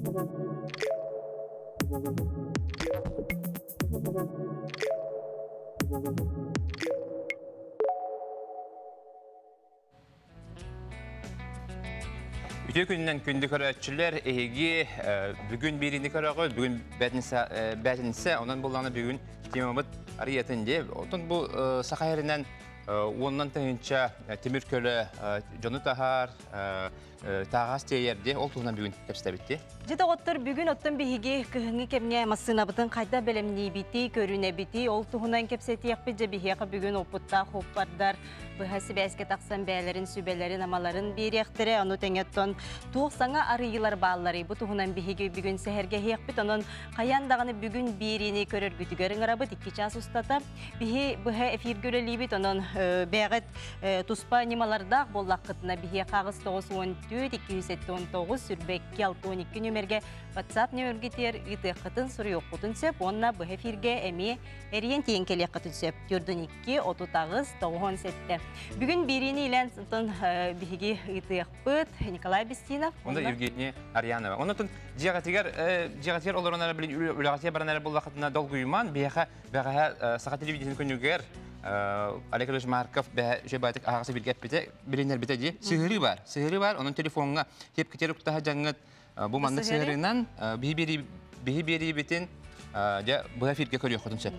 Үтүө күнүнэн күндү көрөөччүлэр, эһиги бүгүн биириини көрөҕүт, бүгүн бээтинсэ, онон буллаҕына бүгүн темабыт арыйатын дии. Отон бу саха сиринэн уоннан тыһыынча тимир көлө дьону таһаар, тааҕас тиэйэр дии, ол туһунан бүгүн кэпсэтэбит дии. Дьэ доҕоттор, бүгүн оттон биһиги кыһыҥҥы кэмҥэ массыынабытын хайдах бэлэмниибитий, көрүнэбитий, ол туһунан кэпсэтиэхпит. Дьэ биһиэхэ бүгүн уопуттаах уоппардар быһа сибээскэ тахсан бэйэлэрин сүбэлэрин-амаларын биэриэхтэрэ. Ону тэҥэ оттон туох саҥа арыйыылар баалларый, бу туһунан биһиги бүгүн сэһэргэһиэхпит. Онон хайаан даҕаны бүгүн биэриини көрөргүтүгэр ыҥырабыт 2 чаас устата. Биһи быһа эфиргэ үлэлиибит, онон бэйэҕит туспа ньымалардаах буоллаххытына биһиэхэ 8 94 279 22 62 нүмергэ WhatsApp нүмергитигэр ыытыаххытын, суруйуоххутун сөп уонна быһа эфиргэ эмиэ эрийэн тиийэн кэлиэххитин сөп. 42 38 97. Бүгүн биэриини илэн онтон биһиги ыытыахпыт Николай Бестинов. Онда Евгения Арьянова. Онотун дьиэҕитигэр дьиэҕитигэр олорон эрэ билин үлэҕитигэр баран эрэ буллахытына долгуйуман биһиэхэ бэҕэһээ саха телевидениетин күнүгэр Олег Ильич Марков бэһэ үчүгэй аһаҕас билгэ эппитэ билиннэрбитэ дии. Сыһырыы бар. Сыһырыы бар. Онон телефоҥҥа тиэпкитер уктаһа дьаҥҥыт бу маннык сыһырыынан биһи биэриибитин дьэ быһа эфиргэ көрүөххүтүн сөп.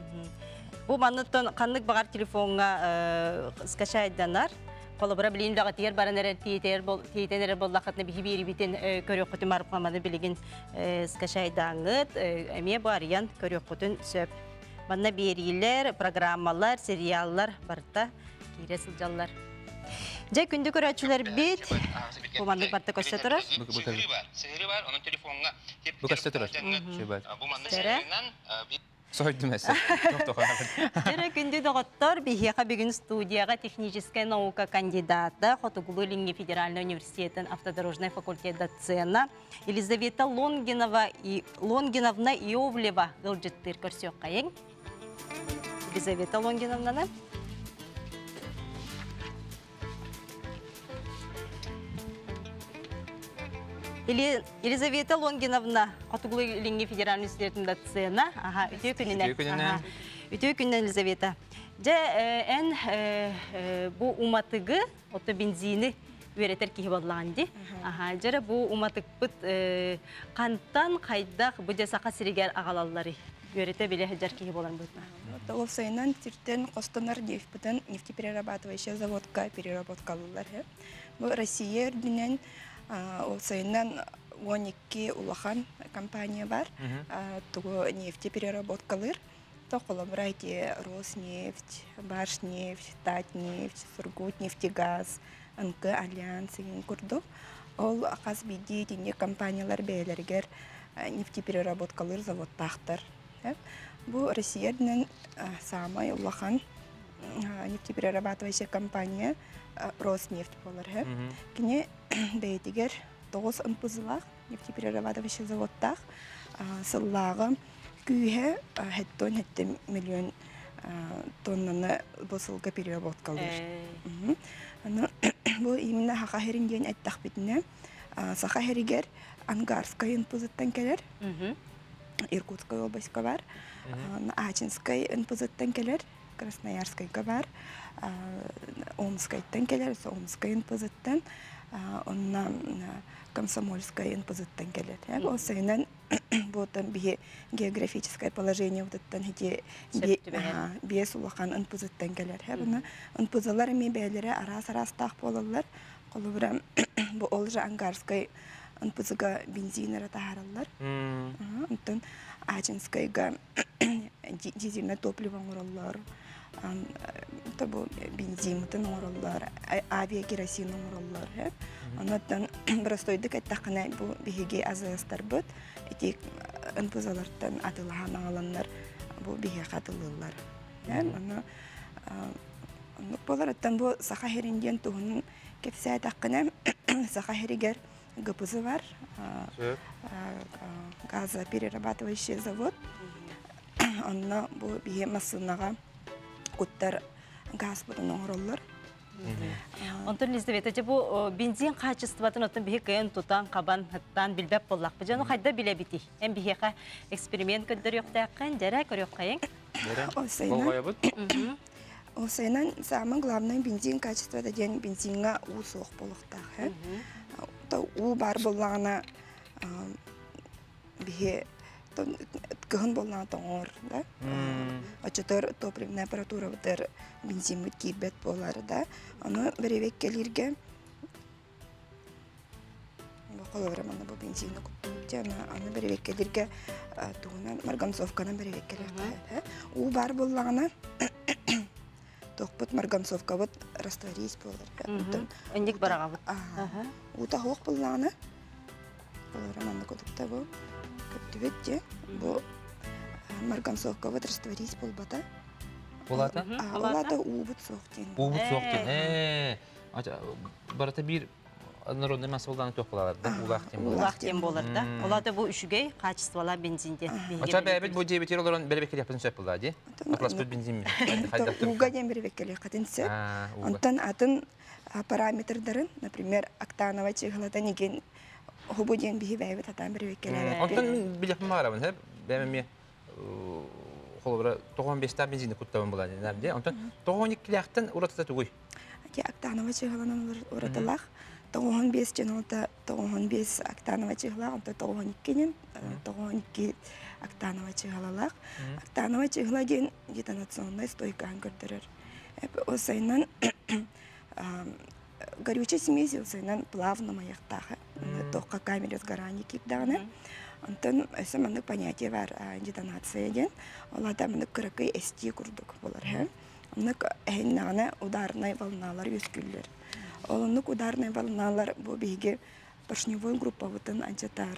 Бу манныттан ханнык баҕар телефоҥҥа скачайданар. Холобура билигин даҕатыгар баран эрэр тиэтэн эрэр буоллаххытына биһи биэрибитин көрүөххүтүн барбаманы билигин скачайдааҥҥыт эмиэ бу арыйан көрүөххүтүн сөп. Манна биэриилэр, программалар, сериаллар барыта киирэ сылдьаллар. Дьэ, күндү көрөөччүлэрбит, бу маннык барыта көстө турар. Бу көстө турар. Сойдум эссе. Дьэрэ күндү доҕоттор, биһиэхэ бүгүн студияҕа техническэй наука кандидата, Хотугулуу-Илиҥҥи федеральнай университетын автодорожнай факультет доцена Елизавета Лонгинова и Лонгиновна Иовлева ыалдьыттыыр көрсүөххэйиҥ. Елизавета Лонгиновнаны. Елизавета Лонгиновна Хотугулуу-Илиҥҥи федеральный университетын доцена. Аха, үтүө күнүнэн. Үтүө күнүнэн. Үтүө күнүнэн, Елизавета. Дьэ, эн бу уматыгы, ото бензини үөрэтэр киһи буоллаҕын дии. Аха, дьэрэ бу уматыкпыт хантан, хайдах бу дьэ Саха сиригэр аҕалалларый? Үөрэтэ билэ сылдьар киһи буолан быһыытынан. Уопсайынан сиртэн хостонор нефтьпытын нефтеперерабатывающая заводка переработкалыыллар. Бу Россия үрдүнэн уопсайынан 12 улахан компания бар. Тугу нефтепереработкалыыр. То холобура ити Роснефть, Башнефть, Татнефть, Сургутнефтегаз, НК Альянс деген курдук. Ол хас биирдии итинник компаниялар бэйэлэригэр нефтепереработкалыыр заводтаахтар. Бу Россия үрдүнэн саамай улахан нефтеперерабатывающая компания Роснефть буолар. Кини бэйэтигэр 9 НПЗ-лаах нефтеперерабатывающий заводтаах сыллааҕы күүһэ 77 миллион тоннаны бу сылга переработкалыыр. Аны бу именно Саха сирин диэн эттэхпитинэ, Саха сиригэр Ангарскай НПЗ-ттан кэлэр, Иркутскай областька бар, Ачинскай НПЗ-ттан кэлэр, Красноярскайга бар, Омскайтан кэлэр, Омскай НПЗ-ттан, онно Комсомольскай НПЗ-ттан кэлэр. Ол сайынан буотан биһи географическое положение утуттан ити биэс улахан НПЗ-ттан кэлэр. Буна НПЗ-лар эмиэ бэйэлэрэ араас-араастаах буолаллар. Холобура бу ол же Ангарскай НПЗ-га бензин эрэ таһаараллар. Онтон Ачинскайга дизельное топливо оҥороллор. Бу бензимытын оҥороллор, авиакеросин оҥороллор. Онуттан простойдук эттэххинэ бу биһиги АЗС-тарбыт ити НПЗ-лартан атылаһан аҕаланнар бу биһиэхэ атылыыллар. Ону оннук буолар. Оттон бу Саха сирин диэн туһунан кэпсээтэххинэ Саха сиригэр ГПЗ бар, газоперерабатывающий завод. Онно бу биһи массыынаҕа куттар газпытын оҥороллор. Онтон Елизавета, дьэ бу бензин хаачыстыбатын оттон биһи кыайан тутан, хабан, хаттаан билбэт буоллахпыт. Дьэ ону хайда билэбитий? Эн биһиэхэ эксперимент көрдөрүөхтээххин, дьэрэ көрүөххэйиҥ. Болҕойобут. Ол сайынан самый главный бензин качествота диэн бензиҥҥа уу суох буолуохтаах. Уу баар буоллаҕына биһи кыһын буоллаҕына тоҥор да. Оччотор топливная аппаратурабытыгар бензиммит киирбэт буолар да. Ону бэрэбиэркэлииргэ холобура манна бу бензини куттубут дьэ аны бэрэбиэркэлииргэ тугунан марганцовканан бэрэбиэркэлиэххэ уу баар буоллаҕына тохпут марганцовкабыт растворись буолар. Инник бараҕабыт. Уута суох буоллаҕына холобура манна кутукта бу көттүбүт дьэ бу марганцовкабыт растворись буолбата. Улата? Улата уубут суох диэн. Уубут суох диэн. Барыта биир народный масса туох буолалар да уулаах диэн буолар. Уулаах диэн буолар да. Олата бу үчүгэй качестволаах бензин диэн. Оча бэйэбит бу дьиэбитигэр олорон бэрэбеккэлиэхпитин сөп буолла дии. Атласпыт бензин Ууга диэн бэрэбеккэлиэххитин сөп. Онтон атын параметрдарын, например, октановай чыыһылатан игин хубу диэн биһи бэйэбит атаан бэрэбеккэлээбэппит. Онтон мин билиэхпин баҕарабын, һэ бэйэм эмиэ холобура 95-тээх бензини куттабын буолаа диэн. Онтон 92-лээхтэн уратыта тугуй? Ити октановай чыыһыланан уратылаах. 95 дьон 95 октановай чыыһылаах, онтон 92 92 октановай чыыһылалаах. Октановай чыыһыла диэн детонационнай стойкаһын көрдөрөр. Ол сайынан горючая смесь ол сайынан плавно маяктаах. Тоққа камера сгорания киирдэҕинэ. Онтон өссө маннык понятие бар детонация диэн. Ол ата маннык кыракый эстии курдук болар. Оннук эһиннэҕинэ ударнай волналар үөскүүллэр. Ол оннук ударнай волналар бу биһиги поршневой группабытын алдьатар,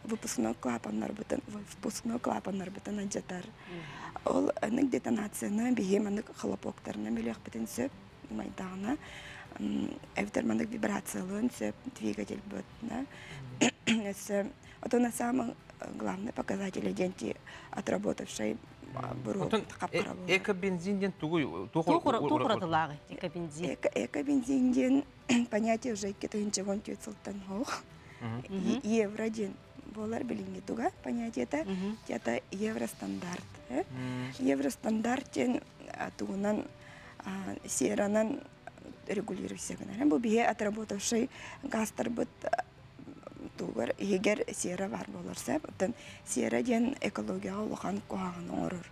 выпускной клапаннарбытын, выпускной клапаннарбытын алдьатар. Ол оннук детонацияны биһи маннык хлопоктарынан билиэхпитин сөп, майдаҕына эбэтэр маннык вибрациялыан сөп двигатель быт Өссө отон самый главный показатель диэн отработавший Отон эко-бензин диэн тугуй? Туох уратылааҕый эко-бензин? Эко-бензин диэн понятие уже 2014 сылтан хоох. Евро диэн буолар билиҥҥи туга понятиета. Это евростандарт. Евростандарт диэн тугунан серанан регулируйся гынар. Бу биһи отработавший газтарбыт тугар иһигэр сера бар буолар сөп. Оттон сера диэн экологияҕа улахан куһаҕаны оҥорор.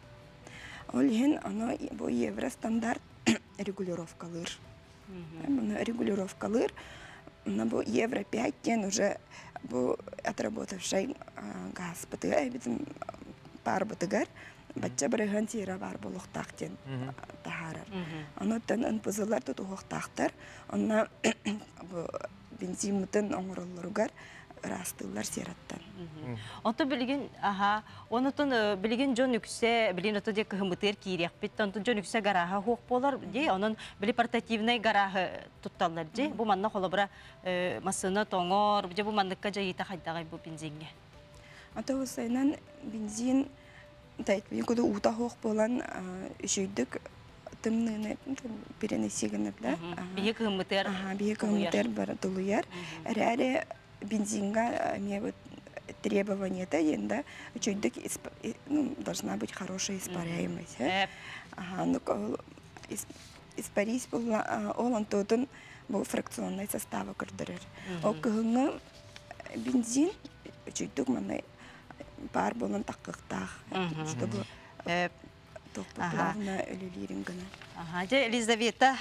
Ол иһин ону бу евростандарт регулировкалыыр. Регулировкалыыр. Бу евро 5 диэн уже бу отработавший газ бытыга эбитин паарбытыгар бачча бырыһыан сиэрэ баар буолуохтаах диэн таһаарар. Онуттан НПЗлар тутуһуохтаахтар. Онно бу бензиммытын оҥороллоругар ыраастыыллар сераттан. Онтон билигин аха онутун билигин дьон үксэ билигин ото дьэ кыһыммытыгар киириэхпит онтон дьон үксэ гарааһа суох буолар дии онон били портативнай гарааһы тутталлар дии бу манна холобура массыына тоҥор дьэ бу манныкка дьайыыта хайдаҕай бу бензиҥҥэ Ото сайынан бензин куду уута суох буолан үчүйдүк тымныыны перенеси гынар да. Биһи кыһыммытыгар биһи кыһыммытыгар бара тулуйар. Эрээри бензинга эмиэ вот требование-то диэн да үчүйдүк ну, должна быть хорошая испаряемость. Ага, ну испарись буолла ол онтуотун бу фракционный состава көрдөрөр. Ол кыһыҥҥы бензин үчүйдүк манна баар буолан таххыахтаах, чтобы плавно үлэлиирин гына. Дьэ, Елизавета,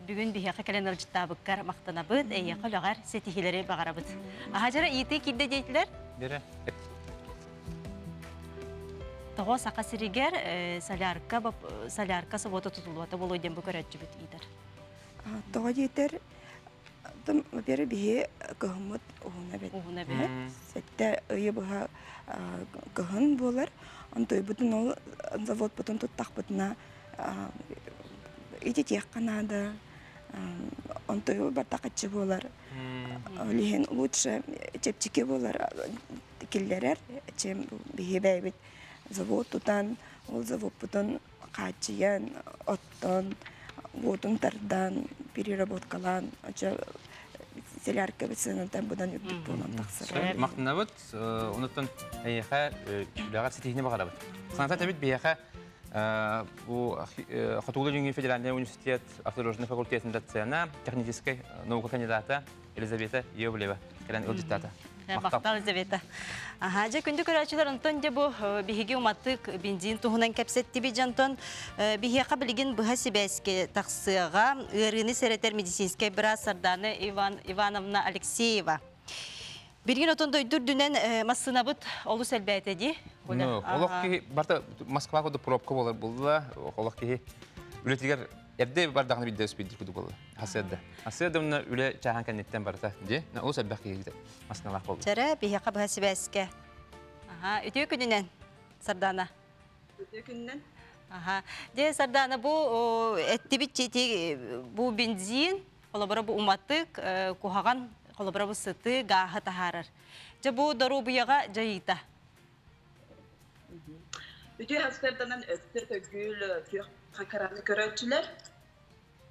бүгүн биһиэхэ кэлэн ыалдьыттаабыккар махтанабыт, эйиэхэ үлэҕэр ситиһиилэри баҕарабыт. Аха, дьара иитии киирдэ диэтилэр? Бере. Тоҕо Саха сиригэр солярка, солярка собуота тутуллубата буолуо диэн бу көрөөччүбүт ыытар. Тоҕо диэтэр, во-первых, биһи кыһыммыт уһуна бэт. Уһуна бэт. Сэттэ ыйы быһа кыһын буолар. Онтуйбутун ол заводпутун туттахпытына ититиэххэ наада. Онтуйу бартакаччы буолар. Ол иһин лучше чэпчэки буолар киллэрэр, чем биһи бэйэбит завод тутан, ол заводпутун хааччыйан, оттон. Уотун тардан, переработкалаан, очо солярка сыаната быдан үрдүк буолан тахсар. Махтанабыт, онуттан эйиэхэ үлэҕэр ситиһиини баҕарабыт. Саната тэбит биһиэхэ бу Хотугулуу-Илиҥҥи федеральнай университет автодорожнай факультетын доцена, техническэй наука кандидата Елизавета Иовлева кэлэн ыалдьыттаата. Махтал, Елизавета. Аха, дьэ күндү көрөөччүлэр, онтон дьэ бу биһиги уматтык бензин туһунан кэпсэттибит дьонтон биһиэхэ билигин быһа сибээскэ тахсыаҕа ыарыыны сэрэтэр медицинскэй быраас Сардана Иван Ивановна Алексеева. Билигин отон дойду үрдүнэн массыынабыт олус элбээтэ дии. Олох киһи барта Москва курдук пробка буолар булла. Олох киһи үлэтигэр эрдэ бардаҕына билдэ өспүйдүр курдук буолла. Хасыарда. Хасыарда уонна үлэ чааһын кэнниттэн барыта дии. Олус элбэх киһи массыыналаах буолла. Чэрэ, биһиэхэ быһа сибээскэ. Аха, үтүө күнүнэн, Сардана. Үтүө күнүнэн. Аха. Дьэ, Сардана, бу эттибит чити бу бензин, холобура бу уматык, куһаҕан, холобура бу сыты, гааһы таһаарар. Дьэ, бу доруобуйаҕа дьайыыта. Үтүө хасыарданан өссө төгүл күөх хакараны көрөөччүлэр.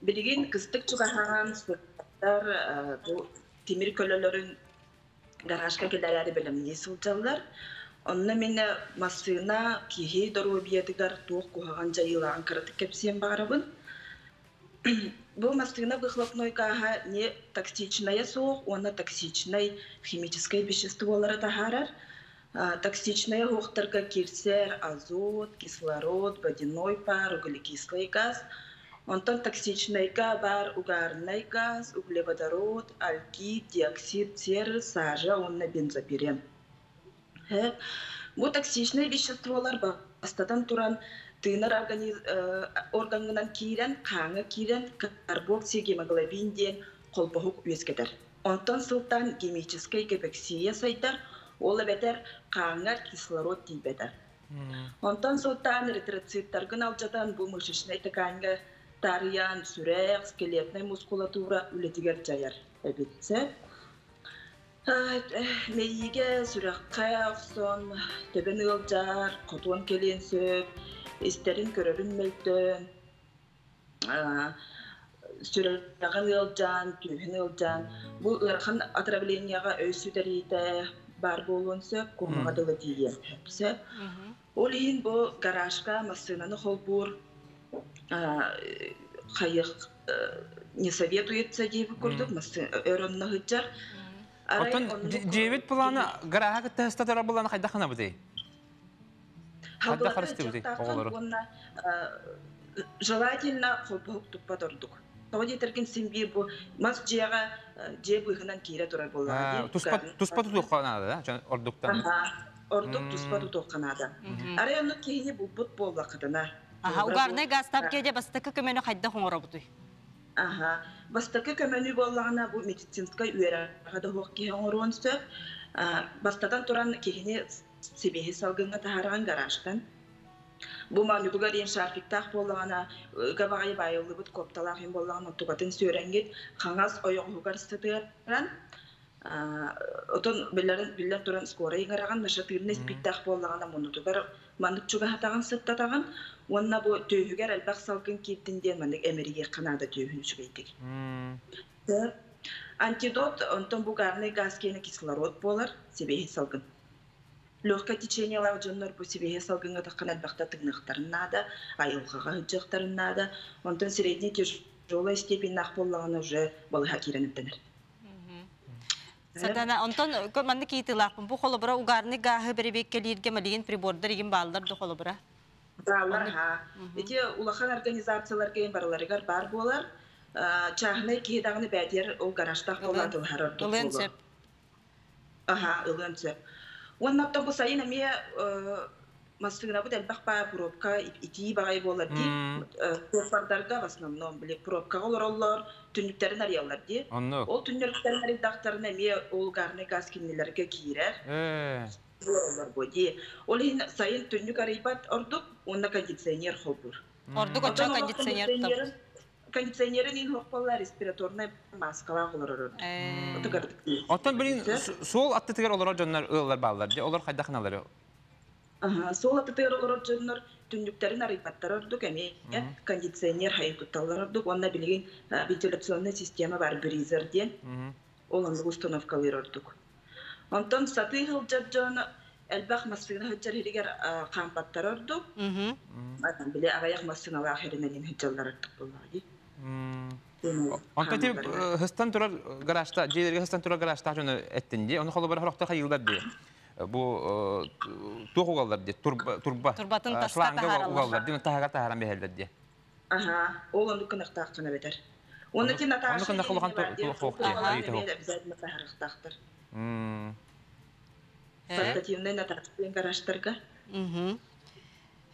Билигин кыстык чугаһаан сыттар бу тимир көлөлөрүн гаражка киллэрээри бэлэмнии сылдьаллар. Онно мин массыына киһи доруобуйатыгар туох куһаҕан дьайыылааҕын кыратык кэпсиэн баҕарабын. Бу массыына выхлопной гааһа не токсичнайа суох уонна токсичнай химическай веществолары таһаарар. Токсичнай оһохторго кирсэр азот, кислород, водяной пар, углекислый газ. Онтон токсичнайга баар угарный газ, углеводород, алкид, диоксид серы, сажа уонна бензопирен. Бу токсичнай веществолар бастатан туран тыынар органынан киирэн, хааҥҥа киирэн карбоксигемоглобин диэн холбоһук үөскэтэр. Онтон сылтаан гемическэй гипоксия сайдар, ол эбэтэр хааҥҥар кислород тиийбэтэ. Онтон сылтаан эритроциттаргын алдьатан бу мышечнай тканьга таарыйан сүрэх, скелетнай мускулатура үлэтигэр дьайар эбит. Мэйиигэ, сүрэххэ охсон, төбөн ыалдьар, хотуон кэлиэн сөп, истэрин көрөрүн мөлтөөн, сүрэҕин ыалдьан, түөһүн ыалдьан, бу ыарахан отравлениеҕа өй сүтэриитэ баар буолуон сөп, куһаҕа дылы тиийиэн сөп. Ол иһин бу гаражка массыынаны холбуур хайых не советуется диэбит курдук өр онно сылдьар. Оттон дьиэбит плана гарааһа кытта ыстатара буллана хайдах гынабытый? Хайдах харыстыыбытый оҕолору? Уонна желательно холбоһук туппат ордук. Тоҕо диэтэргин син биир бу мас дьиэҕэ дьиэ быыһынан киирэ турар буоллаҕа дии. Туспа туспа тутуохха наада да ордуктан. Ордук туспа тутуохха наада. Арай оннук киһини булбут буоллаххытына. Аха, угарнай газтап киэдэ бастакы көмөнү хайдах оҥоробутуй? Аха, бастакы көмөнү буоллаҕына бу медицинскэй үөрэҕэ да суох киһи оҥоруон сөп. Бастатан туран киһини сибиэһи салгыҥҥа таһааран гаражтан. Бу манньутугар диэн шарфиктаах буоллаҕына, ыга баҕайы баайыллыбыт куопталаах иһин буоллаҕына, онтукатын сүөрэҥҥит хаҥас ойоҕоһугар сытыаран, отон биллэрин биллэн туран скорай ыҥыраҕын, нашатырный спиртээх буоллаҕына муннутугар маннык чугаһатаҕын, сыттатаҕын уонна бу түөһүгэр элбэх салгын киирдин диэн маннык эмэрийиэххэ наада түөһүн үчүгэйдик. Антидот онтон бу гарный газ киэнэ кислород буолар, сибиэһэй салгын. Легкое течениелаах дьоннор бу сибиэһэй салгыҥҥа таххан элбэхтэ тыҥныахтарын наада, айылҕаҕа сылдьыахтарын наада. Онтон средний тяжелая степеннаах буоллаҕына уже балыһа киирэн эмтэнэр. Сатана, онтон маннык ыйытыылаахпын. Бу холобура угарный гааһы бэрэбиэккэлииргэ малигин прибордар игин бааллар да холобура? Бааллар, ха. Ити улахан организацияларга барыларыгар баар буолар. Чааһынай киһи даҕаны бээтиэр ол гаражтаах буолан тылыһар ордук Ылыан сөп. Аһа, ылыан сөп. Уонна оттон бу сайын эмиэ массыынабыт элбэх баа пробка итии баҕайы буолар дии. Суоппардарга в основном били пробкаҕа олороллор, түннүктэрин арыйаллар дии. Оннук. Ол түннүктэрин арыйдахтарына эмиэ ол угарный газ кинилэргэ киирэр. Олороллор бу дии. Ол иһин сайын түннүк арыйбат ордук уонна кондиционер холбуур. Ордук оччо кондиционер Кондиционерин иһин суох респираторнай маскалаах олорор. Оттон билин суол аттытыгар олорор дьоннор ыаллар бааллар. Дьэ олор хайдах гыналары? Суол аттытыгар олорор дьоннор түннүктэрин арыйбаттар ордук, эмиэ кондиционер хайын тутталлар ордук. Уонна билигин вентиляционная система бар бризер диэн, ол оннук установкалыыр ордук. Онтон сатыы сылдьар дьон элбэх массыына сылдьар иһигэр хаампаттар ордук. Били аҕыйах массыыналаах эринэн сылдьаллар ордук буоллаҕа дии. Онтон ти хыстан турар гаражта, дьиэлэргэ хыстан турар гаражтаах дьону эттин дии. Ону холобура хорохто хайыылар дии. Бу туох угаллар дии? Турба. Турбатын таска таһаараллар. Угаллар дии, таһаҕар таһааран биһэллэр дии. Аха, ол оннук кынахтааххына бэтэр. Уонна ти Наташа Оннук улахан туох дии. Обязательно таһарахтаахтар. Портативный Наташа гаражтарга.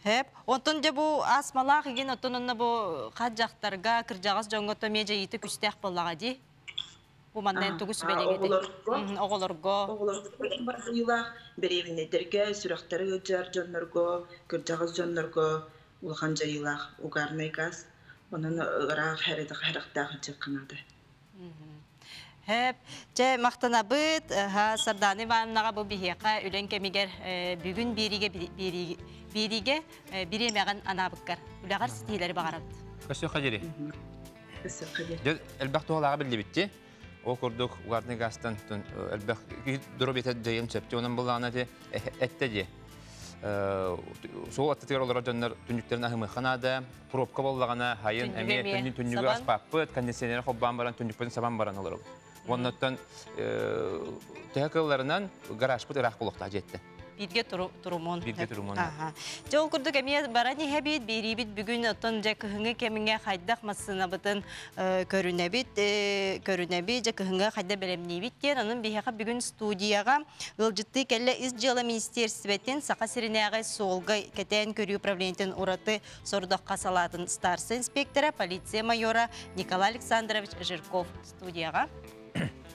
Хеп. Онтон дьэ бу астмалаах игин оттон онно бу хат дьахтарга кырдьаҕас дьоҥҥо то эмиэ дьайыыта күстээх буоллаҕа дии. Бу манна тугу сүбэлиэҥ этэй? Оҕолорго. Оҕолорго барыылаах беременнэйдэргэ, сүрэхтэри ыалдьар дьоннорго, кырдьаҕас дьоннорго улахан дьайыылаах угарный газ. Онон ыраах хэрэхтээх ыччакканаада. Хэп, чэ махтанабыт, Сардана Ивановнаҕа бу биһиэхэ үлэн кэмигэр бүгүн биэриигэ биэриигэ бириэмэҕин анаабыккар. Үлэҕэр ситиһиилэри баҕарабыт. Көссүөххэ диэри. Элбэх туһалааҕы биллибитти. Ол курдук угарный газтан элбэх доруобуйата дьайын сөптө. Онон былаана этте дии. Суол аттытыгар олорор дьоннор түннүктэрин аһымыахха наада. Пробка буоллаҕына хайын эмиэ түннүгү аспаппыт, кондиционеры холбоон баран түннүкпүтүн сабан баран олоробут. Оннуттан төһө кылларынан гаражпыт ыраах буолуохтаах дьиэттэн. Бииргэ турумун. Бииргэ турумун. Дьэ ол курдук эмиэ баран иһэбит, биэриибит бүгүн оттон дьэ кыһыҥҥы кэмҥэ хайдах массыынабытын көрүнэбит, көрүнэбит, дьэ кыһыҥҥа хайдах бэлэмниибит диэн, онон биһиэхэ бүгүн студияҕа ыалдьыттыы кэллэ Ис дьыала министиэрстибэтин Саха сиринээҕи суолга кэтээн көрүү управлениетын ураты сорудахха салаатын старшай инспектора, полиция майора Николай Александрович Жирков студияҕа.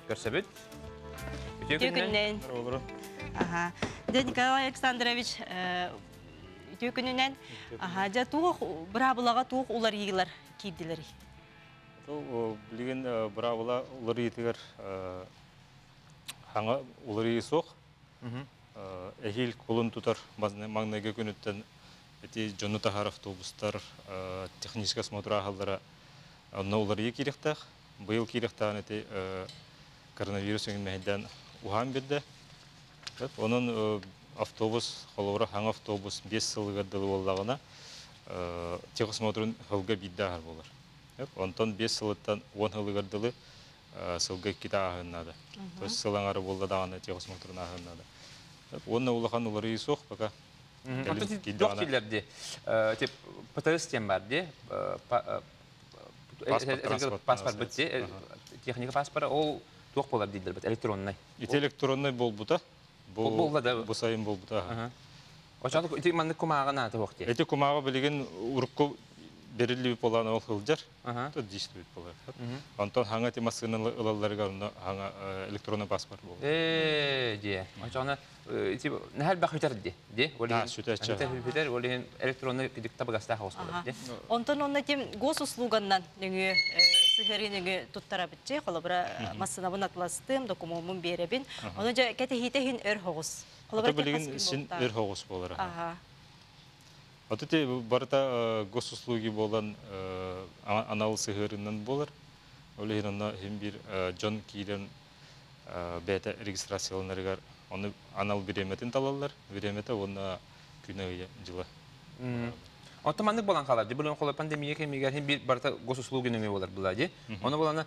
Көрсөбүт. Үтүө күннэн. Аха. Дьэ Николай Александрович, үтүө күнүнэн. Аха, дьэ туох быраабылаҕа туох уларыйыылар киирдилэрий? Билигин быраабыла уларыйыытыгар хаҥа уларыйыы суох. Эһиил кулун тутар маҥнайгы күнүттэн ити дьону таһар автобустар технический осмотр ааһаллара онно уларыйыы киириэхтээх. Быйыл киириэхтээҕин ити коронавирус өҥүн мэһэйдээн уһаан биэрдэ. Онон автобус, холобура хаҥа автобус 5 сылыгар дылы буоллаҕына техосмотрун сылга биирдэ ааһар буолар. Онтон 5 сылыттан 10 сылыгар дылы сылга иккитэ ааһыан наада. То есть сыл аҥара буолла даҕаны техосмотрун ааһыан наада. Уонна улахан уларыйыы суох пока. Туох дииллэр дии? Тип ПТС диэн бар дии. Паспорт бит техника паспора ол туох буолар дииллэр бит электронный. Ити электронный буолбута. Буолла да. Бу сайын буолбута. Оччоҕо ити маннык кумааҕы наада суох дии. Ити кумааҕы билигин урукку бериллибит буолан ол сылдьар. Тут действует буолар. Онтон хаҥа ити массыына ылалларыгар онно хаҥа электронный паспорт буолар. Ээ дии. Оччоҕуна ити наһаа элбэх сүтэр дии. Дии. Ол иһин сүтэр, ол иһин электронный кидик табыгастаах оҕус буолар дии. Онтон онно тим госуслуганнан нөҥүө сыһыарыы нөҥүө туттарабытчы. Холобура массыынабын атластым, докумуоммун биэрэбин. Ону дьэ кэтэһиитэ иһин өр хоҕус. Ото билигин син өр хоҕус буолар. Ото ти барыта госуслуги буолан анал сыһыарынан буолар. Ол иһин онно иһин биир дьон киирэн бэйэтэ регистрацияланарыгар ону анал бириэмэтин талаллар. Бириэмэтэ уонна күнэ ыйа дьыла. Оттон маннык буолан хаалар. Дьэ, бұл пандемия кэмигэр хин биир барыта госуслуги нөҥүө буолар була дии. Ону булана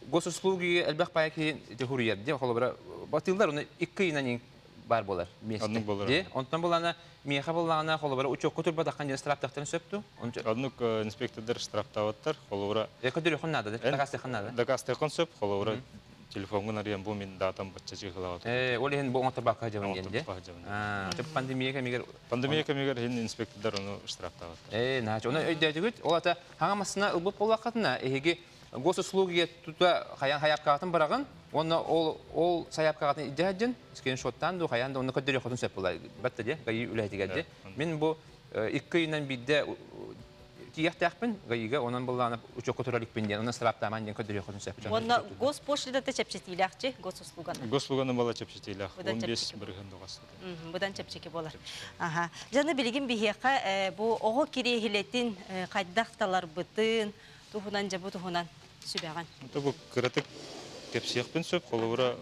госуслуги элбэх пая киһи хуруйар дии. Холобура батыылар оны икки ыйынан бар болар месте. Оннук болар. Ди. Онтон булана миэхэ буллаҕына холобура учуокка турбатаххан диэн штрафтахтарын сөп ту. Оннук инспектордар штрафтаабаттар. Холобура Көдөрүөхүн наада, дакаастыахын наада. Дакаастыахын сөп. Холобура телефоҥҥун арыйан бу мин датам бачча чыыхылаабат. Ээ, ол иһин бу оҥотторбакка дьабын диэн дии. Пандемия кэмигэр Пандемия кэмигэр иһин инспектордар ону штрафтаабаттар. Ээ, наача. Оны өйдөөтүгүт. Ол ата хаҥа массына ылбыт буоллаххытына, эһиги госуслуги тута хаян хайапкаҕытын быраҕын, уонна ол ол сайапкаҕытын илдьэ сылдьын, скриншоттаан дуу, хайаан да онно көрдөрүөххүтүн сөп буолар. Батта дии, ГАИ үлэһитигэр дии. Мин бу икки ыйынан биирдэ Тиийиэхтээхпин ГАИга, онон буллаана учуокка турар иликпин диэн, онон ыстарааптаамаан диэн көрдөрүөххүтүн сөп. Уонна госпошлината чэпчэтиилээхчи, госуслуганы. Госуслуганы бала чэпчэтиилээх. Быдан 15 чэпчэки. Бырыһын доҕастыды. Быдан чэпчэки буолар. Аха. Жаны билигин биһиэхэ бу оҕо кириэһилэтин хайдах таларбытын туһунан дьэ бу туһунан сүбэҕин. Бу кыратык кэпсиэхпин сөп. Холобура,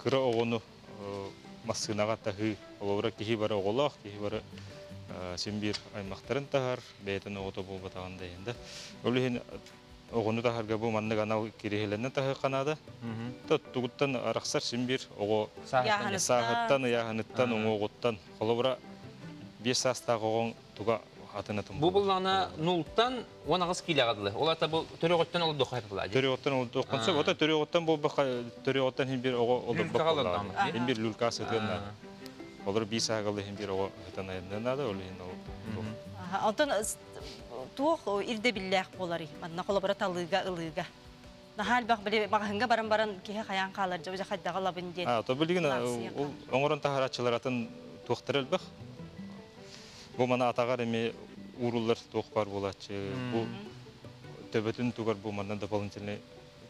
кыра оҕону массыынаҕа таһыы. Холобура, киһи бары оҕолоох, киһи бары син биир аймахтарын таһар, бэйэтин оҕото буолбатаҕын да иһин да. Ол иһин оҕону таһарга бу маннык анал кириэһилэнэн таһыахха наада. Тугуттан арахсар син биир оҕо сааһыттан, ыйааһыныттан, уҥуоҕуттан. Холобура, 5 саастаах оҕоҥ туга атын атын Бу буллаҕына нултан 18 киилэҕэ дылы. Ол ата бу төрүөҕүттэн олордуохха сөп. Төрүөҕүттэн олордуохха сөп. Ото төрүөҕүттэн буолбакка, төрүөҕүттэн хин бир оҕо олорбот буоллаҕа. Хин бир люлька сытыан наада. Олор бии саагалы хин бир оҕо сытан айанныан наада, ол иһин ол. Онтон туох ирдэбиллээх буоларый? Манна холобура талыыга, ылыыга. Наһаа элбэх били маҕаһыҥҥа баран баран киһи хайаан хаалар дьэ хайдаҕа лабын диэн. А, то билигин ол оҥорон таһарааччылар атын туохтар элбэх. Бу мана атаҕар эми ууруллар туох бар буолааччы. Бу төбөтүн тугар бу манна дополнительный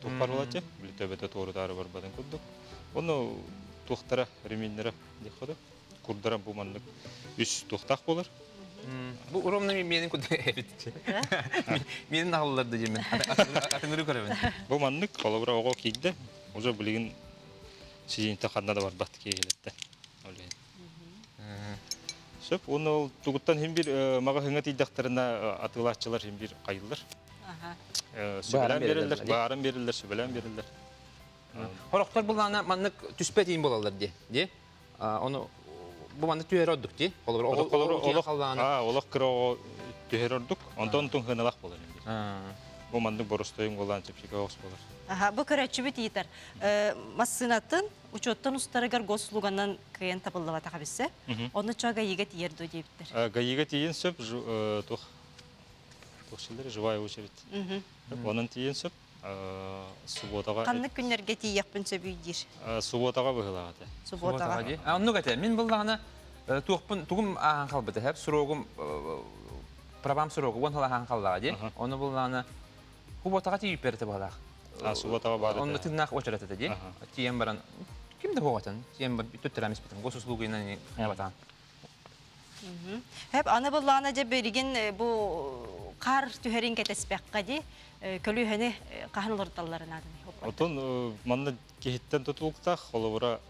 туох бар буолааччы. Били төбөтө туорутаары барбатын курдук. Ону туохтара, реминнere диэххэ курдара бу маннык үс туохтаах буолар. Бу уромна менин куд эбит. Менин аҕалларды димен. Атыңыры көрөбүн. Бу маннык холобура оҕо киирдэ. Уже билигин сиденьте ханна да барбат киһилетте. Сөп, оны ол тугуттан хим бир маҕаһыҥа тиийдэхтэринэ атыылааччылар хим бир хайыллар. Сүбэлээн береллер, баарын береллер, сүбэлээн береллер. Хорохтор буллаана маннык түспэт иин буолаллар ди. Ди. Оны бу маннык түһэр ордук ди. Олох олох кыра оҕо түһэр ордук. Онтон тун хыналах болар. Бу маннык боростойун болан чэпчэки оҕус болар. Аха, бу көрөччүбүт ыйытар. Массыынатын учуоттан устарыгар госуслуганан кыайан табыллыбатаха биссе. Оны чо ГАИга тиийэр дуо диэбиттэр. ГАИга тиийин сөп, туох туох живая очередь. Онон тиийин сөп. Субботаға. Ханнык күннерге тиийэхпин сөбүй диир. Субботаға быһылаҕа. Субботаға. Оннук этэ. Мин буллаҕына туохпун тугум аахан халбыта хэп срогум правам срогу уон халахан халлаҕа ди. Ону буллаҕына субботаға тиийиппер баалаах. Субботаға бар. Онно тыыннаах очерет этэ ди. Тиийэн баран ким да буоҕатан тиийэн бар түттэрэмис битим госуслугуйнан хайабатаан. Хеп аны буллаҕына дьэ билигин бу қар түһэрин кэтэспэххэ ди көлүөһэни хаһан олордалларын аадыный. Отон манна киһиттэн тутулуктаах холобура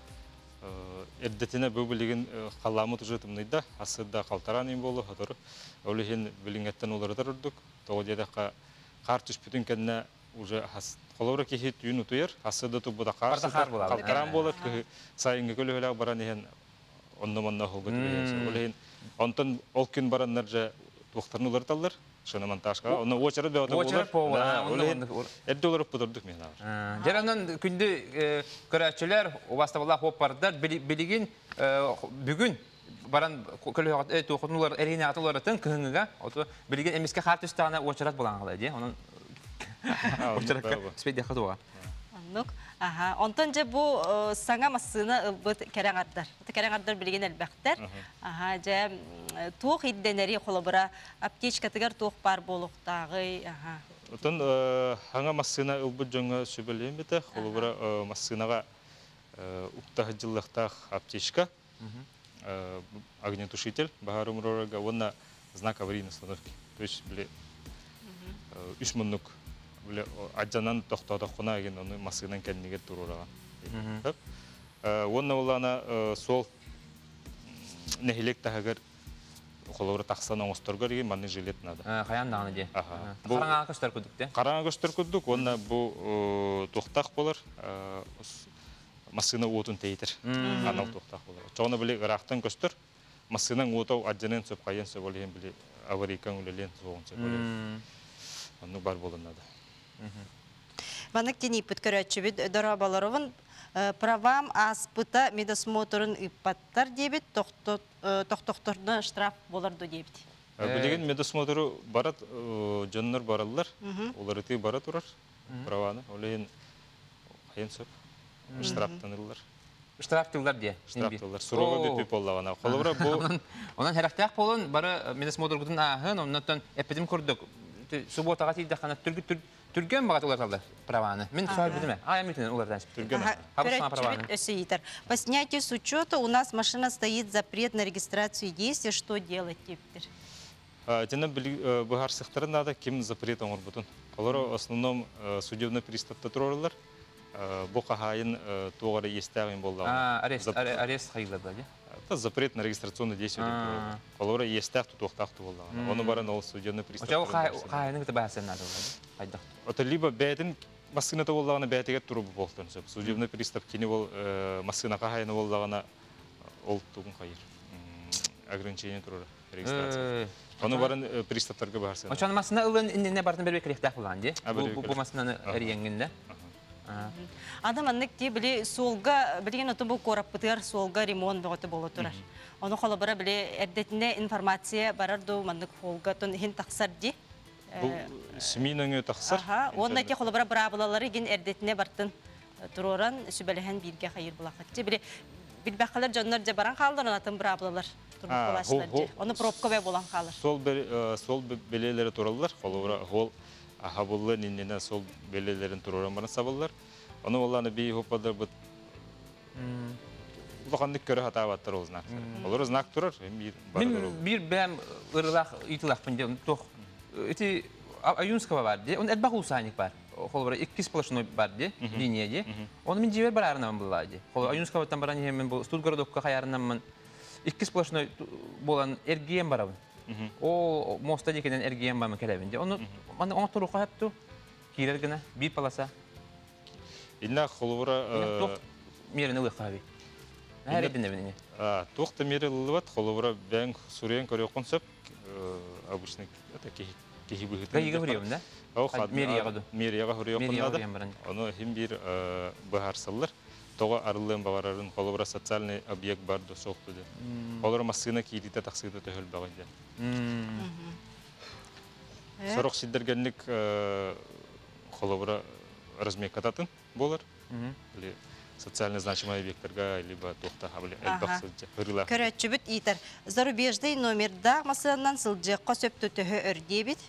эрдэтинэ бу билигин халаамыт уже тымныйда, асыда халтараан им болу хотору. Ол иһин билиҥҥэттэн уларытар ордук. Тоҕо диэтэххэ хаар түспүтүн кэннэ уже холобура киһи түүн утуйар, асыда туббута хаар халтараан буолар, кыһы сайыҥҥы көлүөһэлээх баран иһэн онно манна холго түбэһиэн. Ол иһин онтон ол күн бараннар же туохтарын уларыталлар. Шиномонтажка. Онно очерет бөҕөтө буолар. Эрдэ олоруп бутурдук мен бар. Жаранан күндү көрөөччүлэр, убастабыллаах хуоппардар билигин бүгүн баран көлөһөҕөт туохутнулар эрине атыларытын кыһыңыга ото билигин эмиске хаар түстаҕына очерет булан ала ди. Онон очеретка спедиха туга. Оннук. Аха. Онтон же бу саҥа массыына ылбыт кэрэҥардар. Кэрэҥардар билигин элбэхтэр. Аха, же туох идденери холобура аптечкатыгар туох бар буолуохтааҕый. Аха. Отон хаҥа массыына ылбыт дьоҥҥо сүбэлиэм битэ. Холобура массыынаҕа уктаһы дьыллыахтаах аптечка, огнетушитель, баһаар умурорга уонна знак аварийной остановки. То есть били үс муннук били адьанан тохтоотоххуна еген ону массыынан кэннигэр туруораҕа. Уонна улаана суол нэһилиэк таһыгар холобура тахсан оҥосторгор еген маннык жилет надо. Хаян даҕаны дии. Хараҥаҕа көстөр курдук дии. Хараҥа көстөр курдук уонна бу туохтаах болар массыына уотун тэйитэр. Анал туохтаах болар. Чоҕуна били ыраахтан көстөр массыынаң уотау адьанын сөп хайын сөп ол иһин били аварийкаң үлэлиэн суоҕун сөп ол иһин. Оннук бар буолан надо. Маннык тинииппит көрөөччүбүт дорооболоровун правам ааспыта медосмотрун ыыппаттар диэбит тохтохторно штраф болорду диэбит. Билигин медосмотру барат дьоннор бараллар, уларытыы бара турар праваны. Ол иһин хайын сөп штрафтаныллар. Штрафтыыллар дии. Штрафтыыллар. Срога бүтүү буоллаҕына. Холобура бу Онон сэрэхтээх буолун бары медосмотргутун ааһын, оннуттан эппитим курдук субботаҕа тиийдэххинэ түргэн баҕат уларыталлар праваны. Мин соһор бүтүмэ. Аайам бүтүнэн уларытан Түргэн. Хабыс праваны. Өссө ыйытар. По снятию с учета у нас машина стоит, запрет на регистрацию есть, что делать теперь? Итиннэ быһаарсыахтарын наада ким запрет оҥорбутун. Олор в основном судебный приставта тураллар. Бу хаһаайын туох эрэ иэстээх буоллаҕына. Арест арест хайылар да. Это запрет на регистрационное действие деп тураллар. Олор иэстээх тутуохтаах буоллаҕына. Ону баран ол судебный пристав. Оччо хаһаайыны кытта баһасан надо хайдах. Это либо бэйэтин массыыната буоллаҕына бэйэтигэр туругу буолтун сөп. Судебный пристав кини бол массыына хаһаайына буоллаҕына ол тугун хайыр. Ограничение турар регистрация. Ону баран приставтарга баарсын. Очон массыына ылын иннинэ бартын бербек керехтәк булан ди. Бу массыынаны эрийенгинде. Аны маннык ди били суолга билигин оту бу куораппытыгар суолга ремонт бөҕөтө буола турар. Ону холобура били эрдэтинэ информация барар ду маннык холга тон иһин тахсар ди. Бу СМИ нөҥүө тахсар. Аха, уонна ити холобура быраабылалары гин эрдэтинэ бартын туруоран сүбэлэһэн бииргэ хайыр булахатчы. Били билбэххэлэр дьоннор дьэ баран хааллар, онатын быраабылалар турбут дьэ. Оны пробка бэ болан хаалар. Сол белелери тураллар, холобура хол ахабыллы ниннene сол белелерин тураран баран сабыллар. Оны олланы бии хоппадар бут улаханнык көрө хатаабаттар ол знак. Олор знак турар, бир Мин бир бэм ырылах итылахпын дем тох. Эти Аюнского бар ди. Он элбэх усаник бар. Холобура икки сплошной бар ди, линия ди. Он мин жибер барарынан булла ди. Хол Аюнского там баран мен бу студгородокка хаярынан мен икки сплошной болан эргиен барабын. О моста дикенен эргиен бармын келебин ди. Оны аны оңа турука хапту. Кирер гына бир полоса. Инна холобура тох мерин ылык хаби. Нәре динебин. Туох та мере ылыбат, холобура бәң суруян көрөккөн сөп, обычный это кихи быһыты. Гайыга хуриям да? Мерияга Мерияга хуриям надо. Ону хим бир быһаарсаллар. Тоҕо арыллыан баҕарарын холобура социальный объект бар да соқту де. Холобура массыына кииритэ тахсыыта төһөлбөҕүй де. Сорох сиддергенник холобура размеккататын болар. Или социально значимый объекттерга, либо туохта элбэх сылдьа. Көрөтчүбүт ыйытар. Зарубежный номерда масыанан сылдьыакка сөптө төһө өрдиэбит.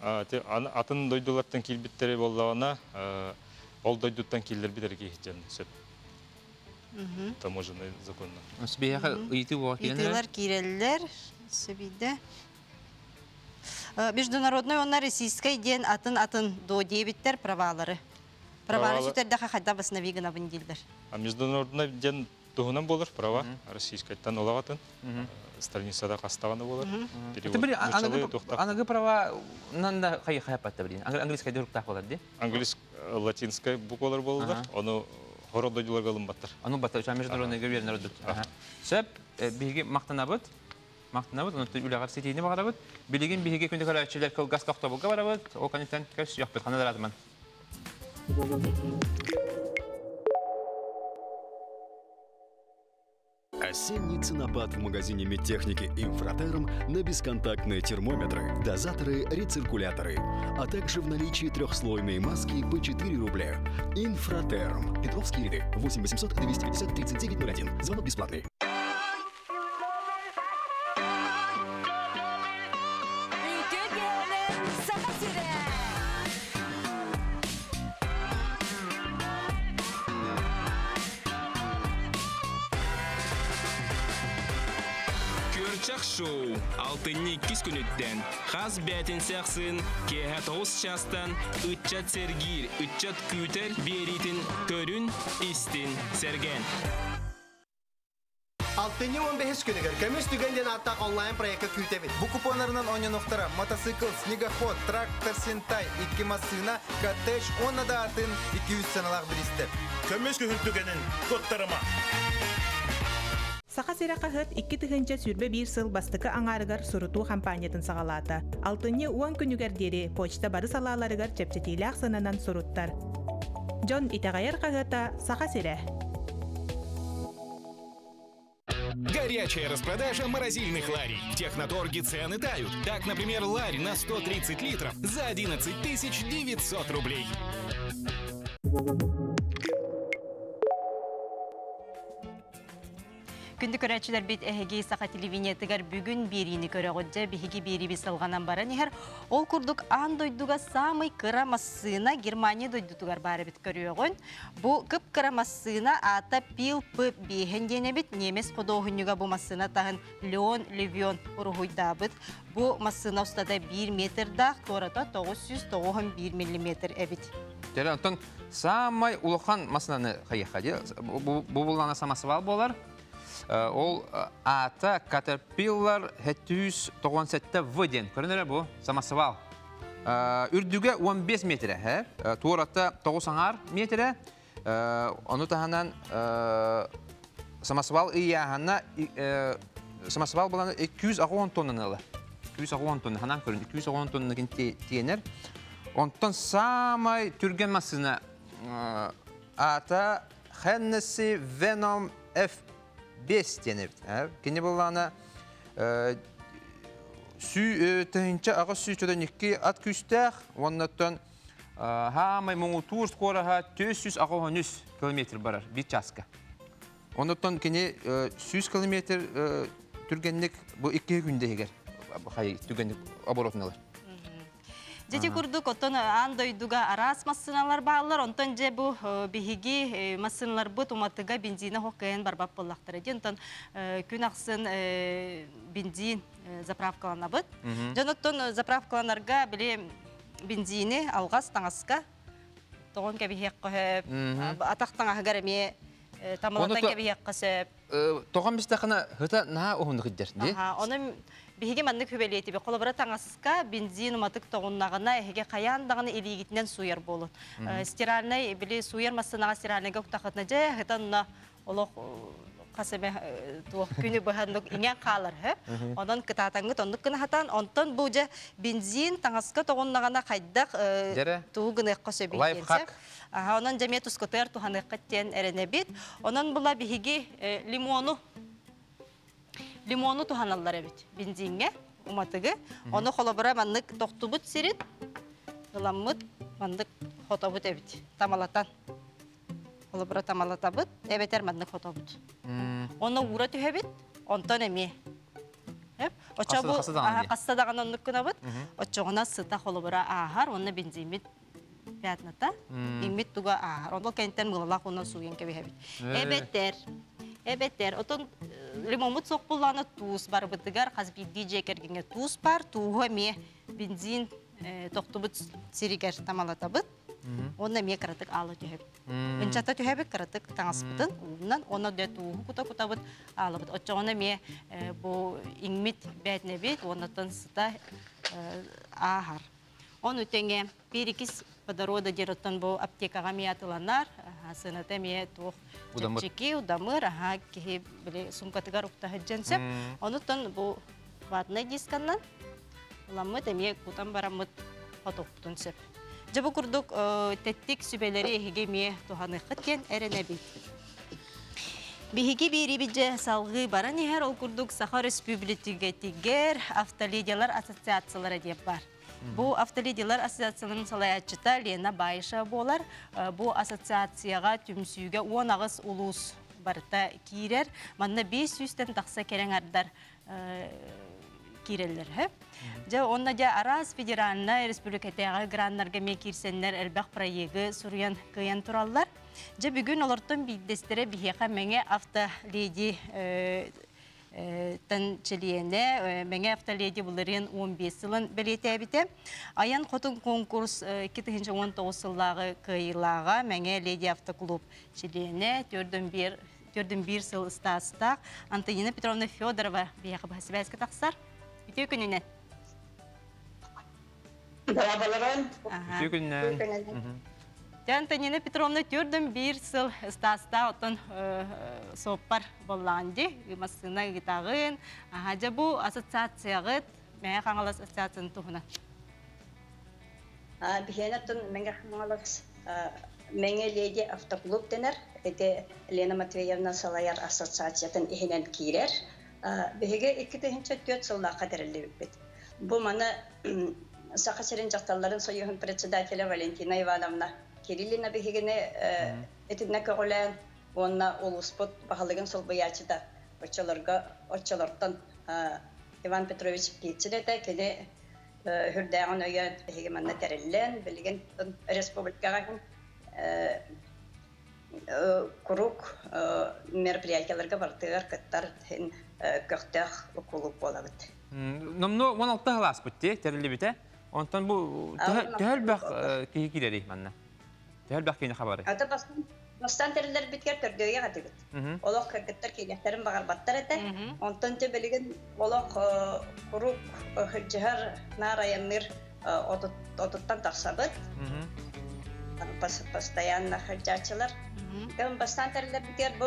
Атын дойдулартан киирбиттери боллаҕына, ол дойдуттан кииллербит эрги сөп. Таможенный законно. Сбияха ыйты буа Ыйтыылар киирэллэр. Сөбүйдэ. Международный онна российскай диэн атын атын до диэбиттер правалары. Праваны сүтэрдэхэ хайда восстанови гынабын дииллэр. А международный диэн туһунан болар права российскайтан олагатын страницада хастаганы болар. Аныгы права нанда хай хаяпатта билин. Английский дуруктах болар ди. Английский латинскай буквалар болар. Ону хородо дойдуларга ылынбаттар. Аны баттар, международный гөбер народу. Сөп биһиги мактанабыт. Мактанабыт, оны үләгәр сетини багарабыт. Билигин биһиги күндө көрәчиләр кылгас тохтобулга барабыт. Ол канитен көс яппыт ханалар. Осенний ценопад в магазине медтехники «Инфратерм» на бесконтактные термометры, дозаторы, рециркуляторы, а также в наличии трехслойные маски по 4 рубля. «Инфратерм». Петровские ряды. 8 800 250 39 01. Звонок бесплатный. Көрчак шоу алтынны 2 күнүттен хас бәтин сәқсін кеһә 9 частан ытчат сергир, ытчат күтер беритин көрүн истин серген. Алтынны 15 күнігер көміс түгенден аттақ онлайн проекті күтебит. Бу купонарынан оньонофтара мотоцикл, снегоход, трактор, сентай, икки массына, коттедж, онна да атын 200 саналақ биристер. Көміс күн түгенін коттарыма. Саха сирэ хаһыат 2021 сыл бастакы аҥаарыгар сурутуу компаниятын саҕалаата. Алтынньы 10 күнүгэр диэри почта бары салааларыгар чэпчэтиилээх сыананан суруттар. Дьон итэҕэйэр хаһыата Саха сирэ. Горячая распродажа морозильных ларей. В Техноторге цены тают. Так, например, ларь на 130 литров за 11 900 рублей. Күндү көрөөччүлэрбит эһиги Саха телевидениетыгар бүгүн биэриини көрөҕүт дьэ биһиги биэриибит салҕанан баран иһэр. Ол курдук аан дойдуга саамай кыра массыына Германия дойдутугар баар эбит көрүөҕүн. Бу кып-кыра массыына аата Пил П биэһин диэн эбит. Немец худуоһунньуга бу массыына таһын Леон Левион уруһуйдаабыт. Бу массыына устата 1 метрдаах, туората 991 миллиметр эбит. Дьэ, онтон саамай улахан массыынаны хайыахха дии. Бу буллаҕына самосвал буолар. Ол аата Caterpillar 797 В диэн. Көрөн эрэ бу самосвал. Үрдүгэ 15 метрэ, туората 9 аҥаар метрэ. Ону таһынан самосвал ыйааһына самосвал булан 260 тоннаны ылар. 260 тонна, ханан көрүн, 260 тоннакин тиэнэр. Онтон самай түргэн массыына аата Hennessy Venom F5 диэн эбит. Кини буллаана тыһыынча 892 ат күүстээх, уоннаттан хаамай муҥутуур скороһа 483 километр барар бир часка. Оннуттан кини 100 километр түргэнник бу икки күндэ иһигэр түргэнник оборотун ылар. Дьэ курдук оттон аан дойдуга араас массыыналар бааллар, онтон дьэ бу биһиги массыыналарбыт уматыга бензина хох кыайан барбат буоллахтара дии. Онтон күн ахсын бензин заправкаланабыт. Дьон оттон заправкаланарга били бензини алҕас таҥаска тоҕон кэбиһиэххэ сөп, атах таҥаһыгар эмиэ тамалатан кэбиһиэххэ сөп. Тоҕон бистэххинэ ыта наһаа уһуннук иддэр дии. Ону биһиги маннык хүбэлиэтиби. Холобура таҥаска бензин уматык тоҕуннаҕына эһиги хайаан даҕаны илиигитинэн сууйар буолун. Стиральнай били сууйар массыынаҕа стиральныйга уктахытына дьэ ыта олох хас эмэ туох күнү быһаннык иҥэн хаалар хөп. Онон кытаатаҥҥыт оннук гына хатаан. Онтон бу дьэ бензин таҥаска тоҕуннаҕына хайдах тугу гыныахха сөбүй диэн сөп. Онон дьэ эмиэ тускутугар туһаныаххыт диэн эрэнэбит. Онон була биһиги лимону лимону туһаналлар эбит бензиҥҥэ уматыгы. Ону холобура маннык тохтубут сирин ыламмыт маннык хотобут эбит тамалатан. Холобура тамалатабыт, эбэтэр маннык хотобут. Онно уура түһэбит, онтон эмиэ. Оччо бу хасса даҕаны оннук гынабыт. Оччоҕуна сыта холобура ааһар, уонна бензиммит пятната, иҥмит туга ааһар. Онно кэнтэн мылалаах уонна сууйан кэбиһэбит. Эбэтэр, эбэтэр, отон лимоммут суох буллаҕына туус барбытыгар хас биирдии дьиэ кэргэҥҥэ туус бар, тууһу эмиэ бензин тохтубут сиригэр тамалатабыт. Уонна эмиэ кыратык аала түһэбит. Ынчата түһэбит, кыратык таҥаспытын уунан, уонна дэ тууһу кута-кутабыт аалабыт. Оччоҕуна эмиэ бу иҥмит бээтинэбит уоннаттан сыта ааһар. Ону тэҥэ перекись водорода диэн оттон бу аптекаҕа эмиэ атыланар, сыаната эмиэ туох чэпчэки, удамыр, аха киһи били сумкатыгар укта сылдьан сөп. Онуттан бу ватнай дисканнан ыламмыт эмиэ кутан бараммыт хотуохпутун сөп. Дьэ бу курдук тэттик сүбэлэри эһиги эмиэ туһаныаххыт диэн эрэнэбит. Биһиги биэрибит дьэ салгыы баран иһэр, ол курдук Саха Өрөспүүбүлүкэтигэр автоледиялар ассоциациялара диэн бар. Бу автоледиялар ассоциацияларын салайааччыта Лена Баишева буолар. Бу ассоциацияҕа түмсүүгэ 18 улуус барыта киирэр. Манна 500-тэн тахса кэрэҥ ардар киирэллэр хөп. Дьэ онно дьэ араас федеральнай республикатааҕы граннарга эмиэ киирсэннэр элбэх проегы суруйан кыайан тураллар. Дьэ бүгүн олортон биирдэстэрэ биһиэхэ Мэҥэ автоледи тан чилиэнэ Мэҥэ автоледи былырыын 15 сылын бэлиэтээбитэ. Айан хотун конкурс 2019 сыллааҕы кыайыылааҕа Мэҥэ леди автоклуб чилиэнэ 401 сыл ыстаастаах Антонина Петровна Федорова биһиэхэ быһа сибээскэ тахсар. Үтүө күнүнэн. Дорооболорун. Үтүө күнүнэн. Дьэ, Антонина Петровна 401 сыл ыстаастаах оттон суоппар буоллаҕын дии. Массыына ыытаҕын. Аха, дьэ бу ассоциацияҕыт Мэҥэ Хаҥалас ассоциациятын туһунан. Биһиэнэ оттон Мэҥэ Хаҥалас Мэҥэ леди автоклуб дэнэр. Ити Лена Матвеевна салайар ассоциациятын иһинэн киирэр. Биһиги 2004 сыллаахха тэриллибиппит. Бу маны Саха сирин дьахталларын союһун председателэ Валентина Ивановна Кириллина биһигини итиннэ көҕүлээн уонна улууспут баһылыгын солбуйааччыта. Оччолорго оччолортон Иван Петрович Птицын этэ, кини үрдээҕин өйөөн биһиги манна тэриллэн, билигин республикаҕа куруук мероприятияларга барытыгар кыттар көхтөөх кулууп буолабыт. Номнуо 16 сыл ааспыт тэриллибитэ. Онтон бу төһө элбэх киһи киирэрий манна? Төһө элбэх киһини хабарый? Ата бастан тэриллэрбитигэр төрдүөйэ хатыбыт. Олох кыргыттар киилэхтэрин баҕарбаттар этэ. Онтон те билигин олох куруук сылдьыһар наар айанныыр отуттан тахсабыт. Постоянно сылдьааччылар. Бастаан тэриллэрбитигэр бу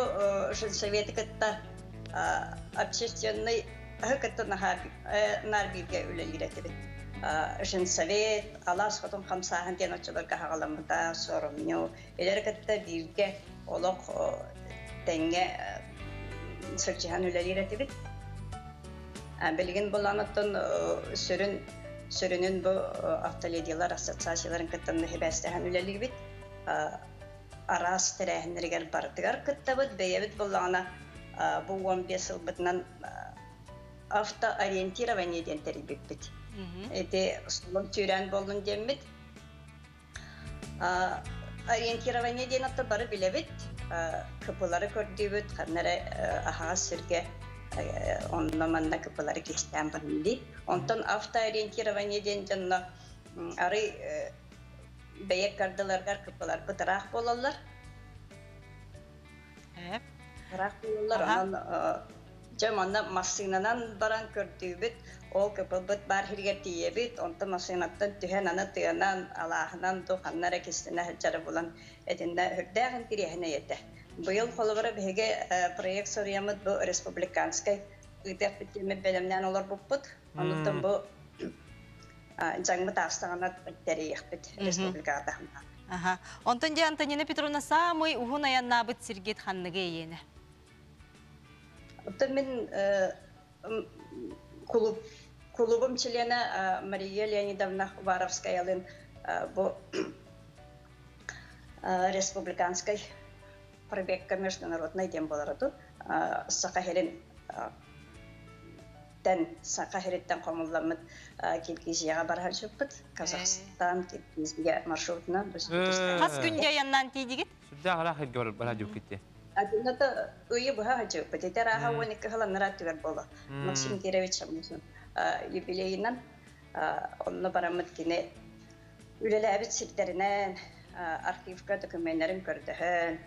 женсоветы кытта общественный кытта наар бииргэ үлэлиир этибит. Женсовет, алаас хотун хамсааһын диэн оччолорго хаҕаламмыта, соромньу. Илэр кытта бииргэ олох тэҥҥэ сылдьыһан үлэлиир этибит. Билигин буланыттан сүрүн сүрүнүн бу автоледиялар ассоциацияларын кыттан хибээстэһэн үлэлиибит. Араас тэрээһиннэригэр барытыгар кыттабыт, бэйэбит буллаҕына бу 15 сылбытынан автоориентирование диэн тэрийбиппит. Эти солон сүүрэн боллун диэммит. Ориентирование диэн атта бары билэбит, кыпылары көрдүүбүт, ханнары аһаҕас сиргэ онно манна кыпылары кистээн барынди. Онтон автоориентирование диэн дьонно ары бэйэк кардыларгар кыпылар бытыраах буолаллар. Ыраах буолаллар, онон дьэ манна массыынанан баран көрдүүбүт, ол кыпылбыт бар хиргэр тиийэбит, онтон массыынаттан түһэн аны тыанан, алааһынан ду ханнара кистэнэ сылдьары булан этиннэ үрдээх интириэһинэй этэ. Быйыл холобура биһиги проект соруйаммыт бу республиканскай ыытыахпыт диэммит бэлэмнээн олорбуппут. Онуттан бу дьаҥмыт аастаҕына тэрийиэхпит республикаҕа таһымнаах. Аха. Онтон дьэ Антонина Петровна саамай уһун айаннаабыт сиргит ханныгы эйиэнэ? Оттон мин клуб клубум члена Мария Леонидовна Уваровскаялын бу республиканскай пробегка международный диэн буолар Саха сирин тэн Саха сириттэн хомулламмыт Киргизияҕа барар сыппыт. Казахстан, Киргизия маршрутунан. Хас күндэ аяннаан тиийдигит? Сүрдээх ыраах сиргэ барар дьүккүтти. Адыната ыйы быһа хачыппыт. Этер ааха 12 хыланнара түгэр буола. Максим Кирович юбилейынан онно бараммыт кини үлэлээбит сирдэринэн архивка докуменнарын көрдөһөн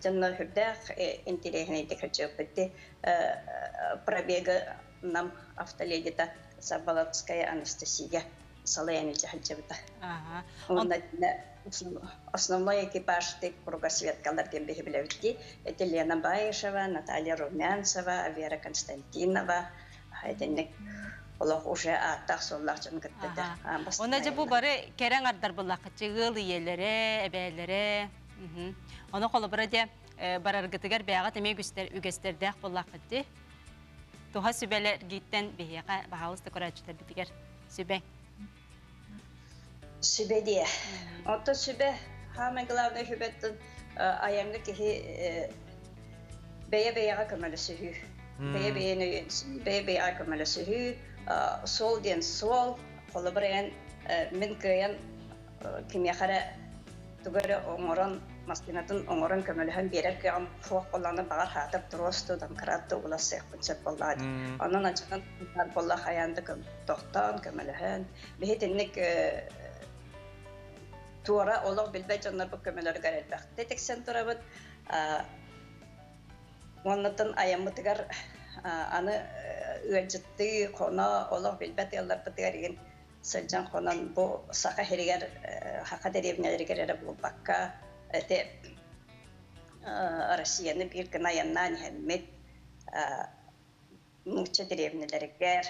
дьонно хүрдээх интириэһинэйдик хачыппыт. Пробега нам автоледита Заболоцкая Анастасия салаян илдьэ Онна основной экипаж тек кругосветкалар диэн биһи билэбит Это Лена Баишева, Наталья Румянцева, Вера Константинова, этинник олох уже ааттаах суоллаах дьон кыттыта. Онна дьэ бу бары кэрэҥ ардар буллаххытчы ыал ийэлэрэ, эбээлэрэ. Ону холобура дьэ бараргытыгар бэйэҕит эмиэ үгэстэрдээх буллаххытты. Туха сүбэлэргиттэн биһиэхэ баһаалыста көрөөччүлэрбитигэр сүбэ. Сүбэ диэ. Онтон сүбэ, самое главное сүбэттэн айаҥҥа киһи бэйэ-бэйэҕэ көмөлөсүһүү. Бэйэ-бэйэни бэйэ-бэйэҕэ көмөлөсүһүү. Суол диэн суол, холобур эн мин кыайан кимиэхэ эрэ тугу эрэ оҥорон, массыынатын оҥорон көмөлөһөн биэрэр кыаҕым суох буоллаҕына баҕар хаатар туруосту, домкрат улассыахпын сөп буоллаҕа дии. Онон ачанан буолла хайаан да тохтоон, көмөлөһөн. Биһи итинник туора олох билбэт дьоннорбут көмөлөрүгэр элбэхтик тиксэн турабыт. Оннуттан айаммытыгар аны ыалдьыттыы, хоно, олох билбэт ыалларбытыгар игин сылдьан хонон бу Саха сиригэр, Саха дэриэбинэлэригэр эрэ буолбакка, эти Россияны биир гына айаннаан иһэммит нуучча дэриэбинэлэригэр,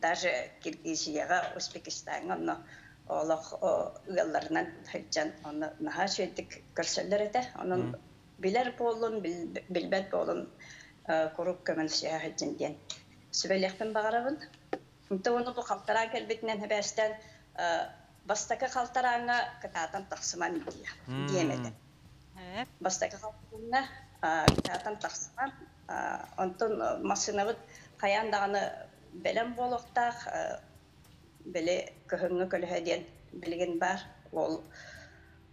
даже Киргизияҕа, Узбекистаҥҥа онно олох ыалларынан сылдьан онно наһаа үчүгэйдик көрсөллөр этэ. Онон билэр буоллун, билбэт буоллун куруук көмөлөсүһэ сылдьын диэн сүбэлиэхпин баҕарабын. Онто ону бу халтараан кэлбитинэн хэбээстэн бастакы халтарааҥҥа кытаатан тахсыман диэм этэ. Бастакы халтарааҥҥа кытаатан тахсыман. Онтон массыынабыт хайаан даҕаны бэлэм буолуохтаах, били кыһыҥҥы көлөһө диэн билигин баар. Ол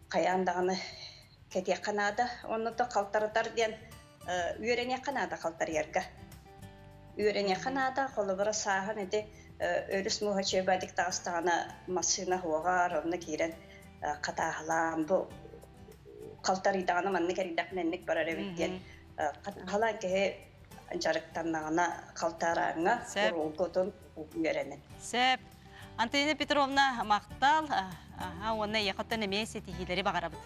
хайаан даҕаны кэтиэххэ наада. Онно халтарытар диэн үөрэниэххэ наада халтарыйарга. Үөрэниэххэ наада, холобура сааһын ити өрүс мууһа чүөбэдик таҕыстаҕына массыына уоҕар, онно киирэн хатааһылаан бу халтарыйдаҕына маннык эрийдэхпинэ инник барар эбит диэн хатааһылаан киһи дьарыктаннаҕына халтарааҥҥа уруулгутун үөрэнэн. Сөп. Антонина Петровна махтал, уонна эйиэхэттэн эмиэ ситиһиилэри баҕарабыт.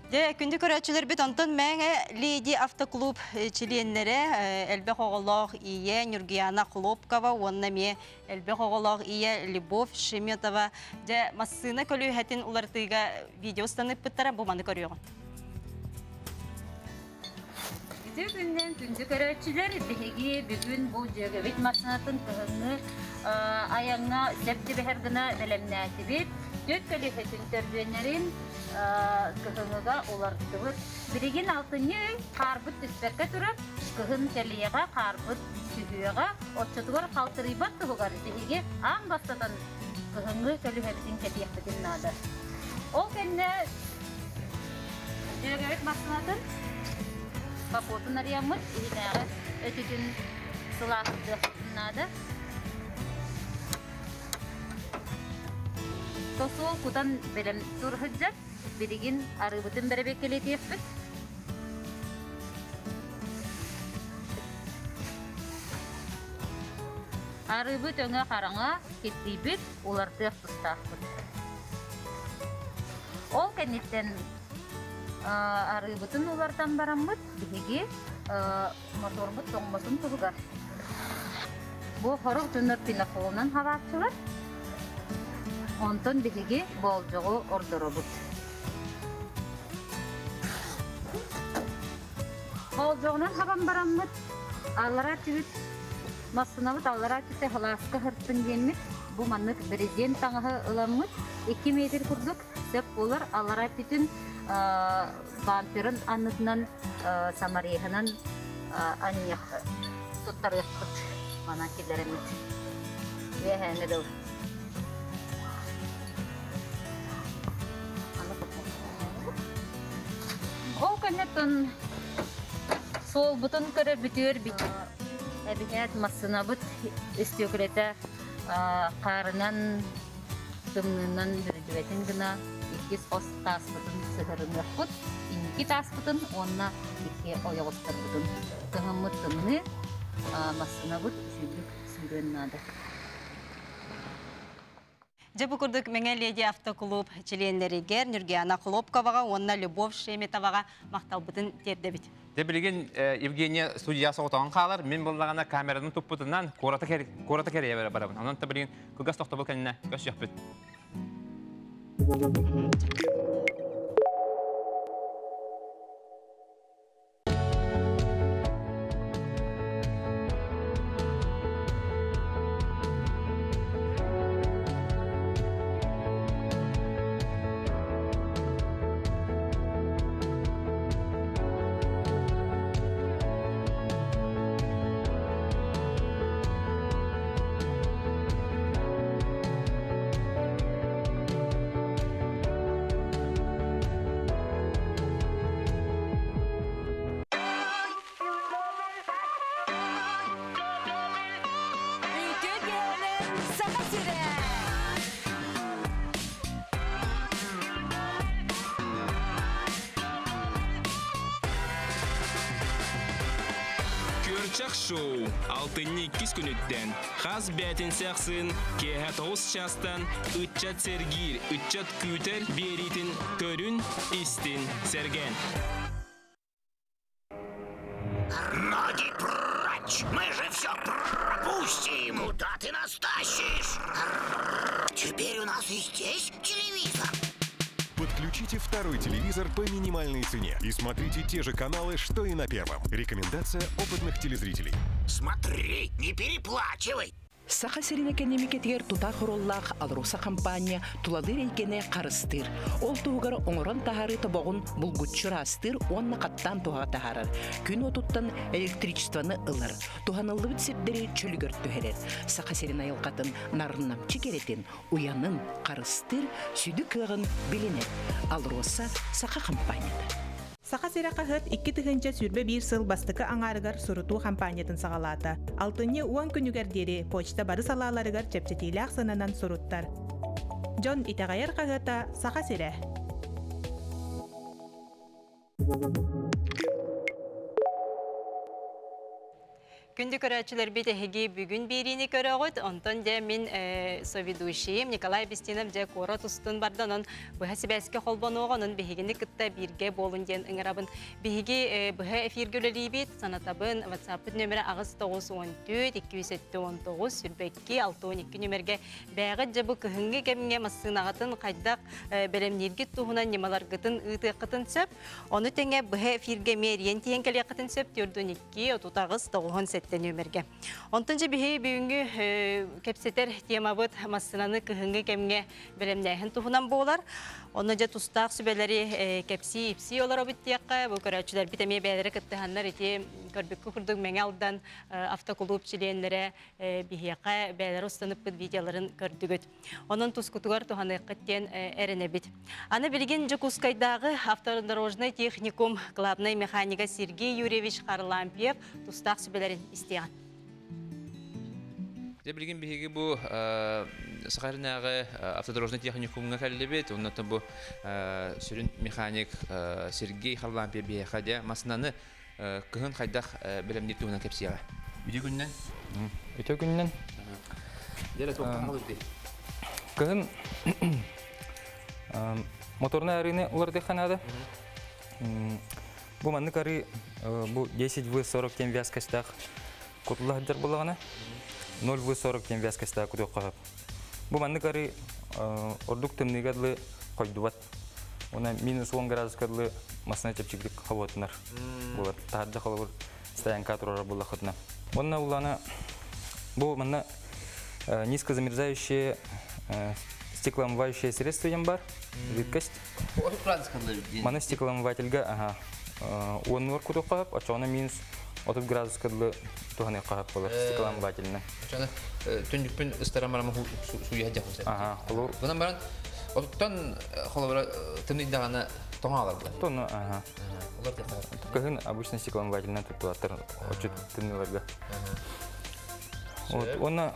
Дьэ, күндү көрөөччүлэрбит, онтон Мэҥэ Леди автоклуб чилиэннэрэ элбэх оҕолоох ийэ Нюргияна Хлопкова уонна эмиэ элбэх оҕолоох ийэ Любовь Шеметова дьэ массыына көлүөһэтин уларытыыга видео ыстаныппыттара бу маны көрүөҕүн. Үтүө күннэн күндү көрөөччүлэр, биһиги бүгүн бу дьүөгэбит массыынатын кыһыҥҥы айаҥҥа сөп түбэһэр гына бэлэмнээтибит. Түөрт көлүөһэтин төрдүөннэрин кыһыҥҥыга уларыттыбыт. Билигин алтынньы ый хаарбыт түспэккэ турар, кыһын кэлиэҕэ хаарбыт түһүөҕэ, оччотугар халтырыйбат туһугар биһиги аан бастатан кыһыҥҥы көлүөһэбитин кэтиэхпитин наада. Ол кэннэ дьүөгэбит массыынатын капотун арыйаммыт, иһинээҕи өтүтүн сылааһырдыахпытын наада. Тосуол кутан бэлэм тур сылдьар. Билигин арыыбытын бэрэбиэркэлиэтиэхпит. Арыыбыт өҥө хараҥа, киртийбит, уларытыах тустаахпыт. Ол кэнниттэн арыыбытын уларытан бараммыт, биһиги моторбут тоҥмотун туһугар бу хорук дьоннор пенофолунан хабааччылар. Онтон биһиги болдьоҕу ордоробут. Болдьоҕунан хабан бараммыт, аллараа түбүт массыынабыт аллараа түтэ халааска сыртын диэммит, бу маннык брезент таҥаһы ыламмыт, 2 метр курдук сөп буолар, аллараа түтүн бамперын аннытынан самореһынан анньыах туттарыахпыт манан киллэрэммит үөһээҥҥэ дылы. Ол кэнниттэн суолбутун көрөрбүтүгэр эбиһээт массыынабыт өстүөкүлэтэ хаарынан тымныынан бүрүдүбэтин гына иккис хос тааспытын сыһырыныахпыт, инники тааспытын уонна икки ойоҕосторбутун. Кыһыммыт тымныы, массыынабыт үчүгдүк сүүрүөн наада. Дьэ бу курдук Мэҥэ Леди автоклуб чилиэннэригэр Нюргияна Хлопковаҕа уонна Любовь Шеметоваҕа махталбытын тиэрдэбит. Дьэ билигин Евгения студия соҕотоҕун хаалар, мин буоллаҕына камераны туппутунан куората кэрийэ барабын. Онон та билигин кылгас тохтобул кэннэ көрсүөхпүт. Үтүө киэһэнэн Саха сирэ! Күөрчэх шоу алтынньы иккис күнүттэн хас бээтинсэ ахсын киэһэ тоҕус чаастан ыччат сэргиир, ыччат күүтэр биэриитин көрүн, истин, сэргээн. Ноги прочь! Мы же все пропустим! Куда ты нас тащишь? Теперь у нас и здесь телевизор. Подключите второй телевизор по минимальной цене и смотрите те же каналы, что и на первом. Рекомендация опытных телезрителей. Смотри, не переплачивай. Саха сирин экэниэмикэтигэр тутаах оруоллаах АЛРОСА хампаанньа тулалыыр эйгэни харыстыыр. Ол туһугар оҥорон таһаарыы тобоҕун булгуччу ыраастыыр уонна хаттаан туһаҕа таһаарар. Күн уотуттан электричествоны ылар, туһаныллыбыт сирдэри чөлүгэр түһэрэр. Саха сирин айылҕатын нарыннамчы кэрэтин, уйанын харыстыыр сүдү кыаҕын билинэр. АЛРОСА саха хампаанньата. Саха сирэ хаһыат 2021 сыл бастакы аҥаарыгар сурутуу хампаанньатын саҕалаата. Алтынньы 10 күнүгэр диэри почта бары салааларыгар чэпчэтиилээх сыананан суруттар. Дьон итэҕэйэр хаһыата Саха сирэ. Күндү көрөөччүлэрбит эһиги бүгүн биэриини көрөҕүт. Онтон дьэ мин соведущийым Николай Бестинов дьэ куорат устун барда. Онон быһа сибээскэ холбонуоҕа. Онон биһигини кытта бииргэ буолун диэн ыҥырабын. Биһиги быһа эфиргэ үлэлиибит. Санатабын WhatsApp-пыт нөмерэ 894 279 22 62 нөмергэ бэйэҕит дьэ бу кыһыҥҥы кэмҥэ массыынаҕытын хайдах бэлэмнииргит туһунан ньымаларгытын ыытыаххытын сөп. Ону тэҥэ быһа эфиргэ эмиэ эрийэн тиийэн кэлиэххитин сөп 42 38 97 нүөмэргэ. Онтон дьэ биһи бүгүҥҥү кэпсэтэр темабыт массыынаны кыһыҥҥы кэмҥэ бэлэмнээһин туһунан буолар. Онно дьэ тустаах сүбэлэри кэпсии-ипсии олоробут диэххэ, бу көрөөччүлэрбит эмиэ бэйэлэрэ кыттыһаннар ити көрбүккэ курдук Мэҥэ Алдан автокулууп чилиэннэрэ биһиэхэ бэйэлэрэ устаныппыт видеоларын көрдүгүт. Онон тускутугар туһаныаххыт диэн эрэнэбит. Аны билигин Дьокуускайдааҕы автодорожнай техникум главнай механига Сергей Юрьевич Харлампьев тустаах сүбэлэрин истиэҕин. Дьэ билигин биһиги бу Саха сиринээҕи автодорожнай техникумҥа кэллибит. Онно бу сүрүн механик Сергей Харлампьев биһиэхэ дьэ массыынаны кыһын хайдах бэлэмниир туһунан кэпсиэҕэ. Үтүө күнүнэн. Үтүө күнүнэн. Дьэ, туохтан халыйдый? Кыһын моторнай арыыны уларытыахха наада. Бу маннык арыы бу 10 В40 диэн вязкостаах кутулла сылдьар буоллаҕына 0 В40 диэн вязкостаах кутуохха сөп. Бу маннык арыы ордук тымныыга дылы хойдубат. Уонна минус 10 градуска дылы массыына чэпчэкитик хобуотунар буолар. Таһырдьа холобур стоянка турар буоллаххытына. Уонна улаана бу манна низкозамерзающие стеклоомывающее средство диэн бар, жидкость. Маны стеклоомывательга ага, уоннуор кутуохха сөп, оччоҕуна минус 30 градуска дылы туһаныахха сөп буолар стеклоомывательны. Оччоҕуна түннүкпүн ыстаран баран сууйа сылдьахпын сөп. Ага, холобур. Гынан баран оттон холобура тымныйдаҕына тоҥо аалар Тону, ага. Кыһын обычно стеклоомывательынан туттулаттар оччут тымныыларга. Вот, уонна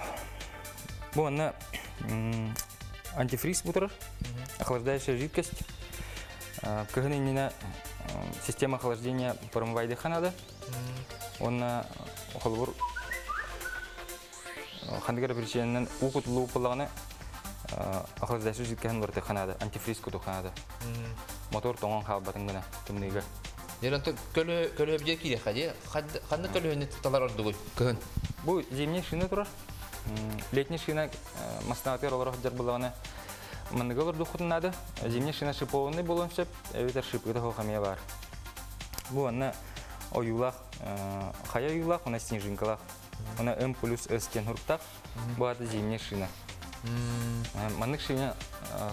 бу манна антифриз бутарар, охлаждающая жидкость. Кыһын иннинэ система охлаждения промывайдыха надо. Уонна холобур ханнык эрэ причинанан уу кутуллуу буоллаҕына охлаждающая жидкоһын уларытыахха наада, антифриз кутуохха наада. Мотор тоҥон хаалбатын гына тымныыга. Дьэ, көлөһөбүдэ киириэххэ дии. Ханнык көлөһөнү талар ордугуй кыһын? Бу зимний шина турар. Летний шина массыынатыгар олоро сылдьар буоллаҕына манныгы олордуоххутун наада. Зимний шина шипованный буолуон сөп, эбэтэр шипыта суох эмиэ баар. Бу манна ойуулаах, хайа ойуулаах, уонна снежинкалаах. Уонна М плюс С диэн суруктаах. Бу аата зимняя шина. Маннык шина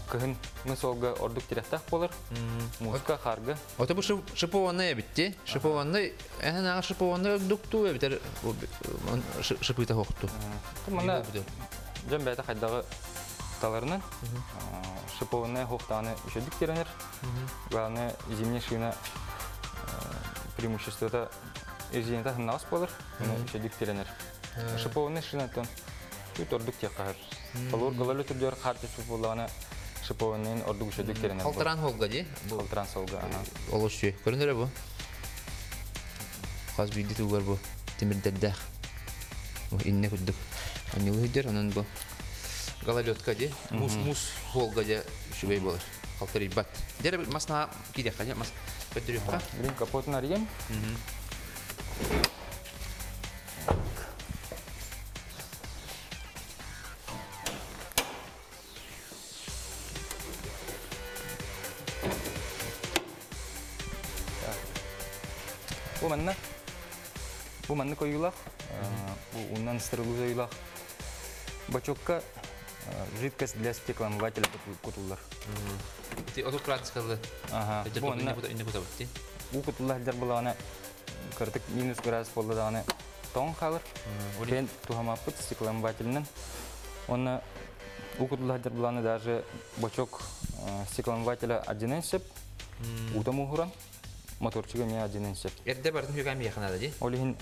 кыһын суолга ордук тирэхтээх буолар. Мууска, хаарга. Ото бу шипованный эбитти. Шипованный, эһэн аҕа шипованный ордуктуу эбитер шипыта хоқту. Манна дьон бэйэтэ хайдаҕы таларынан шипованная хоқтааны үчүгдүк тирэнэр. Главное, зимняя шина преимуществота резината сымнаҕас буолар, үчүгдүк тирэнэр. Шипованный шинаттан тут ордук тиэххэ Холур гололу түрдүөр хаар түспүт буоллаҕына шипованныйын ордук үчүгдүк тирэнэр. Халтараан холга дии? Халтараан солга, аха. Олус үчүгэй. Көрүнэрэ бу. Хас биирдии тугар бу тимирдэрдээх. Бу инне курдук. Анньылы сылдьар, онон бу гололедка дии. Муус муус холга дьэ үчүгэй буолар. Халтарыйбат. Дьэ мас наһаа киириэххэ дьэ мас көрдөрүөххэ. Блин, капотун арыйым. Бу манна бу маннык ойуулаах, бу уунан ыстырылыы ойуулаах Бачокка жидкость для стеклоомывателя кутуллар. Ти отут градус Ага. Уу кутулла сылдьар булаҕына кырдык минус градус буолла даҕаны тоҥ хаалар. Бэйэн туһамаппыт стеклоомывателинэн. Уонна уу кутулла сылдьар булаҕына даже бочок стеклоомывателя алдьаныан сөп. Уута мууһуран моторчуга эмиэ алдьаныан сөп. Эрдэ барытын хүкээн биһиэхэ наада дии. Ол иһин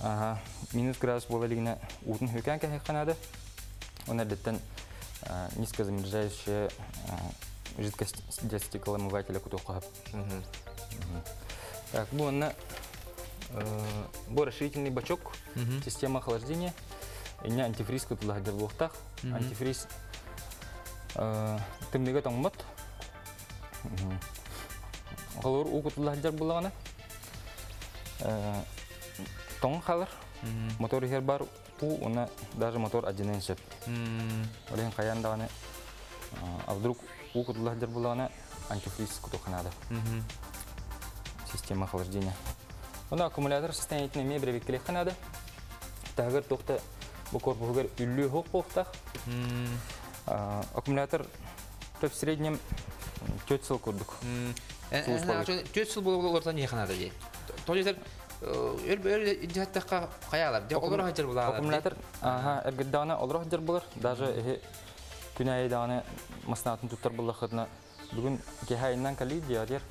минус градус буола илигинэ уутун хүкээн кэһиэххэ наада. Оны эрдэттэн низкозамерзающая жидкость для стеклоомывателя кутуохха сөп. Так, бу онно бу расширительный бачок, система охлаждения. Инне антифриз кутулла сылдьар буолуохтаах. Антифриз тымныыга тоҥмот. Холобур, уу кутулла сылдьар буоллаҕына, тоҥон хаалар. Мотор иһэр бар уу, уонна даже мотор алдьаныан сөп. Ол иһин хайаан даҕаны а вдруг уу кутулла сылдьар буоллаҕына, антифриз кутуохха наада. Система охлаждения. Онно аккумулятор состояниетин эмиэ бэрэбиэркэлиэххэ наада. Таһыгар туох да бу корпуһугар үллүү суох буолуохтаах. Аккумулятор в среднем 4 сыл курдук. 4 сыл буола олортон иһэ наада дии. Тоҕо өр өр дьаһаттахха хайаалар. Дьэ олоро сылдьар булаалар. Аккумулятор аха эргирдэҕинэ олоро сылдьар булар. Даже эһи күн аайы даҕаны массыынатын туттар буоллаххытына бүгүн киэһэ айаннаан кэллигит диэҕитигэр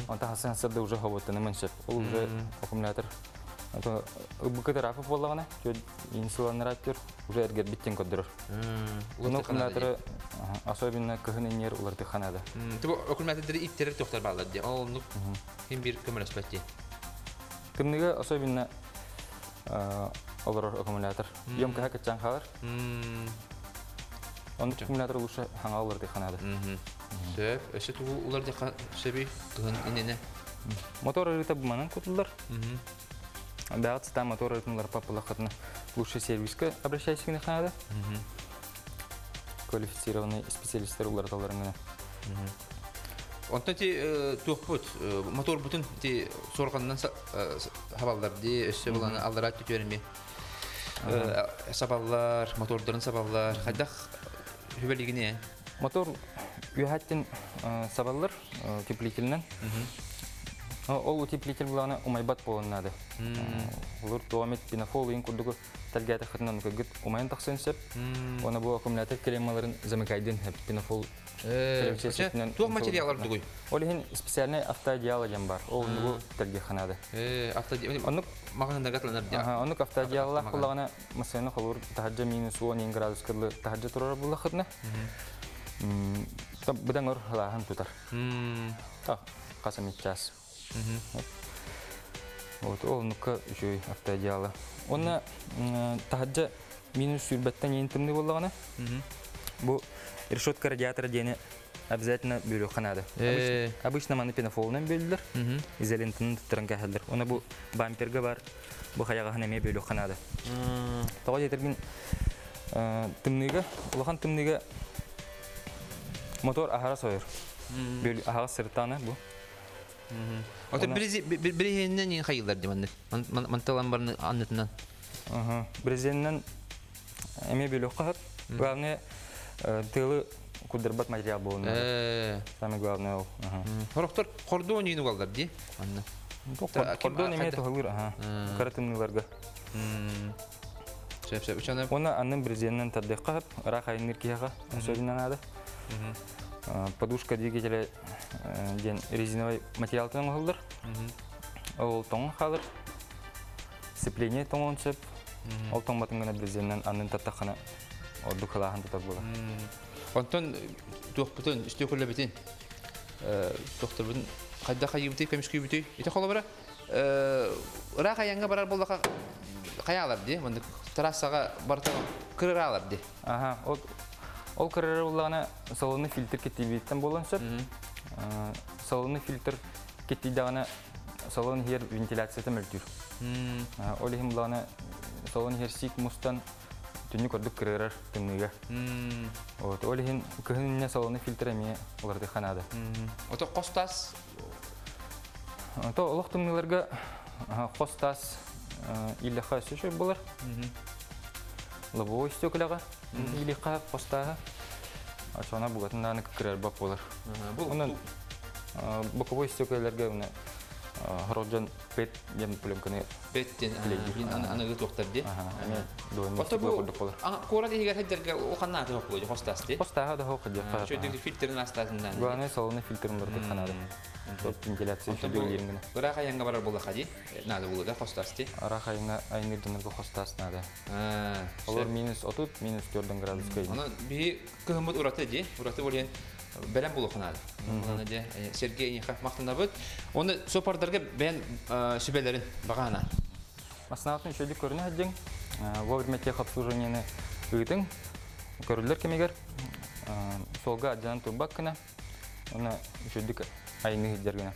онтон хасыһан сырда уже хоботтанымын сөп. Ол уже аккумулятор ылбыккыт ыраапыт буоллаҕына инсуланнараат түр уже эргэрбит диэн көрдөрөр. Ону аккумуляторы особенно кыһын иннигэр уларытыахха наада. Типа аккумулятордары иттэрэр тохтор бааллар дии. Ол оннук ким биир көмөлөспөт дии. Тымныыга особенно олорор аккумулятор. Емкоһа кыччаан хаалар. Оннук аккумулятор лучше хаҥа уларытыахха наада. Сөп. Өссө тугу улардыахха сөбүй кыһын иннинэ? Мотор арыыта буманан кутуллар. Бэҕэт сытаан мотор арыытын уларыппат буоллаххытына лучше сервиска обращайся гыныахха наада. Квалифицированный специалисттар уларыталларын гына. Онтон ти туохпут моторбутун ти суорҕанынан хабаллар дии өссө булан аллараа түтүөрми сабаллар мотордарын сабаллар хайдах хүбэлигини Мотор үөһэттин сабаллар утеплителинэн. Ол утеплитель булааны умайбат буолан наада. Олор туомит пенофол ыйын курдугу тэлгээтэххитинэ нукайгыт умайан тахсыан сөп. Уонна бу аккумулятор клеммаларын замыкайдын пенофол Туох материаллар дугуй? Ол иһин специальный автоодеяло диэн бар. Ол нугу тэлгиэххэ наада. Оннук маҕаһыыннарга атыланар диэн. Оннук автоодеялалаах буллаҕына массыына холуур таһырдьа минус 10 градус кырлы таһырдьа турар буллахытына быдан өр ылааһын тутар. Хас эмит час. Вот ол оннукка үчүгэй автоодеяло. Уонна таһырдьа минус сүүрбэттэн иин тымныы буоллаҕына бу решетка радиатора диэни обязательно бөлүөххэ наада. Обычно маны пенофолунан бөлүллэр, изолентанан туттаран кээһэллэр. Уонна бу бамперга бар бу хайаҕаһын эмиэ бөлүөххэ наада. Тоҕо диэтэргин тымныыга, улахан тымныыга мотор аһара сойор. Аһаҕас сырыттаҕына бу. Ото бириһиэнинэн хайыллар дии маннык. Манталан барны аннытынан. Брезенинэн эмиэ бөлүөххэ сөп. Главное, тыалы курдарбат материал буолун. Самое главное ол. Хорохтор хордуон иин угаллар дии манна. Хордуон эмиэ туһалыыр, аха. Кыра тымныыларга. Сөп сөп. Учана Уонна аннын брезенинэн тардыахха сөп. Ыраах айанныыр киһиэхэ особенно надо. Подушка двигателя диэн резиновый материалтан оҥоһуллар. Ол тоҥон хаалар. Сцепление тоҥуон сөп. Ол тоҥмотун гына брезенинэн аннын таттаххына ордук халааһын тутар буолар. Онтон туохпутун, үстүөкүлэбитин, туохтарбытын хайдах хайыыбытый, көмүскүүбүтүй? Ити холобура, ыраах айаҥҥа барар буоллаха хайаалар дии, маннык трассаҕа барыта кырыраалар дии. Аха, ол ол кырырар буоллаҕына салонный фильтр кэттиибиттэн буолуон сөп. Салонный фильтр кэттийдэҕинэ салон иһэр вентиляцията мөлтүүр. Ол иһин булаҕына салон иһэр сиик мустан түннүк ордук кырыарар тымныыга. Вот, ол иһин кыһын иннинэ салоны фильтр эмиэ уларытыахха наада. Ото хос таас? То олох тымныыларга хос таас иллэххэ өссө үчүгэй буолар. Лобовой стеклага или ха постага. Ачана бугатыннан кырар бап болар. Онон боковой стеклерге уна хорожон пет дем пленканы пет ден аныгы туохтар ди. Ото бу куорат иһигэр хеддерге уханна туох буолуо хостас ди. Хостаха да хох дьэ. Чөйдүк фильтрин астасынан. Главное салоны фильтрин бар ханады. Топ вентиляция шүдөлерин. Ыраах айанга барар буоллаха ди. Надо булу да хостас ди. Ыраах айанга айнырдынырга хостас надо. Олор минус 30, минус 4 градус көйдү. Оны би кыһымыт ураты ди. Ураты болен бэлэм булуха надо. Оны де Сергей Нихов мактанабыт. Оны сопардарга бен сүбелерин багана. Масынатын шөйлік көріне әдең, вовремя техобслуживание ыытың, көрілдер кемегер, солға аджанан турбак кына, оны шөйлік айны хиддергіне.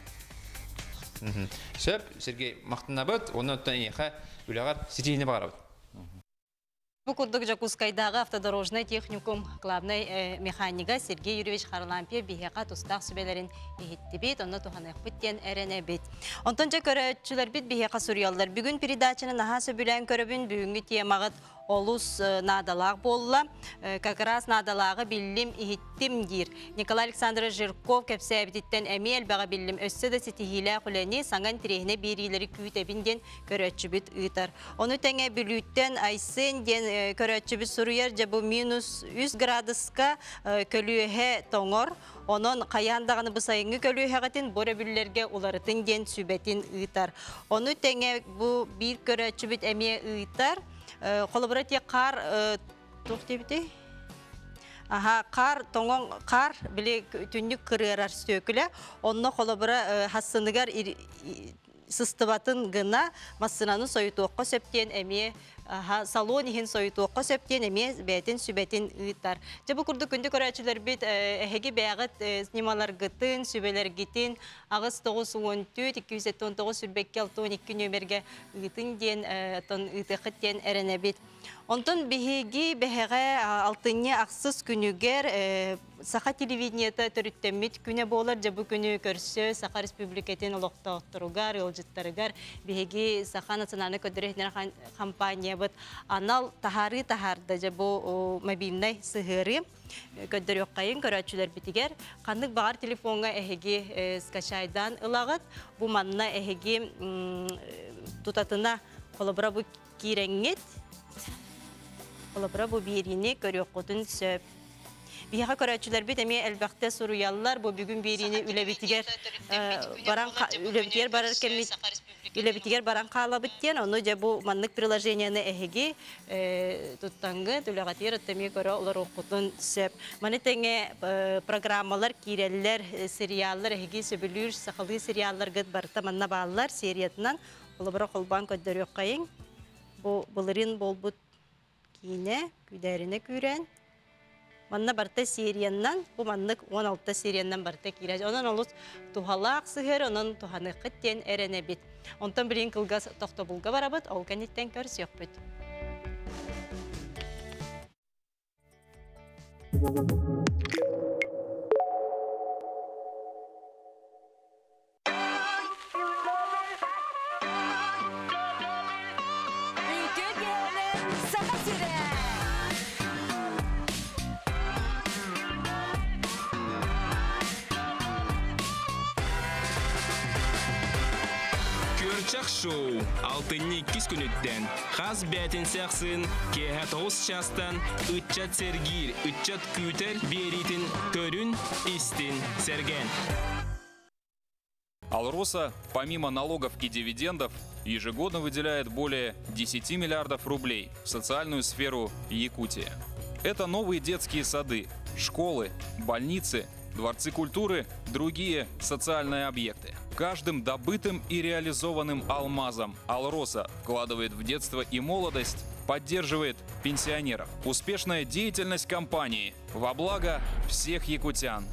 Сөп, Сергей мақтанабыт, оны оттан үләғар сетейіне бағарабыт. Бу курдук Жакускайдағы автодорожный техникум главный механика Сергей Юрьевич Харлампьев биһиэхэ тустаах сүбэлэрин иһиттибит, онно туһаныахпыт диэн эрэнэбит. Онтон дьэ көрөөччүлэрбит биһиэхэ суруйаллар. Бүгүн передачаны наһаа сөбүлээн көрөбүн, бүгүҥҥү темаҕыт олус наадалаах буолла. Как раз наадалааҕы биллим, иһиттим диир. Николай Александрович Жирков кэпсээбититтэн эмиэ элбэҕи биллим. Өссө да ситиһиилээх үлэни саҥа интэриэһинэй биэриилэри күүтэбин диэн көрөөччүбүт ыытар. Ону тэҥэ Бүлүүттэн Айсен диэн көрөөччүбүт суруйар, дьэ бу минус 3 градуска көлүөһэ тоҥор, онон хайаан даҕаны бу сайыҥҥы көлүөһэҕитин бу өрөбүллэргэ уларытын диэн сүбэтин ыытар. Ону тэҥэ бу биир көрөөччүбүт эмиэ ыытар. Холобура тиэ хаар туох диэбитий? Аха, хаар тоҥон хаар били түннүк кырыарар сүөкүлэ. Онно холобура хассыныгар сыстыбатын гына массынаны сойутуохха сөп диэн эмиэ салон иһин сойутуохха сөп диэн эмиэ бэйэтин сүбэтин ыытар. Дьэ бу курдук күндү көрөөччүлэрбит эһиги бэйэҕит снималаргытын, сүбэлэргитин 8 9 14 279 22 62 нүөмэргэ ыытын диэн ыытыаххыт диэн эрэнэбит. Онтон биһиги бэһэҕэ алтынньы ахсыс күнүгэр Саха телевидениета төрүттэммит күнэ буолар. Дьэ бу күнү көрсө Саха Республикатын олохтоохторугар, ыалдьыттарыгар биһиги Саха национальнай көрдөрөр компаниябыт анал таһаарыы таһаарда. Дьэ бу мобильнай сыһыары көрдөрүөххэйин көрөөччүлэрбитигэр ханнык баҕар телефоҥҥа эһиги скачайдаан ылаҕыт. Бу манна эһиги тутатына холобура бу киирэҥҥит холобура бу биэриини көрүөххүтүн сөп. Биһиэхэ көрөөччүлэрбит эмиэ элбэхтэ суруйаллар. Бу бүгүн биэриини үлэбитигэр баран үлэбитигэр барар кэммит үлэбитигэр баран хаалабыт диэн, ону дьэ бу маннык приложениены эһиги туттаҥҥыт үлэҕитигэр эмиэ көрө олоруоххутун сөп. Маны тэҥэ программалар киирэллэр, сериаллар эһиги сөбүлүүр сахалыы сериалларгыт барыта манна бааллар сериятынан холобура холбоон көрдөрүөххэйиҥ. Бу былырыын буолбут киинэ күүдээринэ күүрээн. Манна барыта серияннан, бу маннык 16 серияннан барыта киирэр. Онон олус туһалаах сыһыар, онон туһаныаххыт диэн эрэнэбит. Онтон билигин кылгас тохтобулга барабыт, ол кэнниттэн көрсүөхпүт. Үтүө киэһэнэн, Саха сирэ! Күөрчэх шоу алтынньы иккис күнүттэн хас бээтинсэ ахсын киэһэ 9 чаастан ыччат сэргиир, ыччат күүтэр биэриитин көрүн, истин, сэргээн. Алроса, помимо налогов и дивидендов, ежегодно выделяет более 10 миллиардов рублей в социальную сферу Якутии. Это новые детские сады, школы, больницы, дворцы культуры, другие социальные объекты. Каждым добытым и реализованным алмазом Алроса вкладывает в детство и молодость, поддерживает пенсионеров. Успешная деятельность компании во благо всех якутян.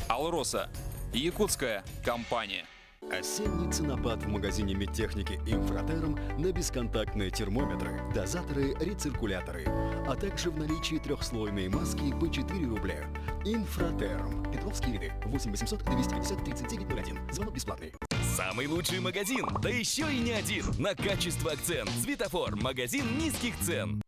Алроса. Якутская компания. Осенний ценопад в магазине медтехники «Инфратерм» на бесконтактные термометры, дозаторы, рециркуляторы, а также в наличии трехслойные маски по 4 рубля. «Инфратерм». Петровские ряды. 8 800 250 39 01. Звонок бесплатный. Самый лучший магазин, да еще и не один. На качество акцент. Светофор. Магазин низких цен.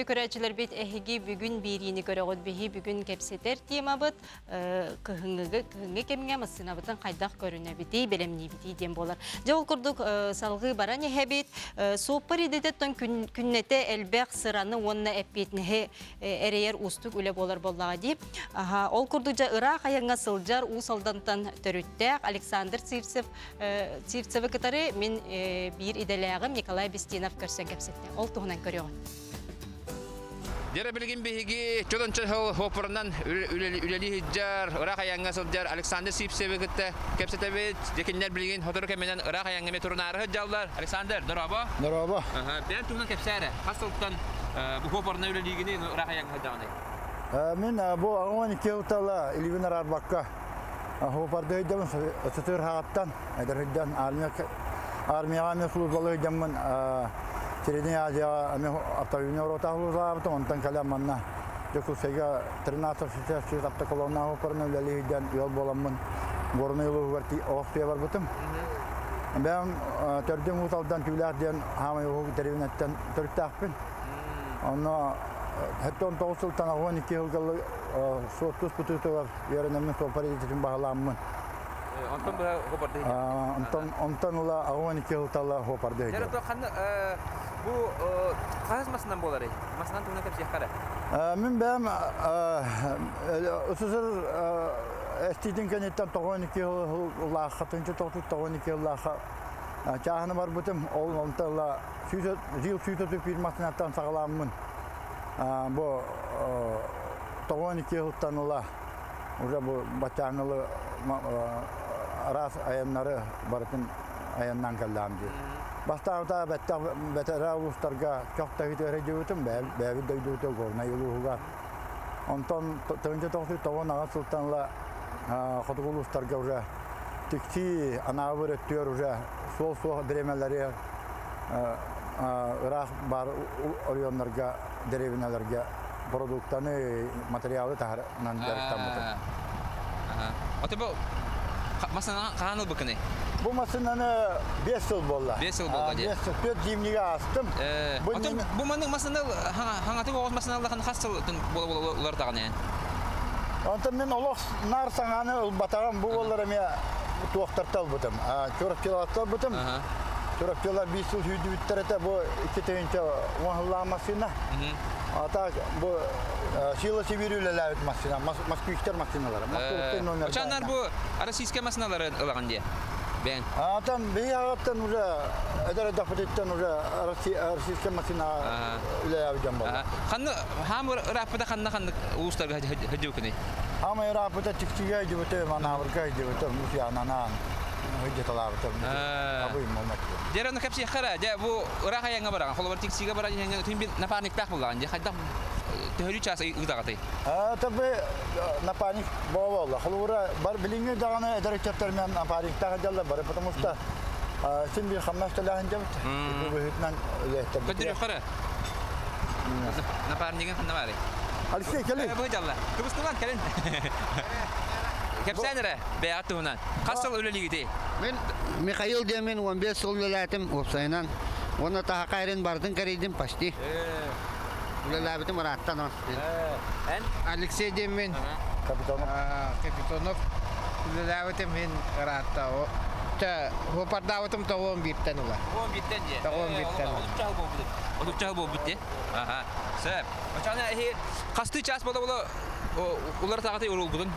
Көрөөччүлэрбит эһиги бүгүн биэриини көрөҕүт биһи бүгүн кэпсэтэр темабыт кыһыҥҥыгы кыһыҥҥы кэмҥэ массыынабытын хайдах көрүнэбитий бэлэмниибитий диэн буолар. Дьэ ол курдук салҕыы баран иһэбит суоппар идэтиттэн күннэтэ элбэх сыраны уонна эппиэтинэһи эрэйэр уустук үлэ буолар буоллаҕа дии. Ол курдук дьэ ыраах айаҥҥа сылдьар Уус Алдантан төрүттээх Александр Сивцев Сивцевы кытары мин биир идэлээҕим Николай Бестинов көрсөн кэпсэттэ. Ол туһунан көрүөҕүн. Дьэрэ билигин биһиги чодончо сыл хоппорунан үлэлии сылдьар, ыраах айаҥҥа сылдьар Александр Сивцевы кытта кэпсэтэбит. Дьэ кинилэр билигин сотору кэминэн ыраах айаҥҥа эмиэ турунаары сылдьаллар. Александр, дорообо. Дорообо. Бэйэҥ туһунан кэпсээ эрэ. Хас сылтан бу хоппорунан үлэлиигиний, ыраах айаҥҥа сылдьаҕыный? Мин бу 12 сылтала илиибин араарбакка хоппорда сылдьабын сытыр хаҕаттан, эдэр сылдьан армияҕа эмиэ службалыы сылдьаммын Средняя Азияҕа эмиэ автомобильнай рота службалаабытым, онтон кэлэн манна Дьокуускайга 13 автоколонна хоппорунан үлэлии сылдьан ыал буоламмын Горнай улууһугар олохсуйа барбытым. Бэйэм төрдүм Уус Алдан Түүлээх диэн хаамай уһук дэриэбинэттэн төрүттээхпин. Онно 79 сылтан 12 сылга суоттус бутуутугар үөрэнэммин суоппар идэтин баһылааммын. Онтон быһа хопарды Онтон онтон ыла 12 сылтала хопарды Дьэ, ханна бу хаһыс масынан буоларый? Масынан туһунан кэпсиэххэ эрэ. Мин бэйэм СССР эстиитин кэнниттэн 92 сыллаахха, 1992 сыллаахха чааһына барбытым. Ол онтон ыла жил сүүс фирмасынаттан саҕаламмын бу 92 сылтан ыла уже бу баччааҥылы араас айаннары барытын айаннаан кэллэҕим дии. Бастаабыта бэттэх бэтэрээ улуустарга чох таһыытыгар сылдьыбытым, бэйэбит дойдубутугар Горнай улууһугар. Онтон 1998 сылтан ыла хотугу улуустарга уже тиксии анаабыр өттүгэр уже суол-суох бириэмэлэри ыраах баар оройуоннарга, дэриэбинэлэргэ продуктаны, материалы таһарынан дьарыктаммытым. Ото бу масына хаһан ылбыккыный? Бу массыынаны 5 сыл буолла. 5 сыл буолла дии. 5 сыл, 4 зимнигэ аастым. Отон бу маннык массыына хаҥатык оҕус массыына ыллахан хас сыл буола улартаҕын эн? Онтон мин олох наар саҥаны ылбатаҕым. Бу буоллар эмиэ туохтарта ылбытым. Чурапчыларта ылбытым. Чурапчылар 5 сыл сүүрдүбүттэр этэ. Бу 2010 сыллаах массыына. А так бу Сила Сибири үлэлээбит массыына, москвичтар массыыналара. Очаннар бу российскай массыыналары ылаҕын диye. Бэйэн. Атан биһи аҕаттан уже эдэр эдэхпититтэн уже российскай массыына үлэлээбит дьон буолла. Ханна хаам ырааппыта ханна ханнык улуустарга сылдьыбыккыный? Хаам ырааппыта Тиксигэ сылдьыбытым, Анаабырга сылдьыбытым, Усуйаананан сылдьыталаабытым. Абый момент. Дьэ, ону кэпсиэххэ эрэ. Дьэ, бу ыраах айаҥҥа бараҕын. Холобур, Тиксигэ баран иһэҥҥин түн бир напарниктаах буоллаҕын. Дьэ, хайдах төһөлүү чаас ыытаҕытый? Табы напарник буола. Холобура, бар билиҥҥи даҕаны эдэр ыччаттар мен напарниктаах дьаллар бары, потому что син бир хамнас төлөһөн дьабыт. Бу быһыытынан үлэһиттэр. Көтүрүөххэ эрэ. Напарнигын ханна баарый? Алексей, кэлин. Бу дьалла. Кыбыстылан кэлин. Кэпсээн эрэ, бэйэҕит туһунан. Хас сыл үлэлиигитий? Мин Михаил диэммин 15 сыл үлэлээтим уопсайынан. Уонна таһака эрин барытын кэрийдим почти. Үлэлээбитим ырааттан он. Эн? Алексей диэммин. Капитонов. Капитонов. Үлэлээбитим мин ыраатта. Хуопардаабытым тоҕуон бииртэн ыла. Тоҕуон бииртэн дии. Тоҕуон бииртэн. Отучча сыл буолбут. Отучча сыл буолбут дии. Аха. Сөп. Оччоҕуна эһи хастыы чаас буола-буола уларытаҕытый уруулгутун?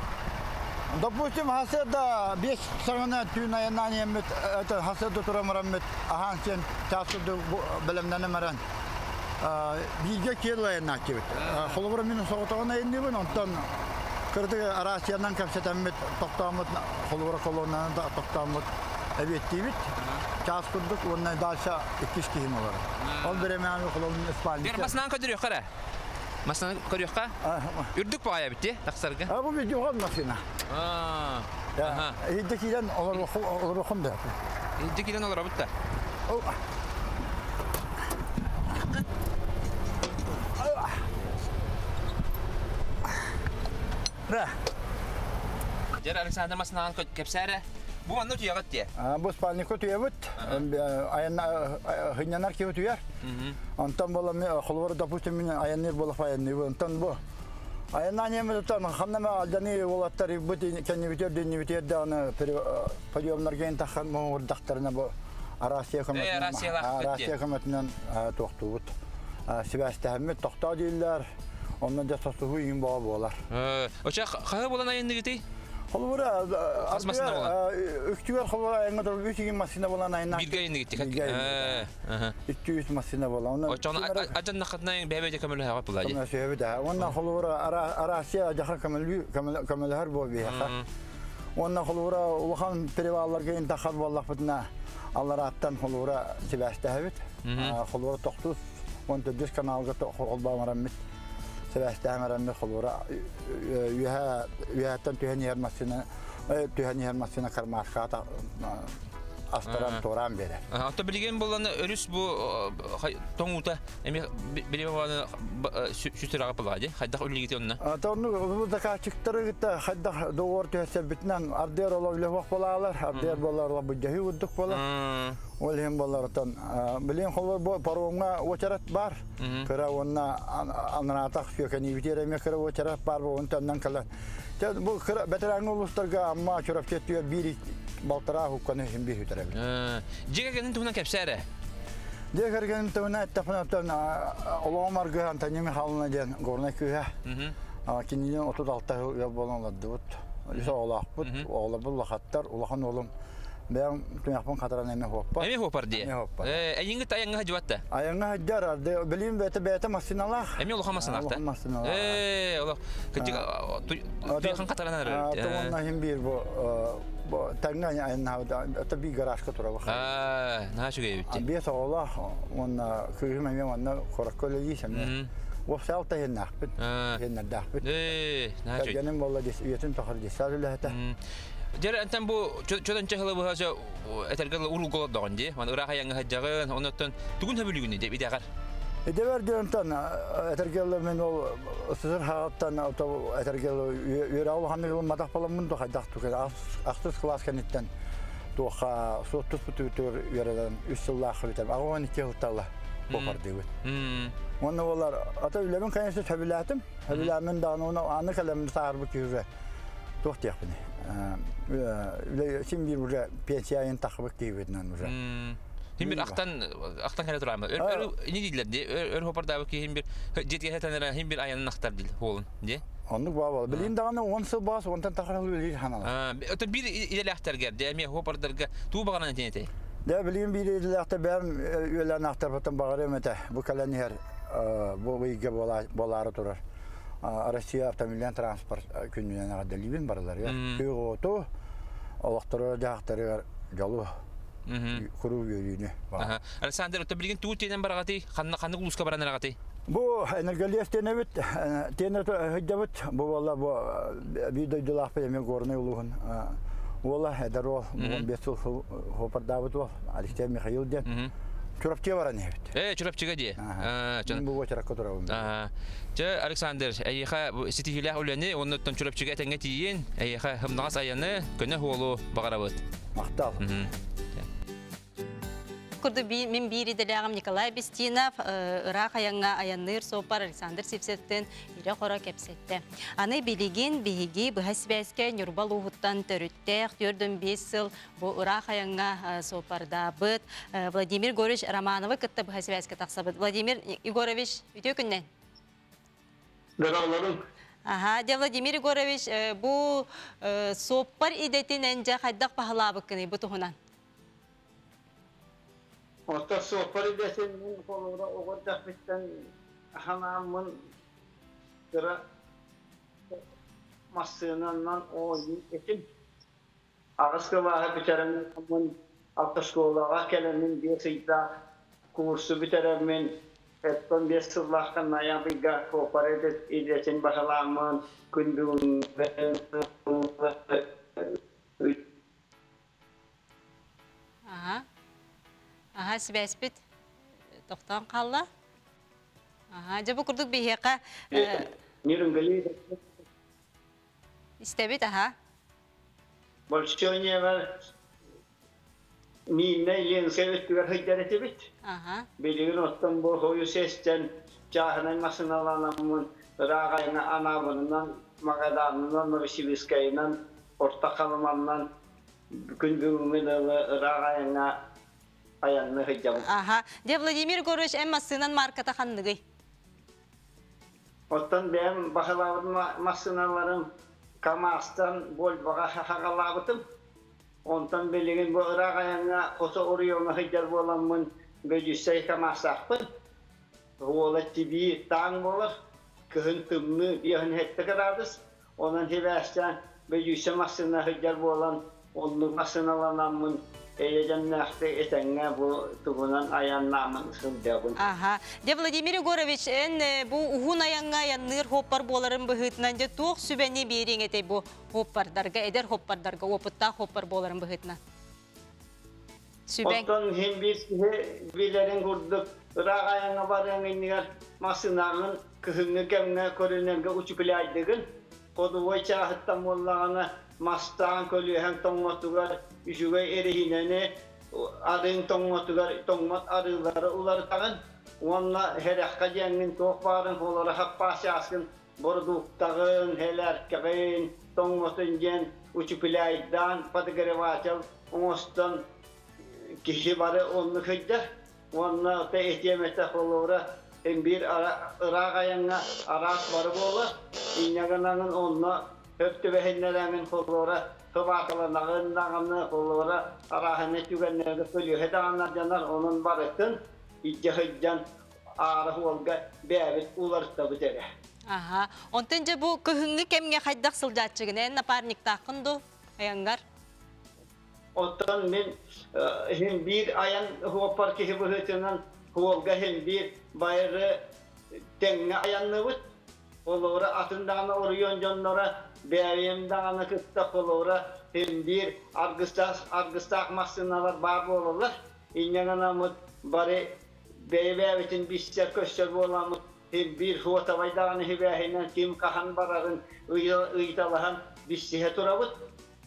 Допустим, хасыарда 5 саҕана түүн айаннаан иһэммит, это хасыарда туран бараммыт, аһаан сиэн чаас курдук бэлэмнэнэн баран, бииргэ киэр айаннааччыбыт. Холобура мин соҕотоҕун айанныыбын, онтон кырдык арассыйанан кэпсэтэммит, тохтооммут, холобура колоннанан тохтооммут эбиэттиибит. Чаас курдук уонна дальше иккис киһим олорор. Ол бириэмэҕэ холобур спальникка. Масынан көдүрүөххэ эрэ. Масынан көрүөххэ. Үрдүк баҕайа бит тахсарга. А бу видеоҕа машина. Иһирдьэ киирэн олоруохум да. Иһирдьэ киирэн олоробут да. Да. Дьэр Александр масынаҕын кэпсээ эрэ. Бу манна утуйаҕыт дии? Бу спальникка утуйабыт. Айаннар киһи утуйар. Онтон буола холобур, допустим, мин айанныыр буоллах айанныыбын. Онтон бу айаннаан иһэммит ханна эмэ алдьаныы уолаттар бу кэннибитигэр дүннүбүтүгэр даҕаны подъемнарга таххан муҥурдахтарына бу Арассыйа көмөтүнэн Арассыйа көмөтүнэн туохтуубут. Сибээстэһэммит тохтоо дииллэр. Онно дьэ сосуһуу иҥин бөҕө буолар. Оча хаһы буолан айанныгытый? Холобура, Хас массыына буолан? Үктүгэр холобура айаҥҥа турар үс игин массыына буолан айаннаах. Бииргэ айанныгыт. 200 массыына буолан. Очоҕуна адьаннаххытына бэйэ-бэйэ көмөлөһөҕө буолаа дии. Көмөлөһөбүт аа. Уонна холобура Арассыйа дьаха көмөлөһөр буол биһиэхэ. Уонна холобура улахан перевалларга интахар буоллахпытына алларааттан холобура сибээстэһэбит. Холобура тохтус 14 каналга холбоон сибээстэһэн бараммыт холобура үөһэ үөһэттэн түһэн иһэр массыына түһэн иһэр массыына кармашкаҕа астаран туораан биэрэр. Оттон билигин буоллана өрүс бу тоҥуута эми билиме буоллана сүтүрэҕэ буоллаҕа дии хайдах үллигити онно? Тонну бу заказчиктары кытта хайдах договор түһэрсэрбитинэн ардыар олор үлэ суох буолаалар, ардыар буолар олор былдьаһыы курдук буолар. Ол иһин буолар отон билигин холобур бу паромҥа уочарат баар. Кыра уонна анараатах сүөкэниибитигэр эмиэ кыра уочарат баар буолун төннөн кэлэн. Бу кыра бэтэрээҥҥи улуустарга Амма, Чурапчы өттүгэр биир балтараа хукканы иһин биир үтэрэбит. Дьиэ кэргэнин туһунан кэпсээ эрэ. Дьиэ кэргэним туһунан эттэхпинэ оттон олоҕум аргыһа Антонина Михайловна диэн горнай кыыһа. Кинини 36 сыл ыал буолан олордубут. Үс оҕолоохпут. Оҕолорбут улахаттар. Улахан уолум Бэйэм туйахпын хатаран эмэ хуоппар. Эмэ хуоппар дии. Эмэ хуоппар. Эйиҥҥит айаҥҥа сылдьыбат да? Айаҥҥа сылдьар, билим бэйэтэ бэйэтэ массыыналаах. Эмиэ улахан массыыналаах да? Улахан массыыналаах. Олох кырдьык туйахын хатаран эрэр. Тугунна иһин биир бу тэҥҥэ айаннаабыт это биир гаражка турабы. Наһаа үчүгэй эбит. Биэс оҕолоох уонна кыыһым эмиэ манна куоракка үлэлии эмиэ. Уопсай алта иһиннээхпит, иһиннэрдээхпит. Наһаа үчүгэй. Кэргэним буолла үйэтин тухары детсад үлэһитэ. Дьэр антан бу чөтөнчө сылы быһа этэргэ уруулга олордоҕун дии. Маны ыраах айаҥҥа сылдьаҕын, оннуттан тугун сөбүлүүгүнүй деп идэҕэр? Идэбэр диэнтэн этэргэ мен ол сызыр хаҕыттан этэргэ үөрэҕи улаханнык ылымматах буоламмын да хайдах ахсыс кылаас кэнниттэн туохха суоттус бүтүгүтүгэр үөрэнэн үс сыллаах бүтэн 82 сылталла буопардыыбыт. Уонна олар ата үлэбин конечно сөбүлээтим. Сөбүлээмин даҕаны аны кэлэммин саарбыт киһигэ туох диэхпиний үлэ син биир уже пенсия айын тахыбыт киһибитинэн уже Хим бир ахтан ахтан кэлэ тураамы. Өр өр не дииллэр ди өр хопардаабыт киһи хим бир дьиэтигэр хэтэн хим бир айанын ахтар дил хуолун ди. Оннук баа Билин даҕаны 10 сыл баас онтон тахар үлэлиир ханалар. Отон биир идэлээхтэргэр де эмиэ хопардарга туу баҕанан этин этэй. Дэ билигин биир идэлээхтэр бэйэм үөлээн ахтарбыттан баҕарыам этэ. Бу кэлэн иһэр бу ыйга буолаары турар. Россия автомобильный транспорт күнүнэн эҕэрдэлиибин барыларыгар. Күөх оту, олохторугар-дьаһахтарыгар дьолу, куруук үөрүүнү. Александр, оттон билигин туу тиэнэн бараҕатый? Ханна ханнык улууска баран араҕатый? Бу энерголес тиэнэбит, тиэнэ сылдьабыт. Бу буолла бу биир дойдулаахпыт эмиэ Горнай улууһун уола, эдэр уол, 15 сыл хуопардаабыт уол Алексей Михаил диэн. Чурапчыга баран иһэбит. Чурапчыга дии. Мин бу уочаракка турабын. Чэ, Александр, эйиэхэ ситиһиилээх үлэни, оннуттан Чурапчыга этэҥҥэ тиийин, эйиэхэ хымнаҕас айаны, көнө хуолу баҕарабыт. Махтал. Курдук мин биир идэлээҕим Николай Бестинов ыраах айаҥҥа айанныыр суоппар Александр Сивцевтэн ирэ-хоро кэпсэттэ. Аны билигин биһиги быһа сибээскэ Ньурба улууһуттан төрүттээх 45 сыл Бу ыраах айаҥҥа суоппардаабыт Владимир Егорович Романовы кытта быһа сибээскэ тахсабыт. Владимир Егорович, үтүө күннэн. Здороволорун. Аха, дьэ Владимир Егорович, бу суоппар идэтинэн дьэ хайдах баһылаабыккыный бу туһунан? Оттон суоппар идэтин мин холобура оҕо эрдэхпиттэн ханааммын кыра массыынанан оонньуу этим. Аҕыс кылааһы бүтэрэн бараммын, автошколаҕа кэлэммин биэс ыйдаах куурсу бүтэрэммин, оттон биэс сыллаахтан ноябрьга суоппар идэтин баһылааммын, күн бүгүҥҥэ Аха. Аха, сибээспит тохтоон хаалла. Аха, дьэ бу курдук биһиэхэ истэбит, аха. Большой Мииннэй Ленскэй өттүгэр сылдьар этибит. Билигин оттон бу хойу сестен чааһынай массыыналанаммын ыраах айаҥҥа Анаабырынан, Магаданынан, Новосибирскайынан, Орто Халыманнан күн бүгүҥҥү дылы ыраах айаҥҥа айанныы сылдьабын. Аха. Дьэ, Владимир Егорович, эн массыынан марката ханныгый? Оттон бэйэм баһылаабыт массыыналарым КамАЗтан Вольвоҕа хаҕалаабытым. Онтон билигин бу ыраах айаҥҥа хоту оройуоҥҥа сылдьар буоламмын бөдьүссэй КамАЗтаахпын. Уола тибии таан буолар, кыһын тымныы 57 градус, Онон сибээстээн бөдүүсэ массыына сылдьар буолан, оннук массыыналанаммын эйэ-дэмнээхтик этэҥҥэ бу тугунан айаннааммын сылдьабын. Аха. Дьэ, Владимир Егорович, эн бу уһун айаҥҥа айанныыр хуоппар буоларын быһыытынан дьэ туох сүбэни биэриэҥ этэй бу хуоппардарга, эдэр хуоппардарга, опыттаах хуоппар буоларын быһыытынан? Сүбэҥ. Оттон иһин биир киһи билэрин курдук ыраах айаҥҥа барыаҥ иннигэр массыынаҕын кыһыҥҥы кэмҥэ көрүнэргэ учупляйдыгын. Ходовой чааһыттан буоллаҕына мастаан көлүөһэҥ тоҥмотугар үчүгэй эрэһиинэни арыыҥ тоҥмотугар тоҥмот арыылары уларытаҕын уонна сэрэххэ диэҥҥин туох баарын холоро хаппаас чааскын бородууктаҕын, сэлээркэҕин тоҥмотун диэн учупляйдаан подогреватель оҥостон киһи бары оннук сылдьар уонна ото этиэм этэ холобура биир ыраах айаҥҥа араас бары буолар инньэ гынаҥын онно хөп түбэһиннэрэҥин холобура сыбааталанаҕын даҕаны холобура арааһынай түгэннэргэ көлүөһэ даҕаны алдьанар онон барытын илдьэ сылдьан аара суолга бэйэбит уларытабыт эрэ. Аха. Онтон дьэ бу кыһыҥҥы кэмҥэ хайдах сылдьааччыгын? Эн напарниктааххын дуу айаҥҥар? Оттон мин иһин биир айан уоппар киһи быһыытынан суолга иһин биир байыры тэҥҥэ айанныбыт. Холобура атын даҕаны оройуон дьонноро бэйэм даҕаны кытта холобура иһин биир аргыстаах, аргыстаах массыыналар баар буолаллар. Инньэ гынаммыт бары бэйэ-бэйэбитин билсэр-көстөр буоламмыт иһин биир суотабай даҕаны сибээһинэн ким хаһан барарын ыйыталаһан билсиһэ турабыт.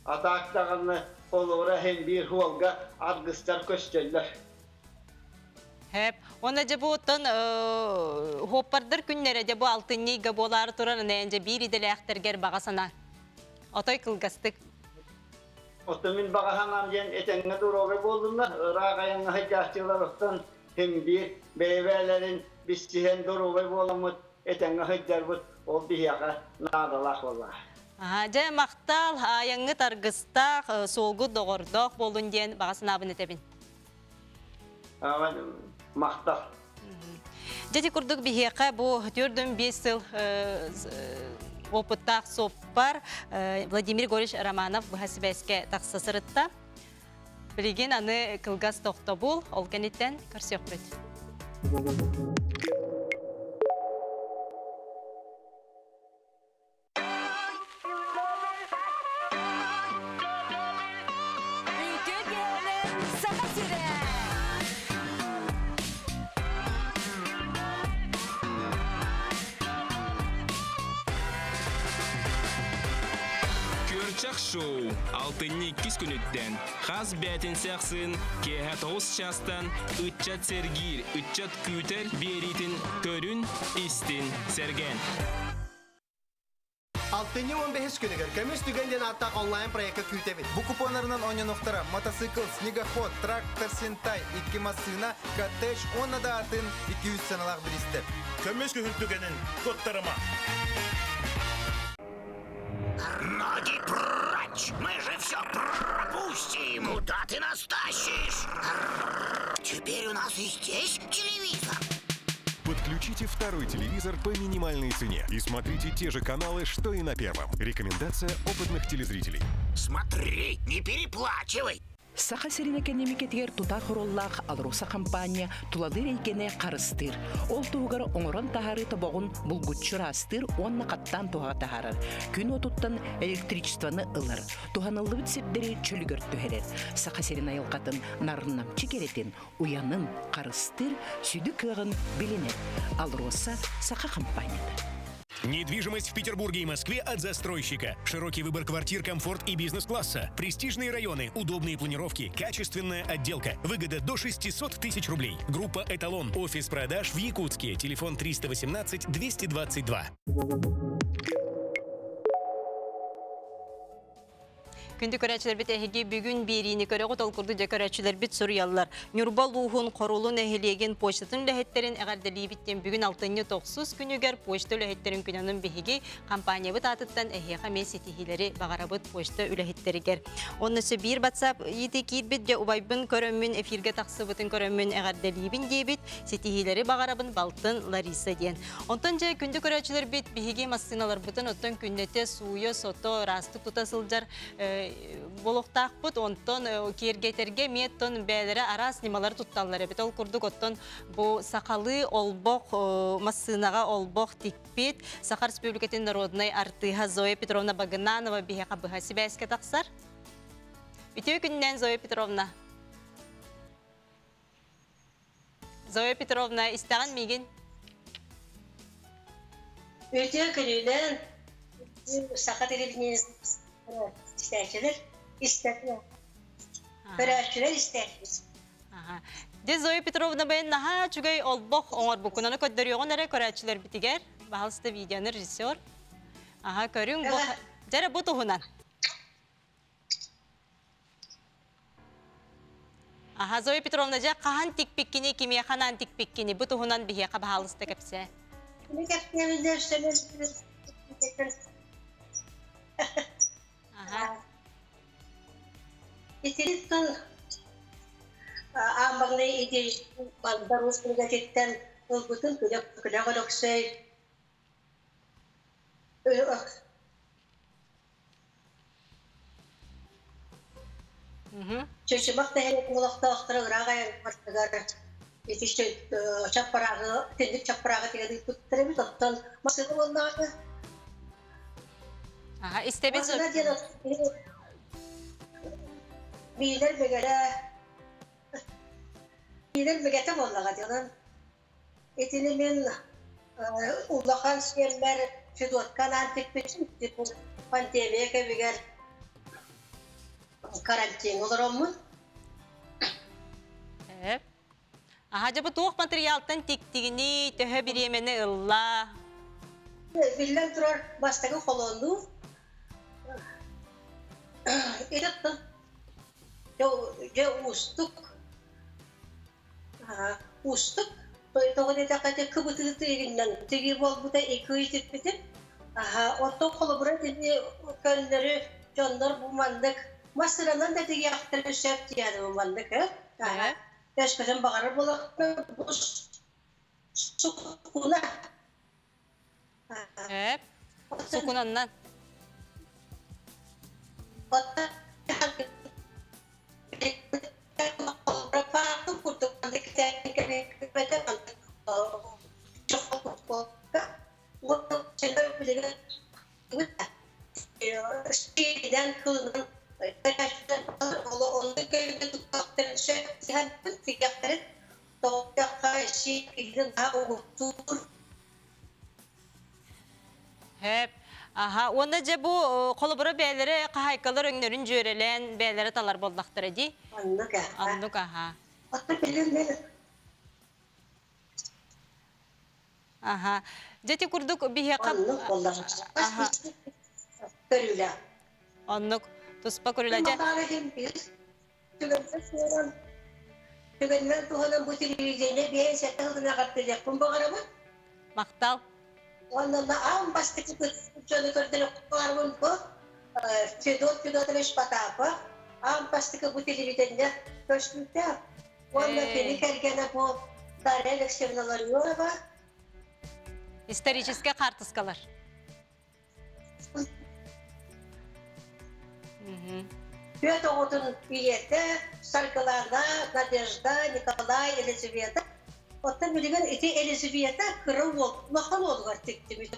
Атаак даҕаны холобура иһин биир суолга аргыстар көстөллөр. Хэп. Уонна дьэ бу оттон хуоппардар күннэрэ дьэ бу алтынньы ыйга буолаары турар эн дьэ биир идэлээхтэргэр баҕа санаа. Отой кылгастык. Оттон мин баҕа санаам диэн этэҥҥэ доруобай буоллуннар, ыраах айаҥҥа сылдьааччылар оттон син биир бэйэ-бэйэлэрин билсиһэн доруобай буоламмыт этэҥҥэ сылдьарбыт ол биһиэхэ наадалаах буоллаҕа. Дьэ, махтал, айаҥҥыт аргыстаах, суолгут доҕордоох буоллун диэн баҕа санаабын этэбин. Махтал. Дьэ, ити курдук биһиэхэ бу 45 сыл опыттаах суоппар Владимир Егорович Романов быһа сибээскэ тахса сырытта. Билигин аны кылгас тохтобул, ол кэнниттэн көрсүөхпүт. Үтүө киһилэр Саха сирэ! Күөрчэх шоу алтынньы иккис күнүттэн хас бээтинсэ ахсын киэһэ 9 чаастан ыччат сэргиир, ыччат күүтэр биэриитин көрүн, истин, сэргэн. Алтынньы 15 күнүгэр Көмүс түгэн диэн ааттаах онлайн-проекка күүтэбит. Бу купоннарынан оонньонуохтара мотоцикл, снегоход, трактор, сентай, икки массыына, коттедж уонна да атын 200 сыаналаах бириистэр. Көмүс күһүн түгэнин куоттарыма. Ноги прочь! Мы же все пропустим! Куда ты нас тащишь? Теперь у нас и здесь телевизор. Подключите второй телевизор по минимальной цене и смотрите те же каналы, что и на первом. Рекомендация опытных телезрителей. Смотри, не переплачивай. Саха сирин экэниэмикэтигэр тутаах оруоллаах АЛРОСА хампаанньа тулалыыр эйгэни харыстыыр. Ол туһугар оҥорон таһаарыы тобоҕун булгуччу ыраастыыр уонна хаттаан туһаҕа таһаарар. Күн уотуттан электричествоны ылар, туһаныллыбыт сирдэри чөлүгэр түһэрэр. Саха сирин айылҕатын нарыннамчы кэрэтин, уйанын харыстыыр сүдү кыаҕын билинэр. АЛРОСА саха хампаанньата. Недвижимость в Петербурге и Москве от застройщика. Широкий выбор квартир, комфорт и бизнес-класса. Престижные районы, удобные планировки, качественная отделка. Выгода до 600 тысяч рублей. Группа «Эталон». Офис продаж в Якутске. Телефон 318 222. Күндү көрөөччүлэрбит эһиги бүгүн биэриини көрөҕүт ол курдук дьэ көрөөччүлэрбит суруйаллар. Ньурба улууһун Хорулу нэһилиэгин почтатын үлэһиттэрин эҕэрдэлиибит диэн бүгүн алтынньы тохсус күнүгэр почта үлэһиттэрин күнүн биһиги компаниябыт аатыттан эһиэхэ эмиэ ситиһиилэри баҕарабыт почта үлэһиттэригэр. Онно өссө биир WhatsApp иити киирбит дьэ убайбын көрөммүн эфиргэ тахсыбытын көрөммүн эҕэрдэлиибин диэбит ситиһиилэри баҕарабын балтын Лариса диэн. Онтон дьэ күндү көрөөччүлэрбит биһиги массыыналарбытын оттон күннэтэ сууйа сото ыраастык тута сылдьар Болохтаахпыт, онтон киэргэтэргэ эмиэ оттон бэйэлэрэ араас ньымалары тутталлар эбит. Ол курдук оттон бу сахалыы олбох массыынаҕа олбох тикпит Саха Республикатын народнай артыыһа Зоя Петровна Багынанова биһиэхэ быһа сибээскэ тахсар. Үтүө күнүнэн, Зоя Петровна. Зоя Петровна, истэҕин миигин? Үтүө күнүнэн саха телевидениетин истээччилэр истэтиэ. Көрөөччүлэр истээччилэр. Дьэ Зоя Петровна бэйэн наһаа үчүгэй олбох оҥорбуккун. Аны көрдөрүөҕүн эрэ көрөөччүлэрбитигэр. Баһалыста видеоны режиссер. Аха көрүҥ бу. Дьэ бу туһунан. Аха, Зоя Петровна, дьэ хаһан тикпиккини, кимиэхэ анаан тикпиккини бу туһунан биһиэхэ баһаалыста кэпсээ. Аха. Итириттэн аан маҥнай ити Балдар уус кинигэтиттэн ылбытын Күлэх Өлөксөй Чычымах нэһилиэгин олохтоохторо ыраах айаннарыгар ити чаппараагы, итинник чаппараагы тигэн ыыппыттар эбит. Оттон массыына буоллаҕына Аха, истэбин массыына диэн биилэр бэгэлэ биилэр бэгэтэ буоллаҕа дии. Онон Итини мин улахан сиэммэр Федотка анаан тикпитим. Пандемия кэмигэр карантиҥҥа олороммун. Аха, дьэ бу туох материалтан тиктигиний, төһө бириэмэни ылла? Биллэн турар, бастакы холонуу. Ити дьэ уустук Уустук. Тоҕо диэтэххэ ити кыбытыы тыйыгынан тигии буолбута икки ый тикпитим. Оттон холобура итини көннөрү дьоннор бу маннык массыынанан да тигиэхтэрин сөп диэн бу маннык э. Өскөтүн баҕарар буоллаххына бу сукуна. Эп. Сукунаннан. Хэп. Аха, уонна дьэ бу холобура бэйэлэрэ хаһаайкалар өҥнөрүн дьүөрэлээн бэйэлэрэ талар буоллахтара дии. Оннук аха. Оннук аха. Аха. Дьэ ити курдук биһиэхэ Оннук буоллаҕа. Аха. Көрүүлээх. Оннук туспа көрүүлээх. Дьэ Түгэнинэн туһанан бу телевидение биэнсийэттэн ылына эҕэрдэлиэхпин баҕарабын. Махтал. Уонна аан бастакы дьону көрдөрүөхпүн баҕарабын бу Федот Федотович Потапов аан бастакы бу телевидение көстүүтэ. Уонна кини кэргэнэ бу Дарья Алексеевна Ларионова. Историческай хаартыскалар. Түөрт оҕотун ийэтэ Саргылана, Надежда, Николай, Елизавета. Оттон билигин ити Елизавета кыра уол, улахан уолугар тиктибит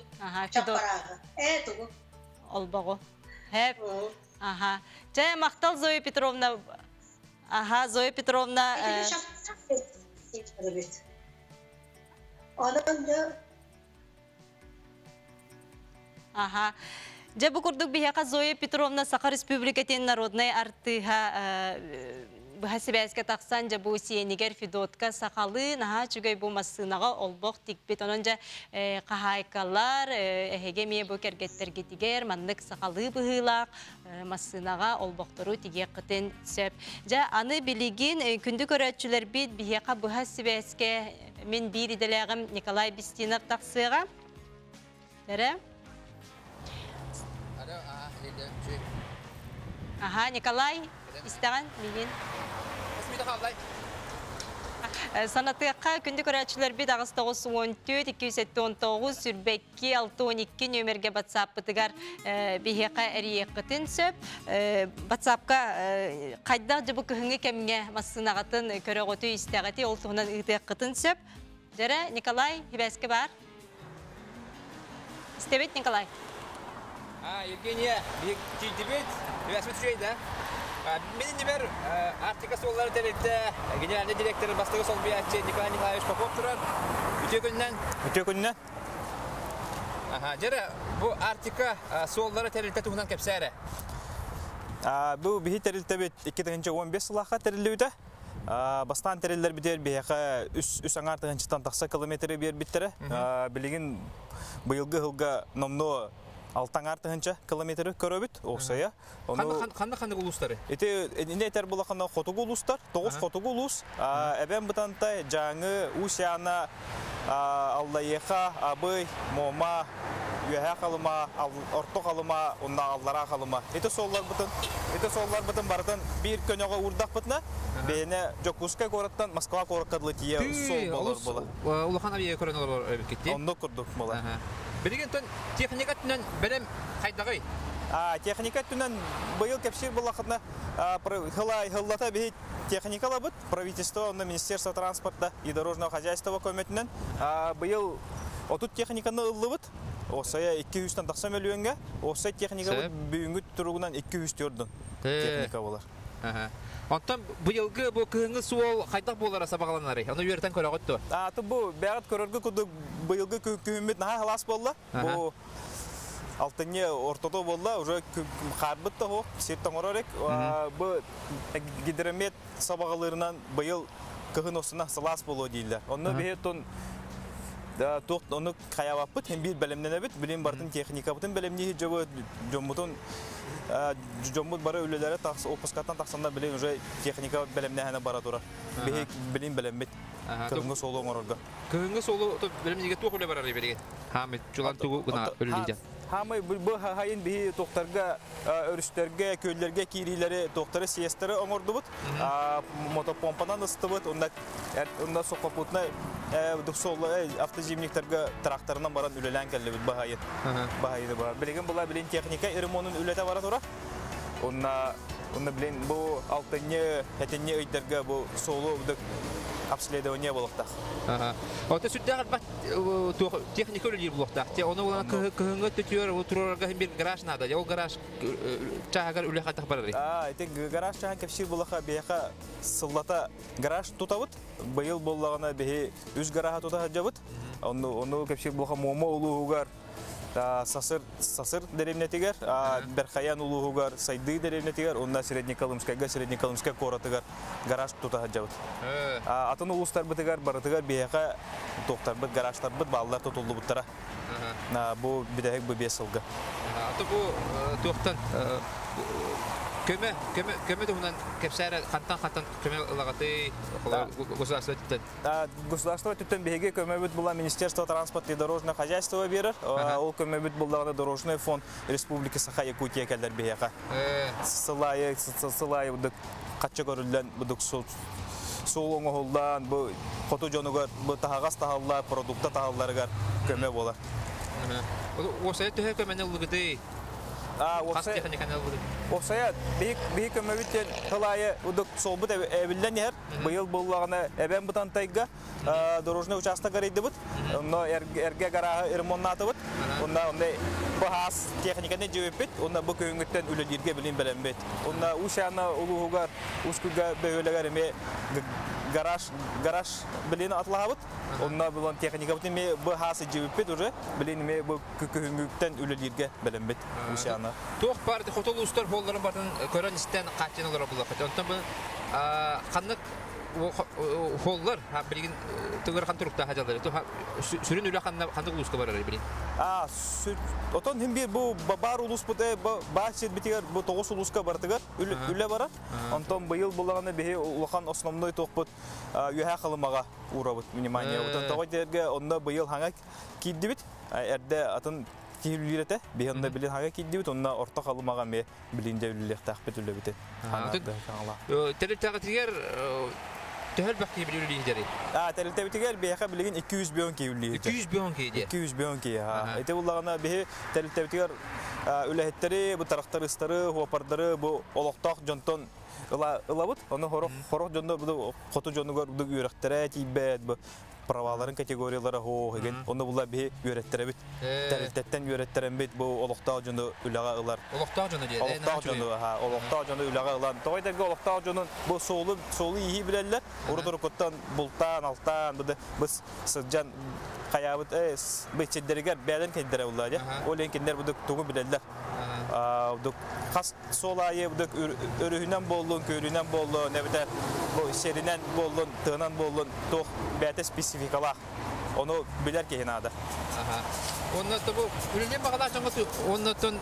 чаппарааҕы. Ээ тугу? Олбоҕу. Хэп. Аха. Чэ, махтал Зоя Петровна. Аха, Зоя Петровна. Онон да Аха. Дьэ бу курдук биһиэхэ Зоя Петровна Саха Республикатын народнай артыыһа быһа сибээскэ тахсан дьэ бу сиэнигэр Федотка сахалыы наһаа үчүгэй бу массыынаҕа олбох тикпит. Онон дьэ хаһаайкалар эһиги эмиэ бу кэргэттэргитигэр маннык сахалыы быһыылаах массыынаҕа олбохтору тигиэххитин сөп. Дьэ аны билигин күндү көрөөччүлэрбит биһиэхэ быһа сибээскэ мин биир идэлээҕим Николай Бестинов тахсыаҕа. Эрэ? Аха, Николай, истэҕин миигин? Санатыахха, күндү көрөөччүлэрбит 894 279 22 612 нүөмэргэ батсааппытыгар биһиэхэ эрийиэххитин сөп. Батсаапка хайдах дьэ бу кыһыҥҥы кэмҥэ массыынаҕытын көрөҕүтүй, истэҕитий, ол туһунан ыытыаххытын сөп. Дьэрэ, Николай, сибээскэ баар? Истэбит, Николай? А, Евгения, тиийдибит, сибээспит үчүгэй да? Мин иннибэр Арктика суоллара тэрилтэ генеральный директор бастакы солбуйааччы Николай Николаевич Попов турар. Үтүө күнүнэн. Үтүө күнүнэн. Аха, дьэрэ, бу Арктика суоллара тэрилтэ туһунан кэпсээ эрэ. Бу биһи тэрилтэбит 2015 сылаахха тэриллибитэ. Бастаан тэриллэрбитигэр биһиэхэ үс аҥаар тыһыынчаттан тахса километры биэрбиттэрэ. Билигин быйылгы ыһылга номнуо алта аҥаар тыһыынча километры көрөбүт, уопсайа. Ханна ханнык улуустары? Ити ини этэр булахана хотугу улуустар, тоҕус хотугу улуус, Эбээн Бытантай, Дьааҥы, Уус-Яна, Аллайыаха, Абый, Муома, Үөһээ Халыма, Орто Халыма, уонна Аллараа Халыма. Ити суолларбытын, ити суолларбытын барытын биир көнөҕө уурдахпытына, бэйэне Дьокуускай куораттан Москва куоракка дылы тиийэ суол болор буолар. Улахан авиа көрөн олорор эбиккит дии? Оннук курдук буолар. Билигин техника өттүнэн бэлэм хайдаҕый? Техника өттүнэн быйыл кэпсиир буоллаххытына, хыллата биһи техника ылабыт, правительство уонна Министерство транспорта и дорожного хозяйства көмөтүнэн быйыл 30 техниканы ыллыбыт. Осая 200-тан тахса мөлүйүөҥҥэ. Осай техникабыт бүгүҥҥү туругунан 204 техника болар. Онтон быйылгы бу кыһыҥҥы суол хайдах буолара сабаҕаланарый? Ону үөрэтэн көрөҕүт дуо? Аты бу бэҕэт көрөргө курдук быйылгы күһүммүт наһаа халаас буолла. Бу алтынньы ортото буолла, уже хаарбыт да суох, сир тоҥорор эрик. Бу гидромет сабаҕалыырынан быйыл кыһын осуна сылаас буолуо дииллэр. Онно биһи тун туох ону хайабаппыт, хем биир бэлэмнэнэбит, билин барытын техникабытын бэлэмнии дьобу дьоммутун дьоммут бары үлэлэрэ отпускаттан тахсанна билин уже техника бэлэмнээһинэ бара турар. Биһи билин бэлэммит кыһыҥҥы суолу оҥорорго. Кыһыҥҥы суолу бэлэмниигэ туох үлэ барар билигин? Хаамый чулан тугу гына үлэлииден? Хаамый бу хайын биһи туохтарга өрүстэргэ, күөллэргэ киириилэри туохтары съезтары оҥордубут. Мотопомпанан ыстыбыт, онно онно сухопутнай автозимниктарга тракторынан баран үлэлээн кэллибит баһайын. Баһайыны баар. Билигин була билин техника ремонун үлэтэ бара турар. Онна онна билин бу алтынньы, этинньи ыйдарга бу суолу обследование буолуохтаах. Ото сүрдээх элбэх техника үлэлиир буолуохтаах. Ону улахан кыһыҥҥы өттүтүгэр туруорарга иһин бир гараж наада. Ол гараж чааһыгар үлэ хайдах барарый? Ити гараж чааһын кэпсиир буоллахха биһиэхэ сыллата гараж тутабыт. Быйыл буоллаҕына биһи үс гараһа тута сылдьабыт. Ону кэпсиир буоллахха Муома улууһугар Сасыр Сасыр дэриэбинэтигэр, Бэрхайан улууһугар Сайдыы дэриэбинэтигэр уонна Среднеколымскайга Среднеколымскай куоратыгар гараж тута сылдьабыт. Атын улуустарбытыгар барытыгар биһиэхэ туохтарбыт, гаражтарбыт бааллар тутуллубуттара. Бу бүтэһик бу 5 сылга. Аты бу туохтан көмө көмө көмө туһунан кэпсээрэ хантан хантан көмө ылаҕытый государство өттүттэн? Государство өттүттэн биһиги көмөбүт була Министерство транспорта и дорожного хозяйства биэрэр. Ол көмөбүт буллаҕына Дорожный фонд Республики Саха Якутия кэлэр биһиэхэ. Сыл аайы сыл аайы будук хачча көрүллэн будук суол оҥоһуллан бу хоту дьонугар бу таһаҕас таһаллар, продукта таһалларыгар көмө буолар. Уопсайа төһө көмөнү ыллыгытый? Хас техниканы ыллыгыт? Уопсайа биһи көмөбүт диэн сыл аайы удук суолбут эбиллэн иһэр. Быйыл буоллаҕына Эбээн Бытантайга дорожный участок арыйдыбыт. Онно эргэ гарааһы ремоннаатыбыт. Онно онно Бу хаас техниканы жөппит, онна бу көнгөттен үлелерге билин беленбет. Онна ушана улуугар, ускуга бөөлөгөр эме гараж билин атлаабыт. Онна булан техника бутин ме бу хаас жөппит уже билин ме бу көнгөттен үлелерге беленбет ушана. Туох бар хотол устар холларын бартын көрөн истен качын олар булак. Онтон бу каннык холлар билген төгөр хан турукта хажалар. Сүрүн үлө ханнык улуска барар билин. А, отон хим бир бу бар улус бу ба сет битигер бу тогуз улуска бартыгар үлө барар. Онтон быйыл булаганы бихи улахан основной токпут үһә кылымага урабыт внимание. Отон тогой дерге онда быйыл хаңа киддибит. Эрде атын киһилүүрете бихи онда билин хаңа киддибит, онда орто калымага ме билин де үлелек бит үлө бите. Терил тагытигер Төһөл бак кии билүү лидери. А, терилтебитигер бияха билигин 200 бион ки үлли. 200 бион ки ди. 200 бион ки. Ha. Эте буллагана бихи терилтебитигер үлэхеттери, бу тарактар ыстары, хуапардары, бу олохтоох жонтон ылабыт. Оны хорох хорох жондо бу хоту жонугар бу үйрәктере тибет, бу праваларын категориялары хо деген. Оны була бихи үйрәттеребит. Терилтеттен үйрәттерен бит бу олохтоох жону үлага ылар. Олохтоох жону ди. Олохтоох жону, ха, олохтоох жону үлага ылан. Тойдерге олохтоох жонун бу соолу соолу ихи билеллер. Урдур бултан, алтан, бу бис сыджан хаябыт бечеддергер бәден кендере булла ди. Ол кендер бу тугу билеллер. Бу хас солайы бу өрүһүнэн боллун, көрүнэн боллун, небите бу серинен боллун, тыгынан боллун, тох бәте спецификалах. Оны билер ки хинада. Онна бу үлелен багала чаңгы оннотон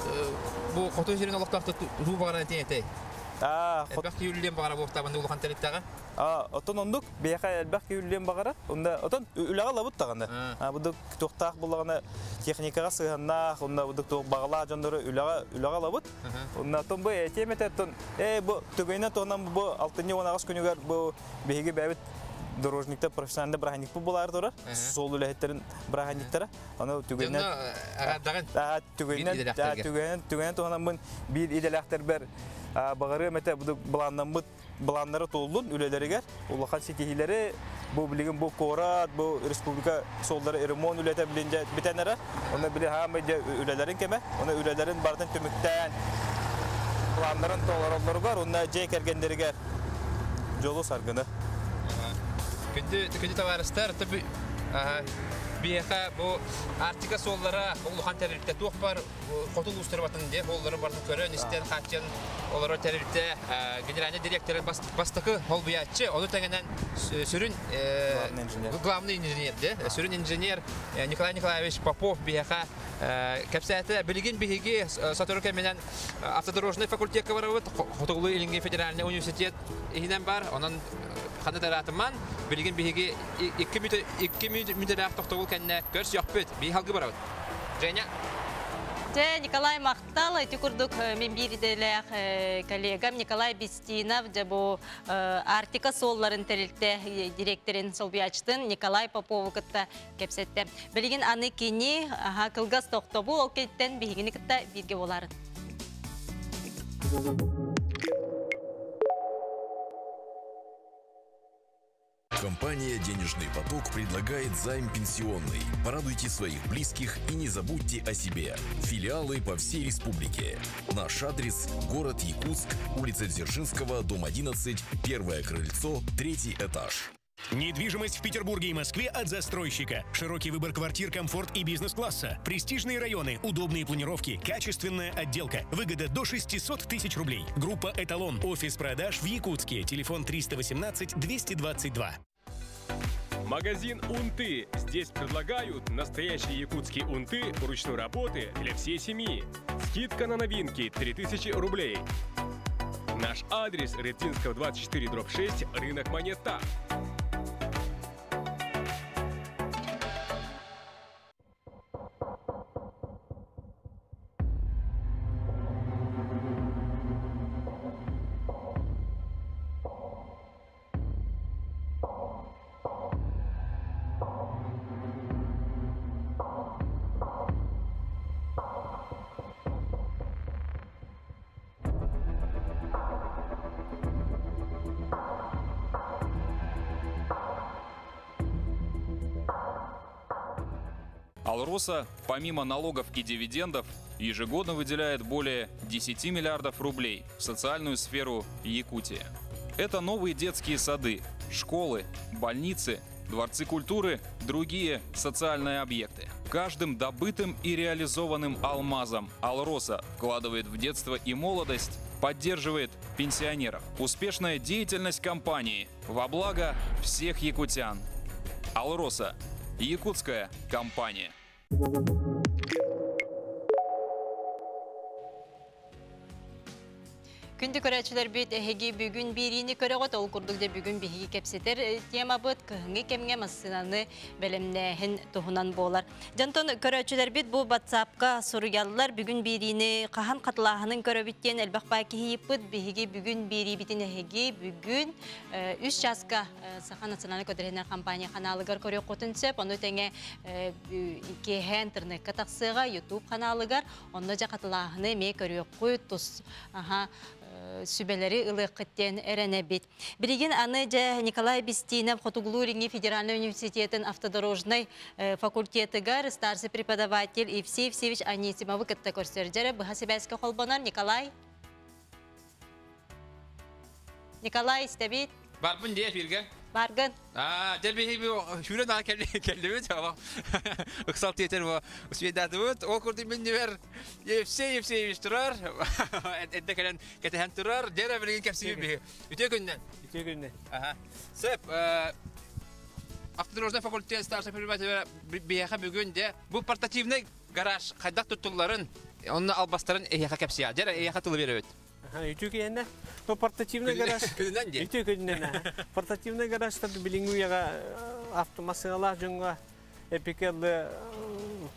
бу хоту жерин олохтоохто туу багана тиңете. Элбэх киүллен багара буохтабын улахан териттага. А, отон ондук бияха элбэх киүллен багара. Онда отон үлага лабыт таганы. А, буду тухтаах буллагана техникага сыганнах, онда буду тух багала жондору үлага лабыт. Онда тон бу этемете тон бу түгөйнө тонан бу алтынчы онагыс күнүгөр бу биһиги бэбит дорожникта профессиональный браханик бу булар турар. Сол үлэхеттерин браханиктара. Аны түгөйнө түгөйнө тонан бун бир иделэхтер бер багары мете бу буланнан буланнары толдун үлелеригер улахан ситихилери бу билигин бу корат бу республика солдары ремонт үлете билинже битенере оны били хаамы же үлелерин кеме оны үлелерин бартын түмүктен планнарын толороллоругар онна же кергендеригер жолу саргыны. Күндү товарыстар төбү биэха бу Артика соллара улахан терилте туох бар хотул устар батын де холлары бартын көрөн истен хатчын олоро терилте генеральный директор бастыкы хол буячы оны теңенен сүрүн главный инженер де сүрүн инженер Николай Николаевич Попов биэха кепсәте билигин биһиги сотрудник менен автодорожный факультетке барабыт Хотугулу Илинги федеральный университет ихинен бар онон ханы таратыман билигин биһиги 2 мүтеләк токтогул кәнне көрс яқпыт би халгы барабыт. Женя. Же Николай Махтал, эти курдук мен бирделек коллегам Николай Бестинов, же бу Артика солларын терилте директорин солбиячтын Николай Попову кытта кепсетте. Билигин аны кини кылгас токтобу ол кеттен бигини кытта бирге боларын. Компания «Денежный поток» предлагает займ пенсионный. Порадуйте своих близких и не забудьте о себе. Филиалы по всей республике. Наш адрес – город Якутск, улица Дзержинского, дом 11, первое крыльцо, третий этаж. Недвижимость в Петербурге и Москве от застройщика. Широкий выбор квартир, комфорт и бизнес-класса. Престижные районы, удобные планировки, качественная отделка. Выгода до 600 тысяч рублей. Группа «Эталон». Офис продаж в Якутске. Телефон 318 222. Магазин «Унты». Здесь предлагают настоящие якутские унты ручной работы для всей семьи. Скидка на новинки 3000 рублей. Наш адрес – Рытвинского 24/6, рынок Монета. Алроса, помимо налогов и дивидендов, ежегодно выделяет более 10 миллиардов рублей в социальную сферу Якутии. Это новые детские сады, школы, больницы, дворцы культуры, другие социальные объекты. Каждым добытым и реализованным алмазом «Алроса» вкладывает в детство и молодость, поддерживает пенсионеров. Успешная деятельность компании во благо всех якутян. «Алроса» – якутская компания. Күндү көрөөчүлөрбүт эһиги бүгүн биэриини көрөҕүт, ол курдук да бүгүн биһиги кэпсэтэр темабыт кыһыҥҥы кэмҥэ массыынаны бэлэмнээһин туһунан буолар. Дьонтон көрөөчүлэрбит бу WhatsApp-ка суруйаллар, бүгүн биэриини хаһан хатылааһынын көрөбүт диэн элбэх баа киһи ыйыппыт. Биһиги бүгүн биэриибитин эһиги бүгүн үс чааска Саха национальнай көтөрүнэр компания ханаалыгар көрүөххүтүн сөп. Ону тэҥэ киэһэ интернекка тахсыаҕа YouTube ханаалыгар, онно дьэ хатылааһыны эмиэ көрүөххүт, тус аха сүбэлэри ылыаххыт диэн эрэнэбит. Билигин аны дьэ Николай Бестинов Хотугулуу-Илиҥҥи федеральнай университетын автодорожнай факультетыгар старший преподаватель Евсей Евсеевич Анисимовы кытта көрсөр. Дьэрэ быһа сибээскэ холбонор Николай. Николай истэбит. Барбын дии эфиргэ. Баргын. Аа, дьэ биһиги сүүрэн аҕа кэллибит, ыксал тиэтэр бу успейдаатыбыт. Ол курдук миннибэр Евсей Евсеевич турар, эрдэ кэлэн кэтэһэн турар. Дьэ эрэ билигин кэпсиибит биһи. Үтүө күннэн. Үтүө күннэн. Аха. Сөп, автодорожный факультет старший преподаватель биһиэхэ бүгүн дьэ бу портативный гараж хайдах туттулларын, онно албастарын эһиэхэ кэпсиэ. Дьэ эрэ эһиэхэ тылы биэрэбит. Үтүө күнүнэн. Ну, портативный гараж. Күнүнэн диэн. Үтүө күнүнэн. Портативный гаражтар билиҥҥи үйэҕэ автомассыыналаах дьоҥҥо эпикеллы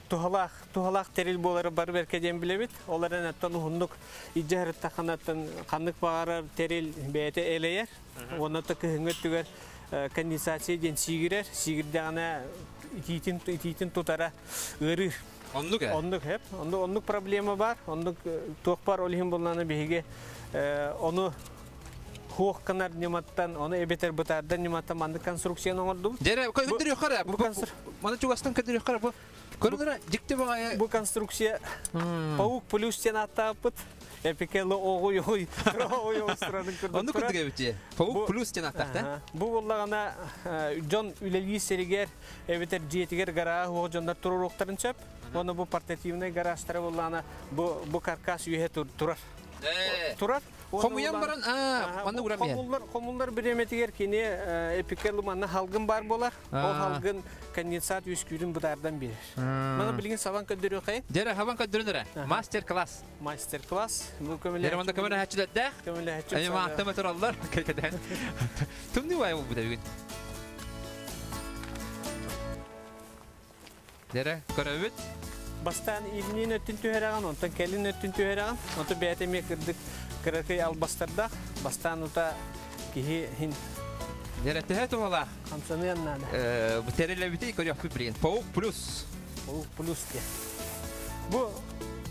туһалаах туһалаах тэрил буолары бары бэркэ диэн билэбит. Ол эрэн оттон уһуннук илдьэ сырыттаххына ханнык баҕарар тэрил бэйэтэ элэйэр. Уонна да кыһыҥҥы өттүгэр конденсация диэн сиигирэр. Сиигирдэҕинэ итиитин итиитин тутара ыарыыр. Оннук ээ. Оннук хэп. Оннук, оннук проблема бар. Оннук туох бар ол иһин булланы биһиги ону хуох гынар ньыматтан, ону эбэтэр бытаардар ньыматтан маннык конструкцияны оҥордубут. Дьэрэ, көдүрүөххэ бу маны чугастан көдүрүөххэ бу көрүнэрэ дьикти баҕайы. Бу конструкция Паук плюс диэн ааттаабыт. Эпикелло оҕуй ой ой ой курдук. Оннук курдук эбит Паук плюс диэн ааттаах Бу буоллаҕына дьон үлэлиир сиригэр эбэтэр дьиэтигэр гарааһы уох дьоннор туруоруохтарын сөп. Уонна бу портативнай гаражтара буоллаҕына бу бу каркас үөһэ турар. Турар. Хомуйан баран манна уран хомуллар хомуллар бириэмэтигэр кини эпикел манна халгын бар буолар. Ол халгын конденсат үскүүрүн бытаардан биэрэр. Маны билигин сабан көрдөрүөхэй. Дьэрэ хабан көрдөрүн эрэ. Мастер-класс. Мастер-класс. Бу көмөлөһөччү. Дьэрэ манна көмөлөһөччүлэрдээх. Көмөлөһөччү. Эми мааттама тураллар. Тымныы бай буолбут бүгүн. Дэрэ, көрөбүт. Бастаан илинин өттүн түһэрэҕин, онтон кэлин өттүн түһэрэҕин. Онтон бэйэтэ эмиэ кырдык кыракый албастардаах. Бастаан ута киһи хин Дэрэ, төһө туһалаах? Хамсаныан наада. Бу тэрилэбити көрүөхпүт билигин. Паук плюс. Паук плюс диэн. Бу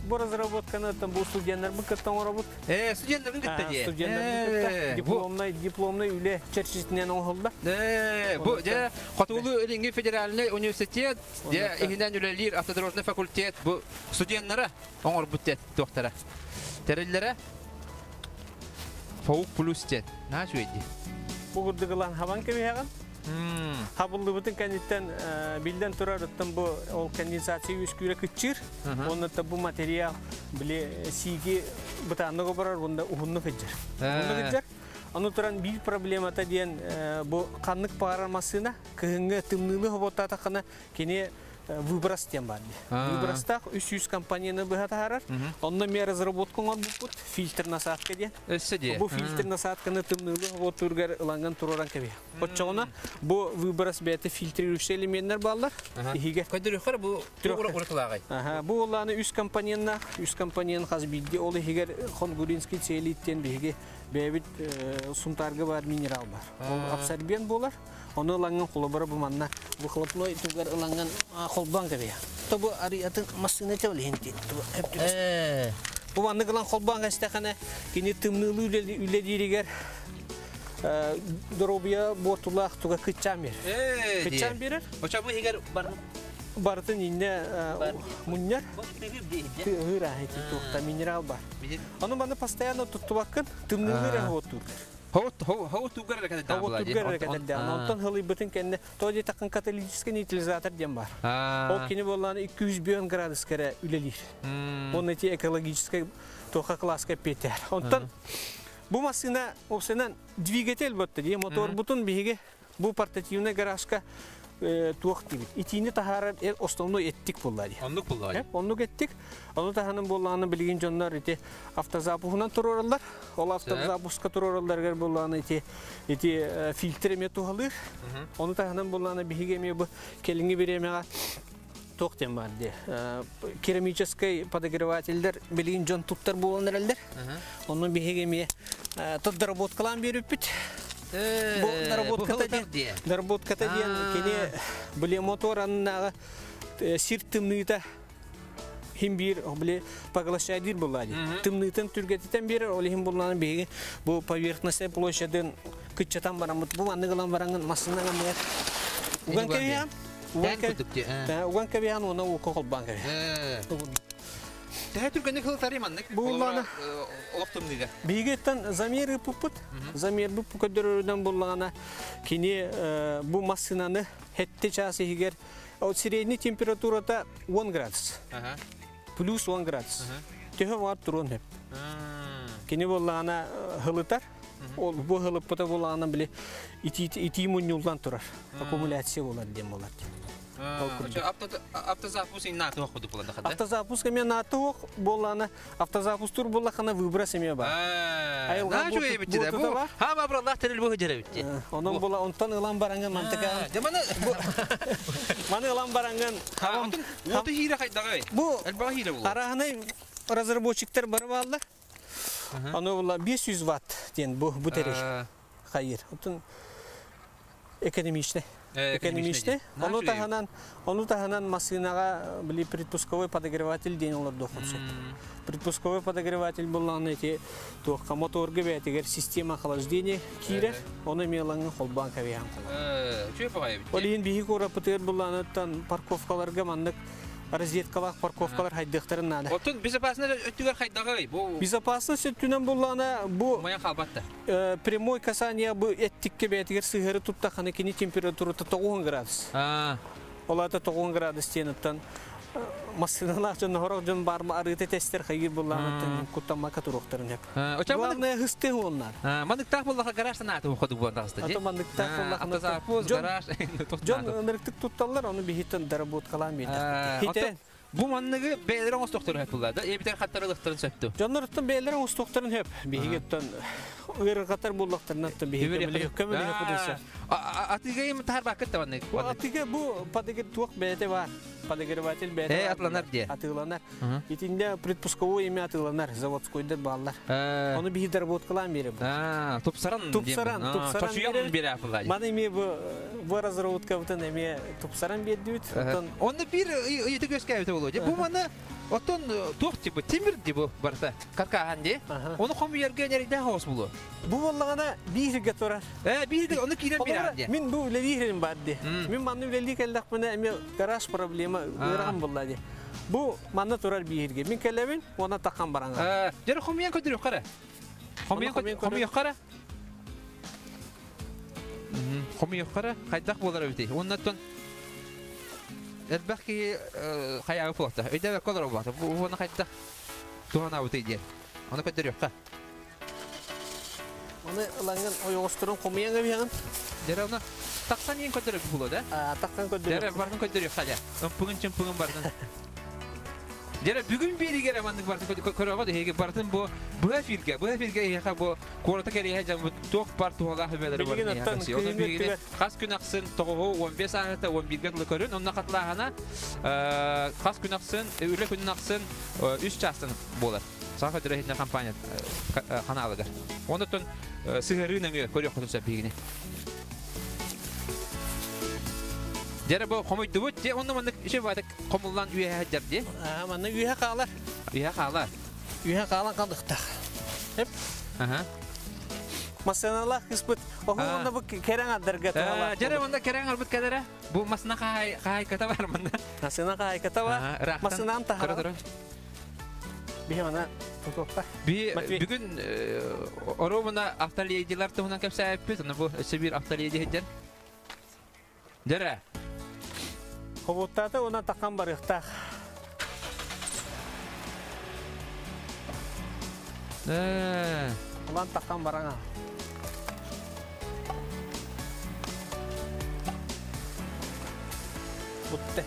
бу разработканы там бу студеннарбын кытта оҥоробут. Э, студеннарбын кытта дии. Студеннарбын кытта дипломнай дипломнай үлэ чэрчитинэн оҥоһулла. Э, бу дьэ Хотугулуу-Илиҥҥи федеральнай университет дьэ иһинэн үлэлиир автодорожный факультет бу студеннара оҥорбут туохтара. Тэриллэрэ Фаук плюс диэн. Наһаа үчүгэй дии. Бу курдук ылан хабан кэбиһэҕин. Хабыллыбытын кэнниттэн биллэн турар оттон бу ол конденсация үөскүүрэ кыччыыр. Уонна бу материал били сииги бытааннык оборор уонна уһуннук сылдьар. Уһуннук сылдьар. Ону туран биир проблемата диэн бу ханнык баҕарар массыына кыһыҥҥы тымныыны хоботтаатаххына кини выброс диэн баар дии. Выбростаах 300 компонены быһа таһаарар. Онно эмиэ разработка оҥорбуппут фильтр насадка диэн. Өссө дии. Бу фильтр насадканы тымныылы хоботуургар ылаҥҥын туруоран кэбиһ. Оччоҕуна бу выброс бэйэтэ фильтрирующий элеменнэр бааллар. Иһигэр. Көдөрүөххэр бу уратылааҕай. Бу улааны үс компоненнаах, үс компонент хас биирдии ол иһигэр хонгуринский целит диэн биһиги бэйэбит Сунтаарга баар минерал бар. Ол абсорбент буолар. Ону ылаҥҥын холобура бу манна выхлопной тугар ылаҥҥын холбоон кэбиһэ. То бу арыйатын массыына тэлиһин Бу маннык ылан холбоон кэстэхинэ кини тымныылыы үлэлииригэр доруобуйа буортулаах туга кыччаан биэрэр. Кыччаан биэрэр. Оча бу иһигэр бар барытын инне мунньар. Тыһыр ахити туохта минерал бар. Ону маны постоянно туттубаккын, тымныылыр оттуур. Хоо тугар эрэ кэтэрдээн Хоо буолаа дии. тугар эрэ кэтэрдээн. Онтон хылыйбытын кэннэ то дии такын каталитический нейтрализатор диэн бар. Ол кини буоллаан 200 градуска эрэ үлэлиир. Оны эти экологическай туохха класска эппиэтээр. Онтон бу массыына опсынан двигатель ботта дии моторбутун биһиги бу портативный гаражка туох диибит. Итиини таһаарар основной эттик буолла дии. Оннук буолла дии. Оннук эттик. Ону таһынан буоллаҕына билигин дьоннор ити автозапуһунан туруораллар. Ол автозапуска туруоралларыгар буоллаҕына ити ити фильтр эмиэ туһалыыр. Ону таһынан буоллаҕына биһиги эмиэ бу кэлиҥҥи бириэмэҕэ туох диэн баар дии. Керамическай подогревателлэр билигин дьон туттар буолан эрэллэр. Онно биһиги эмиэ тот доработкалаан биэрбиппит. Бу доработката диэн доработката диэн кини били мотор аннааҕы сир тымныыта хим биир били поглощайдыыр буолла дии. Тымныытын түргэтитэн биэрэр, ол иһин буллаан биһиги бу поверхностная площадын кыччатан бараммыт. Бу маннык ылан бараҥын массыынан амыгар уган кэбиһэн уган кэбиһэн уонна уука холбоон кэбиһэн. Төһө түргэнник хылытарый маннык? Буллаана. Олох тымныыга. Биһигиттэн замер ыыппыппыт. Замер бу көрдөрөрүнэн буллаҕына кини бу массыынаны хетте чаас иһигэр средний температурата 10 градус. Плюс 10 градус. Төһө бар туруон сөп. Кини буоллаҕына хылытар. Ол бу хылыппыта буоллаҕына били итии мунньуллан турар. Аккумуляция болар диэн болар. Автозапуск нааты ох кудук буолан хада. Автозапуск эме нааты ох буоллаана автозапуск тур буоллахына выброс эме бар. Айылга бу. Ха ма браллах терел бу жеребитти. Онон була онтон ылан баранган мантыка. Маны ылан баранган. Оту хире хайдагай. Бу элбага хире бу. Араханай разработчиктар бары бааллар. Аны була 500 ватт диэн бу бу терел. Хайыр. Отун экономичный. Экономичный. Ону таһынан, ону таһынан массыынаҕа били предпусковой подогреватель диэн олордуоххун сөп. Предпусковой подогреватель буллаҕына ити туохха моторга бэйэтигэр система охлаждения киирэр, ону эмиэ ылаҥҥын холбоон кэбиһэн холбоон. Үчүгэй баҕайы эбит. Ол иһин биһиги куораппытыгар буллаҕыныттан парковкаларга маннык розеткалаах парковкалар хайдыахтарын наада. Оттон безопасность өттүгэр хайдаҕый? Бу Безопасность өттүнэн буллаҕына бу умайан хаалбат да. Прямой касание бу эттикке бэйэтигэр сыһыары туттаххына кини температурата 90 градус. Ол аата 90 градус диэниттэн массыыналаах дьон хорох дьон бар арыыта тестер хайгыр буллаанаттан куттаммакка туруохтарын сөп. Главное хысты уоннар. Маныктаах буллаха гараж санааты уходу буолан таҕыста дии. Мандыктаах буллаха автозапуск, гараж. Дьон ынырыктык тутталлар, ону биһиттэн доработкалаан биэрдэхпит. Бу манныгы бэйэлэрин оҥостуохтарын сөп буолла да, эбэтэр хаттарылыктарын сөптү. Дьонноруттан бэйэлэрин оҥостуохтарын сөп. Биһигиттэн ыарырҕатар буоллахтарына биһиги көмөлөһө Атыыга им таһарбаккыт да маннык. Атыыга бу подогр туох бэйэтэ бар. Подогреватель бэйэтэ Э, атыланар дии. Атыыланар. Итинде предпусковой эми атыыланар, заводскойдар бааллар. Ону биһи доработкалаан биэрэбит. Тупсаран. Тупсаран, тупсаран. Чочуйан биэрэ Маны эми бу бу разработкабытын эмиэ тупсаран биэрдибит. Оттон Онно биир ыйытык үөскээбитэ буолуо. Бу маны оттон туох типа тимир ди бу барыта каркаахан ди. Ону хомуйарга нэрийдээх оҕус булуо. Бу буоллаҕына бииргэ турар. Э бииргэ ону киирэн биэрэн ди. Мин бу үлэлиирим бар ди. Мин манна үлэлии кэллэхпинэ эмиэ гараж проблема ыарахан буолла ди. Бу манна турар бииргэ. Мин кэлэбин уонна такхан баран. Дьэ хомуйан көтүрүөххэ эрэ. Хомуйан эрэ. Хомуйуохха эрэ хайдах буолар эбитий? Уоннаттан элбэх киһи хайааҕы буолта. Өйдөөбөккө олорор буолта. Бу уонна хайдах туһанаабытый диэн. Ону көрдөрүөххэ. Оны ылаҥын ойоҕосторун хомуйан эбиһэҕин. Дьэ оны тахсан иин көрдөрөр буолуо да? Тахсан көрдөрүөх. Дьэ барын көрдөрүөххэ дьэ. Ымпыгын-чымпыгын барын. Дьэ бүгүн биэригэр маннык бартын көрөҕө эһиги бартын бу быһа эфиргэ, быһа эфиргэ эһиэхэ бу куората кэриэһэ дьаммыт туох бар туһалаах үбэлэри Билигин оттон Онон биһигини хас күн ахсын тоҕуһу 15 ааһыта 11-гэ дылы көрүн, онно хатылааһына хас күн ахсын, үлэ күнүн ахсын 3 чаастан буолар. Саха Федерация компания ханаалыгар. Оннуттан сыһырыы нөҥүө көрүөххүтүн сөп биһигини. Дьэ бу хомуйдубут, дьэ онно маннык үчүгэй баатык хомуллан үөһэ сылдьар дии. Аа, манна үөһэ хаалар. Үөһэ хаалар. Үөһэ хаалан қалдықтақ. Эп. Аха. Масыналаах кыспыт. Оһу онно бу кэрэҥ аддарга туһалаах. Дьэрэ онно кэрэҥ арбыт кэлэрэ. Бу масына хаһайката бар манна. Масына хаһайката бар. Масынан таһар. Биһи мана тутуохта. Би бүгүн оромуна автоледилар туһунан кэпсээппит. Оны бу өссө бир автоледи хеджер. Дьэрэ. Хобуттаата она такан барыахтаах. Улан такан бараңа. Бутте.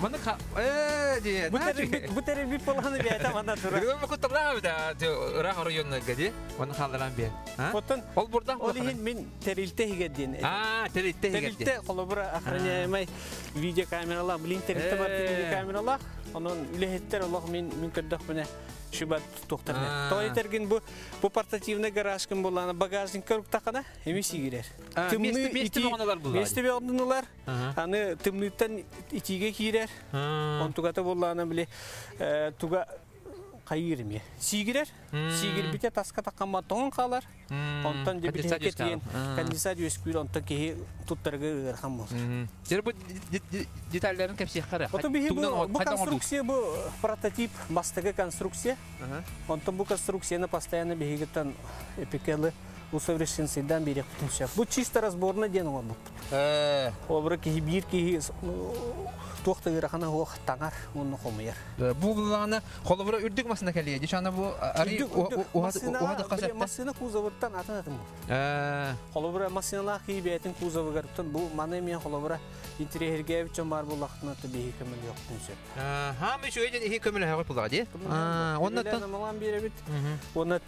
Маны ха э Бу тербит боланы бәйті мана тура. Бүгүн бу кутталаа бит ыраах оройоннарга ди. Оны халдаран бе. Оттон ол бурда ол иһин мин терилте хигеддин. А, терилте хигеддин. Терилте холобура охраняемый видеокамералар, блин терилте бар видеокамералар. Онон үлэһиттер олох мин мин көрдөх мене шибат туктарны. Той тергин бу бу портативный гаражкын буланы багажник көрүп такана эми сигирер. Месте оңонулар булар. Месте оңонулар. Аны тымныттан итиге кирер. Онтугата булланы биле туга кайыр Сигирер. Сигир бите таска такканма тоң калар. Онтон же бите кеткен конденсат өскүр онтон кихи туттарга ырхан бол. Жер бу детальдарын кепсиэх кара. Ото бихи бу конструкция бу прототип бастыгы конструкция. Онтон бу конструкцияны постоянно бихигеттен эпикелы усовершенствовандан бирек бүтүнчө. Бу чисто разборный ден ол бу. Обра кихи бир кихи туохта ырахана хуох таңар онну хомуйар. Бу буланы холобура үрдүк масына келие. Дишана бу ари ухады касатта. Масына кузовыттан атын атын бу. Холобура масыналаах кихи бээтин кузовыгар бу маны мен холобура интерьерге бичен бар буллахтына бихи көмөл yok түнсө. Ха ми шуйден ихи көмөл хагы булга ди. Оннан малан беребит. Оннан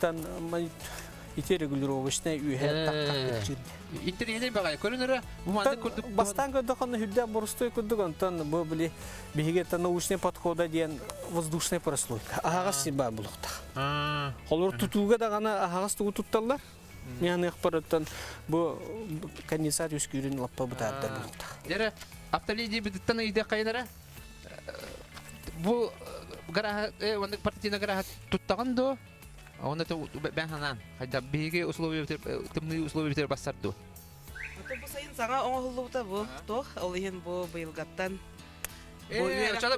ити регулировочная үйе таққа чирди. Интерьерде багай көрүнөрө бу манда көрдүк. Бастан көрдүк аны хүддә бурустой көрдүк онтон бу били биһиге та научный подхода диэн воздушная прослойка. Агас сиба булукта. Холор тутууга да гана агас тугу тутталлар. Мияны акпараттан бу конденсат үскүрүн лаппа бутааттар булукта. Дере автоледи биттан үйдө кайнара. Бу гарага вандык партийна гарага туттаган до Оны то бен ханан. Хайда биге условия тымны условия битер бассарду. Ото бу сайын саңа оңоһуллубута бу тох, ол иһин бу быйылгаттан. Очола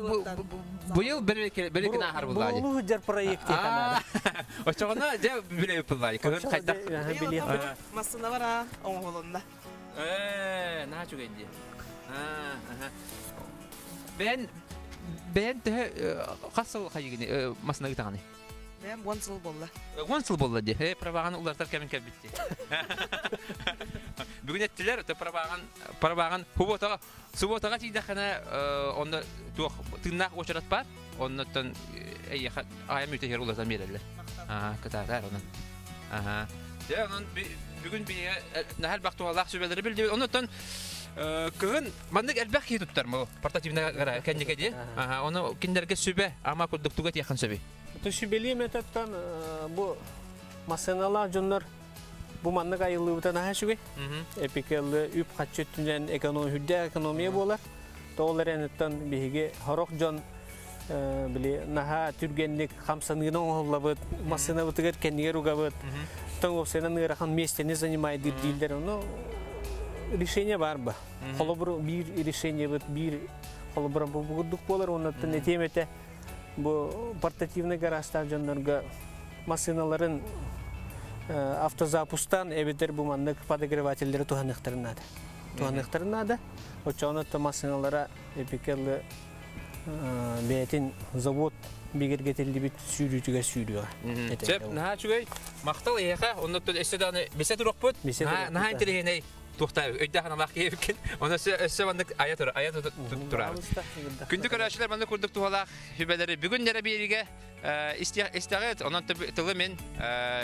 быйыл береке береке нахар буллады. Бу жар проект канада. Очогона же биле буллады. Көгөн кайда. Масына бара оңоһулунна. На чугенди. Бен бен те касыл хайгини масына гытаганы. Бәм 10 сыл болла. 10 сыл болла ди. Праваган улартар кемин кәбитти. Бүгүн эттилер, те праваган праваган хуботага субботага тидахана онда туох тыннах очарат бар. Оннотон эйха айым үтө хер улартан берелер. Аа, катар онун. Аха. Де онун бүгүн би нахал бактуалах сүбелери билди. Оннотон кыгын мандык элбэх ки туттар мо портативна гара кеннике ди. Аха, оны киндерге сүбе ама курдук туга тиякын сөбе. Төшүбели методтан бу масыналар жоннор бу маннык айыллыбытан аха шүгей. Эпикелли үп хатчы түнен хүддә экономия болар. Тоолар энеттен биһиги хорох жон били наха түргенник хамсаныгын оңоллабыт, масына бытыгар кеннигер угабыт. Таң опсенен ырахан местени занимает дилдер. Но решение бар ба. Холобур бир решение бит, бир холобур бу бугудук болар, оннан этемете бу портативный гаражтар жоннорго машиналарын автозапусктан эбитер бу маннык подогревательдери туһаныктарын Туһаныктарын надо. Очону то машиналара эпикелли бээтин завод бигергетилди бит сүүрүүтүгэр сүүрүүга. Чеп, наха чүгэй, мактал эха, оннотон эссе даны бесе турукпут. Наха интерехиней тухта өйдө ханалах кийипкен. Оны өссө мандык ая тура, ая турар. Күндү көрәшилер мандык курдук тухалах хүбелери бүгүн нере бириге истягет, онон тылы мен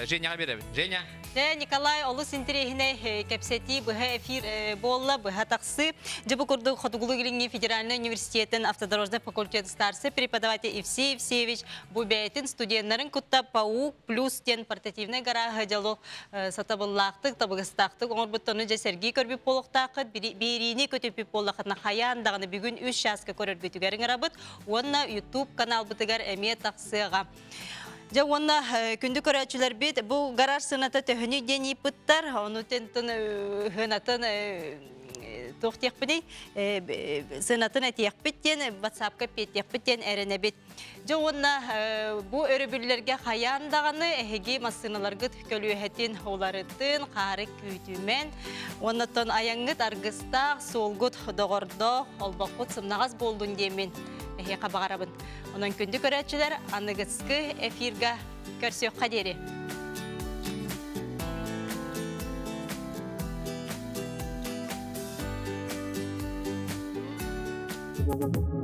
Женяга беребин. Женя. Де Николай олус интерехине кепсети быһа эфир болла быһа таксы. Жыбы курдук Хотугулу Илиңи федеральный университетин автодорожный факультет старсы преподаватель Евсей Евсеевич бу бээтин студентларын кутта паук плюс тен портативный гарага жалок сатабыллаактык табыгыстаактык оңорбуттону же Сергей көрбүп болуктаакыт берини көтөпүп боллахытна хаян даганы бүгүн 3 часка көрөргүтүгөрүң арабыт. Онна YouTube канал бытыгар эме таксыга. Дьэ уонна күндү көрөөччүлэрбит бу гараж сыаната төһөнүй диэн ыйыппыттар. Ону тентэн ыһынатын туох диэхпиний сыанатын этиэхпит диэн WhatsApp-ка эппиэттиэхпит диэн эрэнэбит. Дьэ уонна бу өрөбүллэргэ хайаан даҕаны эһиги массыыналаргыт көлүөһэтин уларытын, хаары күүтүмэн, уоннаттан айаҥҥыт аргыстаах, суолгут доҕордоох, олбоххут сымнаҕас буоллун диэммин эһиэхэ баҕарабын. Онон күндү көрөөччүлэр аныгыскы эфирга көрсүөххэ диэри. Thank you.